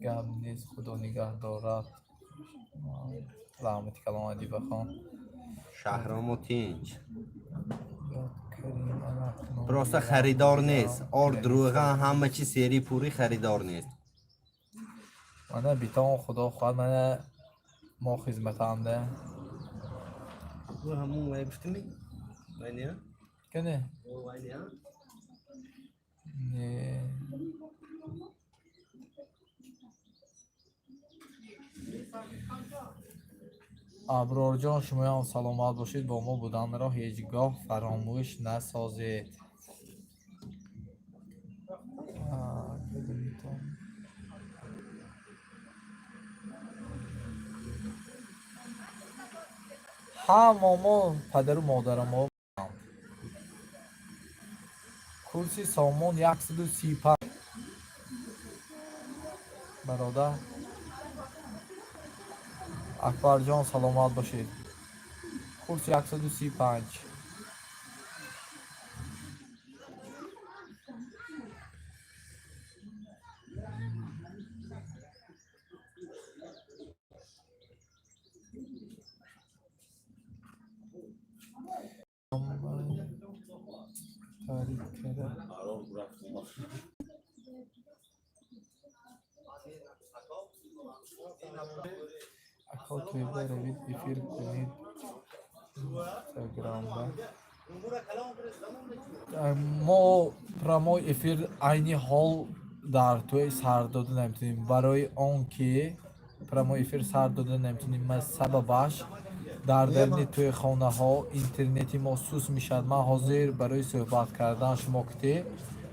гап нест, худо нигаҳ дорад. Раҳмати калон, Адибахон. Шаҳрому тинч. Ёд карим, ана. Просто харидор нест, орд, рӯған, ҳама чи сери пурӣ, харидор нест. Мана битон, худо хоҳад, мана мо хизматанда. Ҳамун вай гуфтими, вай не? Кане? Вай не. Не. Аброрҷон, шумоям саломат бошед, бо мо буданро ҳеҷ гоҳ фаромӯш насозед. А, кадомитон? Ҳама мо падару модарамо. Курси сомон 135. Бародар Акбарҷон, саломат бошед. Курс 135. Тариф карда. Ако тӯйба равид, эфир кунед инстаграмба. Мо прямой эфир айни ҳол дар тӯй сар дода наметавонем, барои он ки прямой эфир сар дода наметавонем. Сабабаш дар даруни тӯйхонаҳо интернети мо сус мешавад. Ман ҳозир барои суҳбат кардан шумо кити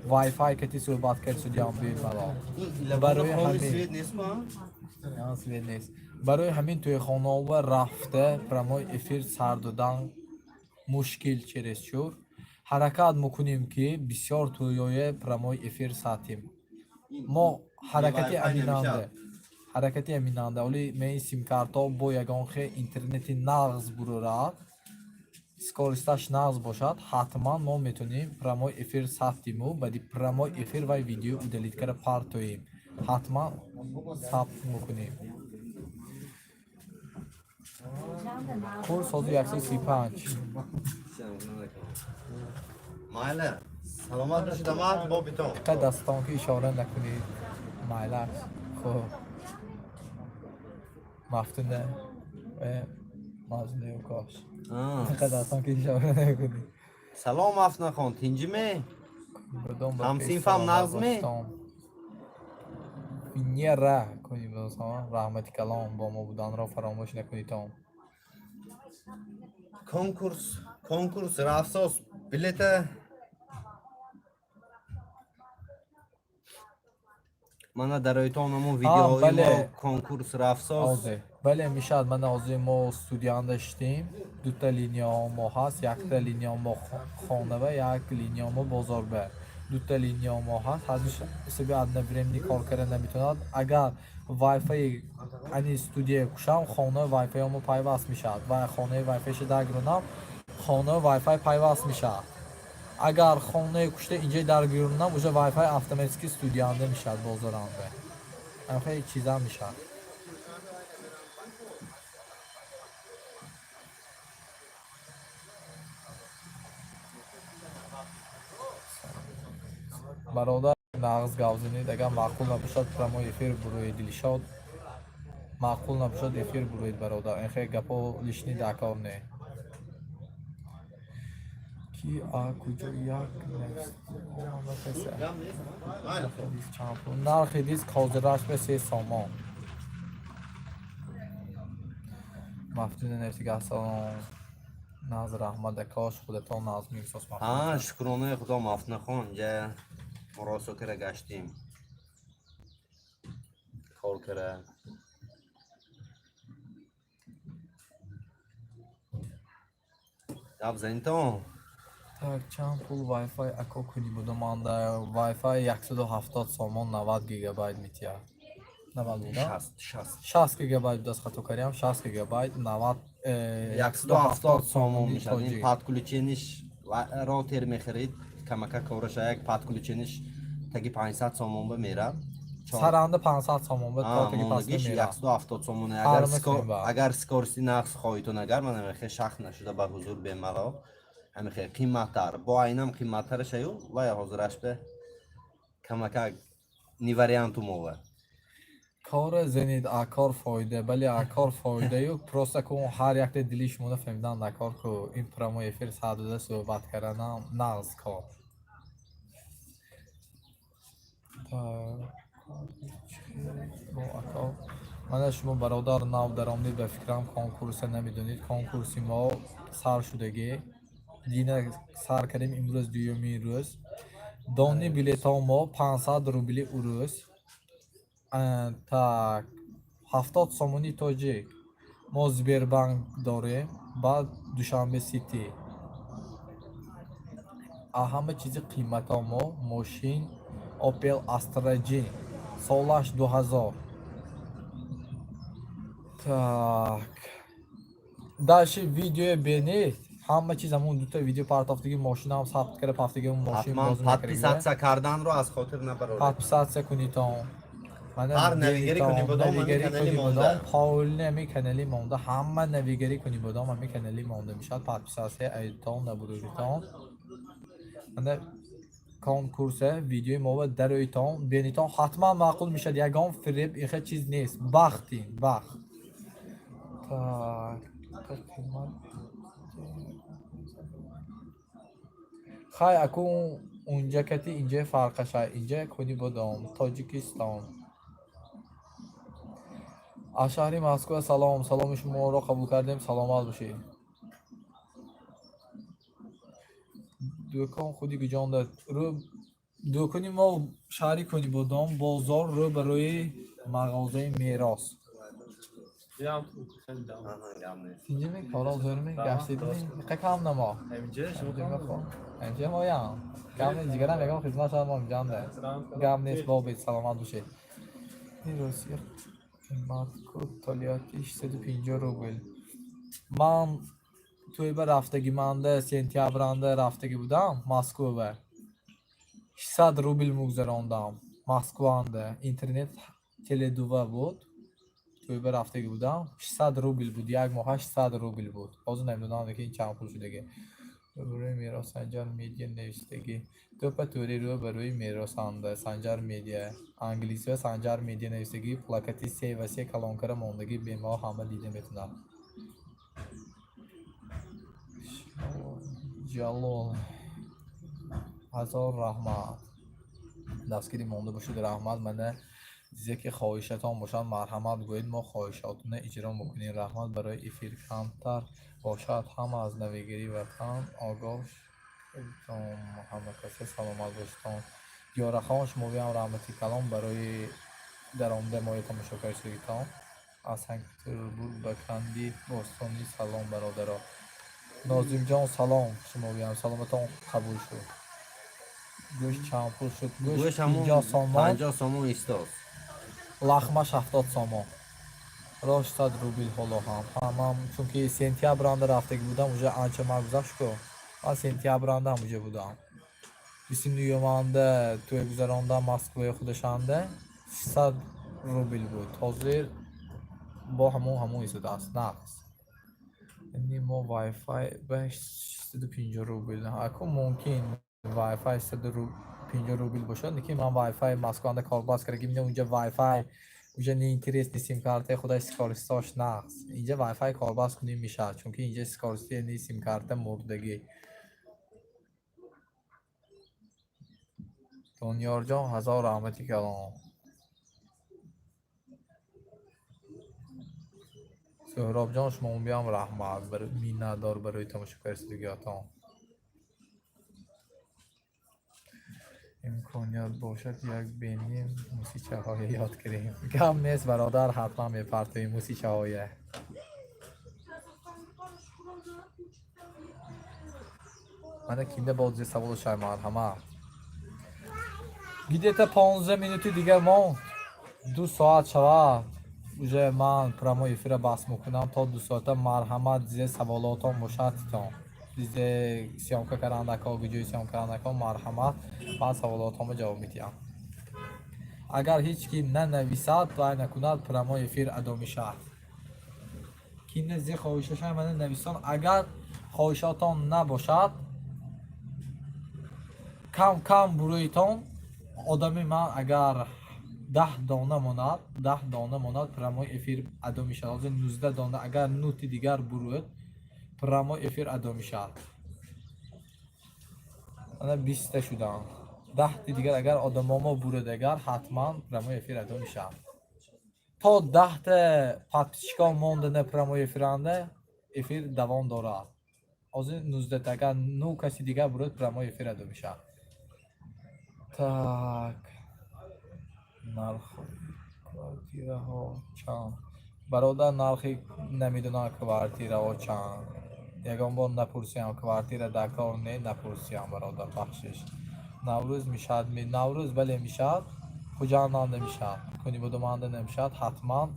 вайфай кати суҳбат кард судиам бемалол. Барои ҳамин свет нест. Барои ҳамин тӯйхонаҳо рафта прямой эфир сар додан мушкил, чересчур. Ҳаракат мекунем, ки бисёр тӯёе прямой эфир сатим. Мо ҳаракати аминанда, ҳаракати аминанда. Оли мен симкартҳо бо ягон хе интернети нағз бурурад, скорость аш нағз бошад, ҳатман мо метавонем прямой эфир сабтиму баъди прямой эфир вай видео удалить кара партоем. Ҳатман сабт мекунем. Курс ҳозир 135. Майла, саломат бошед, амад бо битон. Фақат дастон ки ишора накунед, майлаш. Хуб, мафтуна мазнею кош, фақат дастон ки ишора накунед. Салом, Мафтунахон, тинҷиме? Ҳамсинфам нағзме? Венера кунем. Раҳмати калом, бо мо буданро фаромӯш накунедтон. Конкурс, конкурс рафсос билета. Мана дароитон ҳамон видеоҳои мо, конкурс рафсос. Бале, мешавад. Мана ҳозир мо студиянда шидем, дута линияҳо мо ҳаст: якта линия мо хонава, як линия мо бозорба. Дута линия мо ҳаст, ҳардуш ҳисоби одновременно кор карда наметавонад. Агар вайфаи ани студия кушам, хона вайфаи мо пайваст мешавад ва хонаи вайфайша даргиронам, хона вайфай пайваст мешавад. Агар хонаи кушта инҷои даргиронам, уже вайфай автоматически студиянда мешавад, бозоранда. Ҳамхел чизам мешавад. Бародар, нағз гап занед. Агар маъқул набошад, прямой эфир буроед. Дилшод, маъқул набошад, эфир буроед, бародар. Ин хел гапо лишний дар кор не. Ки а куҷо як нархи диск ҳозираш ба 3 сомон. Мафтуна нефтига, салом. Нағз, раҳмат, акош, худатон нағз меҳсос? А, шукронаи худо, Мафтунахон, инҷа муросо кара гаштем, кор кара. Гап занитон. Так, чанд пул вайфай ако кунӣ буду? Манда вайфай 170 сомон, 90 гигабайт метиҳад. 90 буда? 60, 60. 60 гигабайт будааст, хато кардиам. 60 гигабайт, 90. 170 сомон мешавад. Ин подключение ш, роутер мехарид, камака кораша, як подключение ш таги 500 сомон ба мерад. Саранда 500 сомон ба то таги паста Мондагиш мерад. 170 сомон. Агар Ҳармас. Агар скорость и нағз хоҳитон, агар ман ҳамихе шах нашуда ба ҳузур бемалол, ҳамихе қимматтар бо айнам қимматтарашаю вай ҳозираш бе камака ни варианту мова. Кора зенид, акор фоида. Бале, акор фоидаю, просто ку ҳар якта дили шуморо фаҳмидан накор ку. Ин прямой эфир сар дода суҳбат карданам нағз кор. Так, бо ако мана шумо, бародар, нав даромдед, ба фикрам, конкурса намедонед. Конкурси мо сар шудагӣ, дина сар кардем, имрӯз дуюмин рӯз. Дони билетҳо мо 500 рубли урус, так, 70 сомони тоҷик. Мо Сбербанк дорем, баъд Душанбе Сити. А ҳама чизи қиматҳо мо мошин Опел Астра J. Солаш 2000. Так, дальше видео бинед. Ҳама чиз, ҳамон дута видео партофтаги, мошинаам сабт кара пафтаги, мошин. Ҳатман подписаться карданро аз хотир набароред. Подписаться кунитон. Ҳар навигарӣ кунӣ бодом, ҳамин навигарӣ канали кунӣ монда. бодом, полный ҳамин канали монда. Ҳама навигарӣ кунӣ бодом, ҳамин канали монда мешавад. Подписаться айтон набуроритон. Мана конкурсе видеои мова дароитон, бинитон, ҳатман маъқул мешавад. Ягон фиреб ихе чиз нест, бахтин бахт. Так, қимат. Хай, акун унҷа кати инҷа фарқаша. Инҷа куни бодом, Тоҷикистон. Аз шаҳри Москва салом. Саломи шуморо қабул кардем, саломат бошед. Дӯкон худи гуҷонда? Дӯкони мо шаҳри Конибодом, бозор, рӯ ба рӯи мағозаи Мерос. Тинҷими, корол зӯрми, гаштидми, иқа кам намо. Инҷа моям. Гам нест, ҷигарам, ягон хизмат шавад, мо инҷанда. Гам нест, бобед, саломат бошед. Ин Русия қимат ку, Тольятти 650 рубл. Ман тӯйба рафтагӣ, манда сентябранда рафтагӣ будам Москва. 600 рубл мугзарондам Москванда. Интернет Теле2 буд. Тӯйба рафтагӣ будам. 600 рубл буд, як моҳа 600 рубл буд. Ҳозир намедонам, ки ин чанд пул шудагӣ. Рӯи Мерос Санҷар Медиа навиштагӣ. Тӯпа тӯри рӯ ба рӯи Меросанда Санҷар Медиа. Англисиё Санҷар Медиа навиштагӣ, плакати се ва се калонкара мондагӣ, бемалол ҳама дида метавонад. Ҷалол, ҳазор раҳмат. Дастгирӣ монда бошед, раҳмат. Мана чизе ки хоҳишатон бошад, марҳамат гӯед, мо хоҳишотона иҷро мекунем. Раҳмат барои эфир. Камтар бошад, ҳама аз навигарии ватан огоҳ шудтон. Ҳама касе саломат бошедтон. Диёрахон, шумоям раҳмати калон барои даромада моя тамошо кардагитон. Аз Санкт-Петербург ба канди бостонӣ салом, бародаро. Нозимҷон, салом, шумоям саломатон қабул шуд. Гӯшт чанд пул шуд? Гӯшт Гӯшт ҳамон 50 сомон. 50 сомон истоз. Лахмаш 70 сомон. Рост, 100 рубл ҳоло ҳам. Ҳамам, чунки сентябранда рафтагӣ будам, уже анча ман гузашт ку. Ман сентябранда ҳам уже будам. 29-анда тӯй гузарондам Москваи худашанда, 600 рубл буд. Ҳозир бо ҳамон истодааст, нақс. Яъне мо Wi-Fi ба 650 рубл. Аку мумкин Wi-Fi 650 рубл бошад, лекин ман Wi-Fi Москванда корбаз кардагӣ, мина унҷа Wi-Fi уже неинтересный, симкартаи худаш скоростьош нақс. Инҷа Wi-Fi корбаз кунӣ мешавад, чунки инҷа скорости, яъне симкарта мурдагӣ. Дониёрҷон, ҳазор раҳмати калон. Суҳробҷон, шумоям раҳмат, миннатдор барои тамошо кардагиётон. Имконият бошад, як бинем, мусичаҳое ёд кунем. Гап нест, бародар, ҳатман мепартоем мусичаҳое. Мана кинда боз саволу шай, марҳамат. Где-то 15 минути дигар монд. 2 соат шавад. Уже ман прямой эфира бас мекунам то 2 соата. Марҳамат, зе саволотон бошад титон. Дизе съёмка карандако, гуҷои съёмка карандако, марҳамат, ман саволотонро ҷавоб медиҳам. Агар ҳеҷ ки нанависад, вай накунад, прямой эфир адо мешавад. Кине зе хоҳишаша мана нависон. Агар хоҳишотон набошад, кам кам бурӯитон одами ман агар 10 дона монад, 10 дона монад, прямой эфир адо мешавад. Ҳозир 19 дона, агар нути дигар бурӯяд, прямой эфир адо мешавад. Ана 20-та шуданд. 10-ти дигар агар одамомо бурад, агар ҳатман прямой эфир адо мешавад. То 10-та подписчикон мондана прямой эфиранда эфир давом дорад. Ҳозир 19-та, агар ну каси дигар бурад, прямой эфир адо мешавад. Так. Нархи квартираҳо чанд? Бародар, нархи намедонам квартираҳо чанд. Ягон бор напурсиям, квартира дар кор не, напурсиям, бародар, бахшиш. Наврӯз мешавад? Наврӯз бале, мешавад. Хуҷанданда мешавад, Конибодоманда намешавад. Ҳатман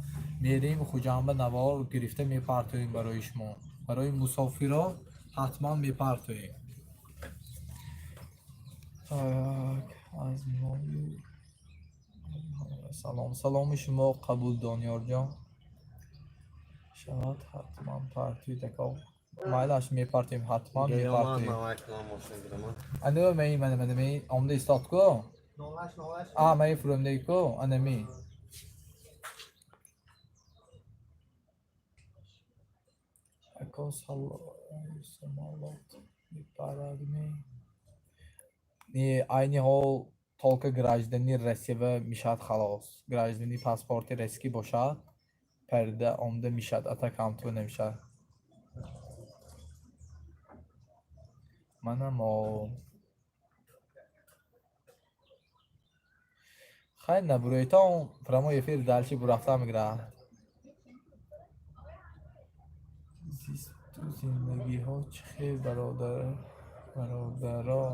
мерем Хуҷандба, навор гирифта мепартоем барои шумо, барои мусофиро ҳатман мепартоем. Так, аз мою салом, саломи шумо қабул, Дониёрҷон. Шавад, ҳатман партоед, ака. Майлаш, мепартоем, ҳатман мепартоем. Ана май, мана, мана май омда истод ку. А май фурӯмдаи ку, анами. Ако, самолёт мепарадми? Не, айни ҳол только гражданин Россия мешавад, халос. Гражданин паспорти российский бошад, парида омда мешавад, а так ҳамту намешавад. Мана мо. Хайр, набуроитон, прямой эфир дальше бурафта мегирад. Зисту зиндагиҳо чӣ хел, бародар, бародаро?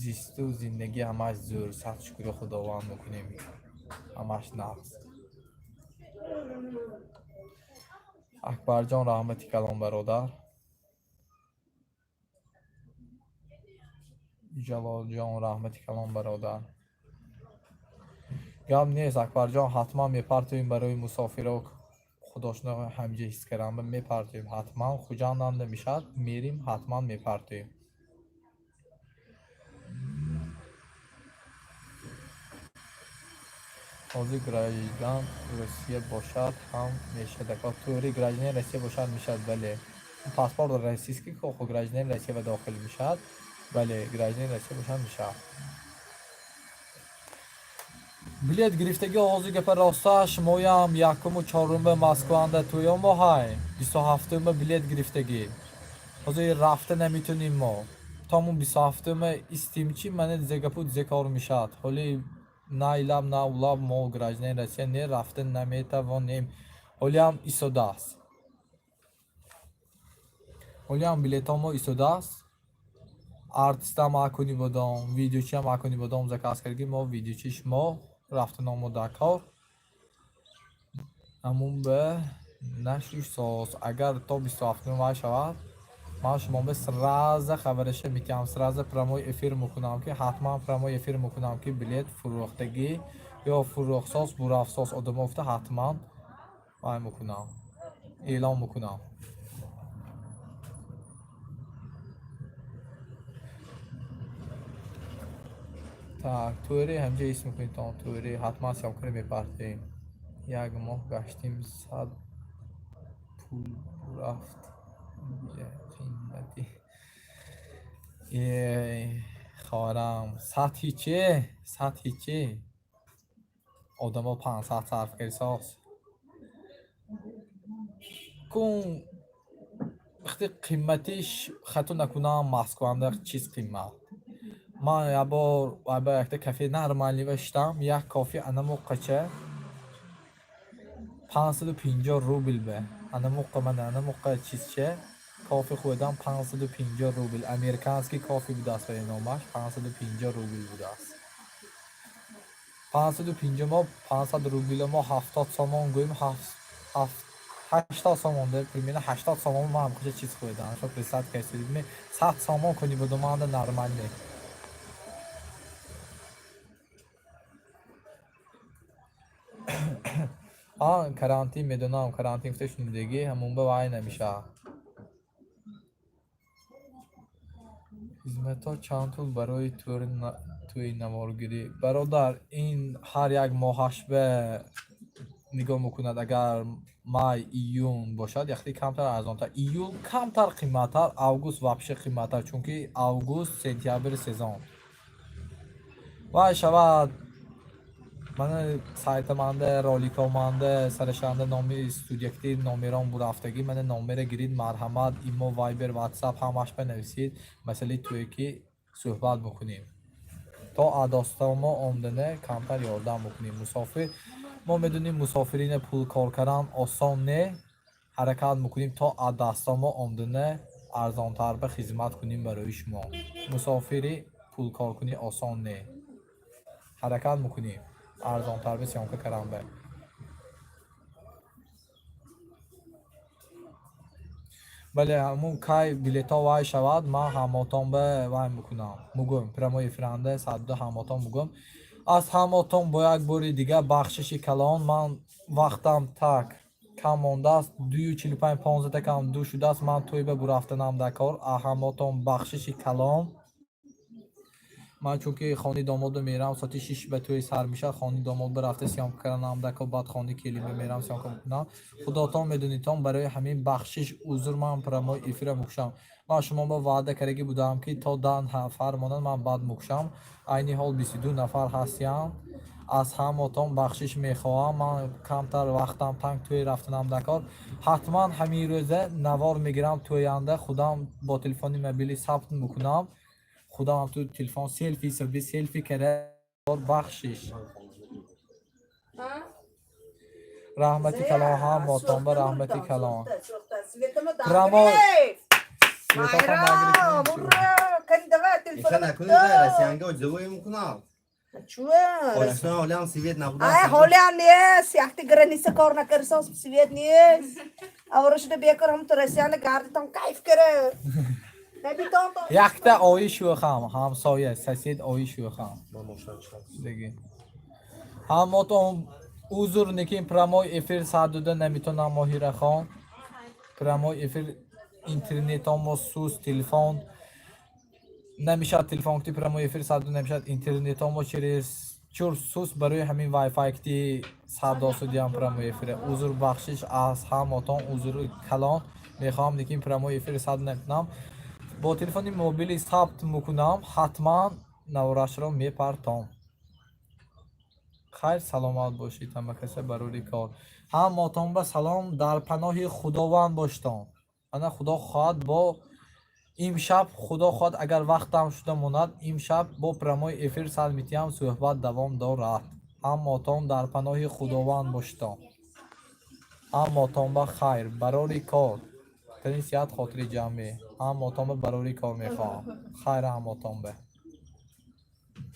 Зисту зиндагӣ ҳамаш зӯр, сад шукри Худованд мекунем, ҳамаш нағз. Акбарҷон, раҳмати калон, бародар. Ҷалолҷон, раҳмати калон, бародар. Гап нест, Акбарҷон, ҳатман мепартоем барои мусофиро. Худошуно ҳамҷа ҳис кардам, мепартоем ҳатман. Хуҷандам намешавад, мерим, ҳатман мепартоем. Ҳозир граждан Русия бошад ҳам мешавад, ака? Тури гражданин Россия бошад, мешавад, бале. Паспорт российский ко, гражданин Россия ба дохил мешавад, бале. Гражданин Россия бошад, мешавад. Билет гирифтагӣ, ҳозир гапа росташ, моям якуму чорумба Москванда тӯё моҳай, 27-ума билет гирифтагӣ. Ҳозир рафта наметунем мо. То мо 27-ума истим, чи мана дизегапу дизе кор мешавад. Ҳоли на илаб, на улаб, мо гражданин Россия не, рафта наметавонем. Ҳолиам истодааст, ҳолиам билетҳо мо истодааст. Артистам акуни бодом, видеочиам акуни бодом заказ кардагӣ мо, видеочиш мо рафтаномо дар кор. Ҳамун ба нашушсоз. Агар то 27-уми май шавад, ман шумо ба сразу хабараша метиҳам, сразу прямой эфир мекунам, ки ҳатман прямой эфир мекунам, ки билет фурӯхтагӣ ё фурӯхсоз, бурафсоз одамо гуфта, ҳатман вай мекунам, эълон мекунам. Так, тӯри ҳамҷа ҳис мекунед, тӯри ҳатман съёмкаро мепартоем. Як моҳ гаштим, сад пул рафт, қимати. Хоҳарам, сатҳи че, сатҳи че? Одамо 500 сарф кардисоз кун. Вақти қиматиш, хато накунам, Москванда чиз қимат. Ман якбор ба якта кафе нормальный ва шиштам, як кофе анамоққача 550 рубл ба анамоққа, мана анамоққа чизча кофе хӯрдам, 550 рубл. Американский кофе будааст ба номаш, 550 рубл будааст. 550, мо 500 рубля мо 70 сомон гӯем, 80 сомон, примерно 80 сомон. Ман ҳамқача чиз хӯрдам. Шо представь кардед, 100 сомон кунӣ будуманда нормальный. А карантин медонам, карантин гуфта шунидагӣ, ҳамон ба вай намешавад. Хизматҳо чанд пул барои тӯи наворгирӣ? Бародар, ин ҳар як моҳаш ба нигоҳ мекунад. Агар май, июн бошад, яхти камтар арзонтар, июл камтар қиматтар, август вообще қиматтар, чунки август, сентябр сезон вай шавад. Мана сайтаманда, роликоманда, сарашанда номи студиякти номерон бурафтагӣ. Мана номера гирид, марҳамат, имо, вайбер, ватсап ҳамаш бинависед. Масъалаи тӯе ки суҳбат мекунем, то адостомо омдана камтар ёрдам бикунем. Мусофир мо медонем, мусофирина пул кор кардан осон не. Ҳаракат мекунем, то адастомо омдана арзонтар ба хизмат кунем барои шумо. Мусофири пулкоркунӣ осон не, ҳаракат мекунем. Арзонтар бе съёмка карам бе. Бале, ҳамун кай билетҳо вай шавад, ман ҳамотон бе вай мекунам, мугӯм прямой эфиранда садду ҳамотон мугӯм. Аз ҳамотон бо як бори дига бахшиши калон. Ман вақтам так кам мондааст, 2:45, 15 кам ду шудааст. Ман тӯйба бурафтанам дар кор. Ҳамотон бахшиши калон. Ман чунки хони домодо мерам, соати 6 ба тӯй сар мешавад. Хони домод рафта съёмка карданам дар кор, баъд хони келинба мерам, съёмка мекунам. Худотон медонитон, барои ҳамин бахшиш, узр. Ман прямой эфира мукушам. Ман шумо ба ваъда кардаги будам, ки то 10 нафар монад, ман баъд мукушам. Айни ҳол 22 нафар ҳастиям. Аз ҳамотон бахшиш мехоҳам. Ман камтар вақтам танг, тӯй рафтанам дар кор. Ҳатман ҳамин рӯза навор мегирам, тӯянда худам бо телефони мобилӣ сабт мекунам, худам ту телефон селфи саби селфи кара. Бахшиш, раҳмати калон ҳамотон ба, раҳмати калон. Прямой Иша накунед, россиянга отзывы мекунад. Тоҷикистон ҳолиам свет набуда. Ай, ҳолиам нест, якти граница кор накарсон, свет нест. Авро шуда бекор ҳам ту Россияна гардитон кайф кара. Якта ои шӯхам, ҳамсоя, сосед, ои шӯхам. Диги. Ҳамотон узр, некин прямой эфир сар дода наметонам, Моҳирахон. Прямой эфир интернетомо суст, телефон намешавад, телефон кути прямой эфир сар дода намешавад, интернетомо через чур суст, барои ҳамин вайфай кити сар досудиям прямой эфира. Узр, бахшиш, аз ҳамотон узри калон мехоҳам, лекин прямой эфир сар наметонам. Бо телефони мобилӣ сабт мекунам, ҳатман наворашро мепартом. Хайр, саломат бошед ҳама каса, барори кор. Ҳамотон ба салом, дар паноҳи Худованд боштон. Ана, Худо хоҳад, бо имшаб, Худо хоҳад, агар вақтам шуда монад, имшаб бо прямой эфир сар метиҳам, суҳбат давом дорад. Ҳамотон дар паноҳи Худованд боштон. Ҳамотон ба хайр, барори кор, тани сиҳат, хотири ҷамъӣ. Ҳамотон ба барори кор мехоҳам. Хайр, ҳамотон ба.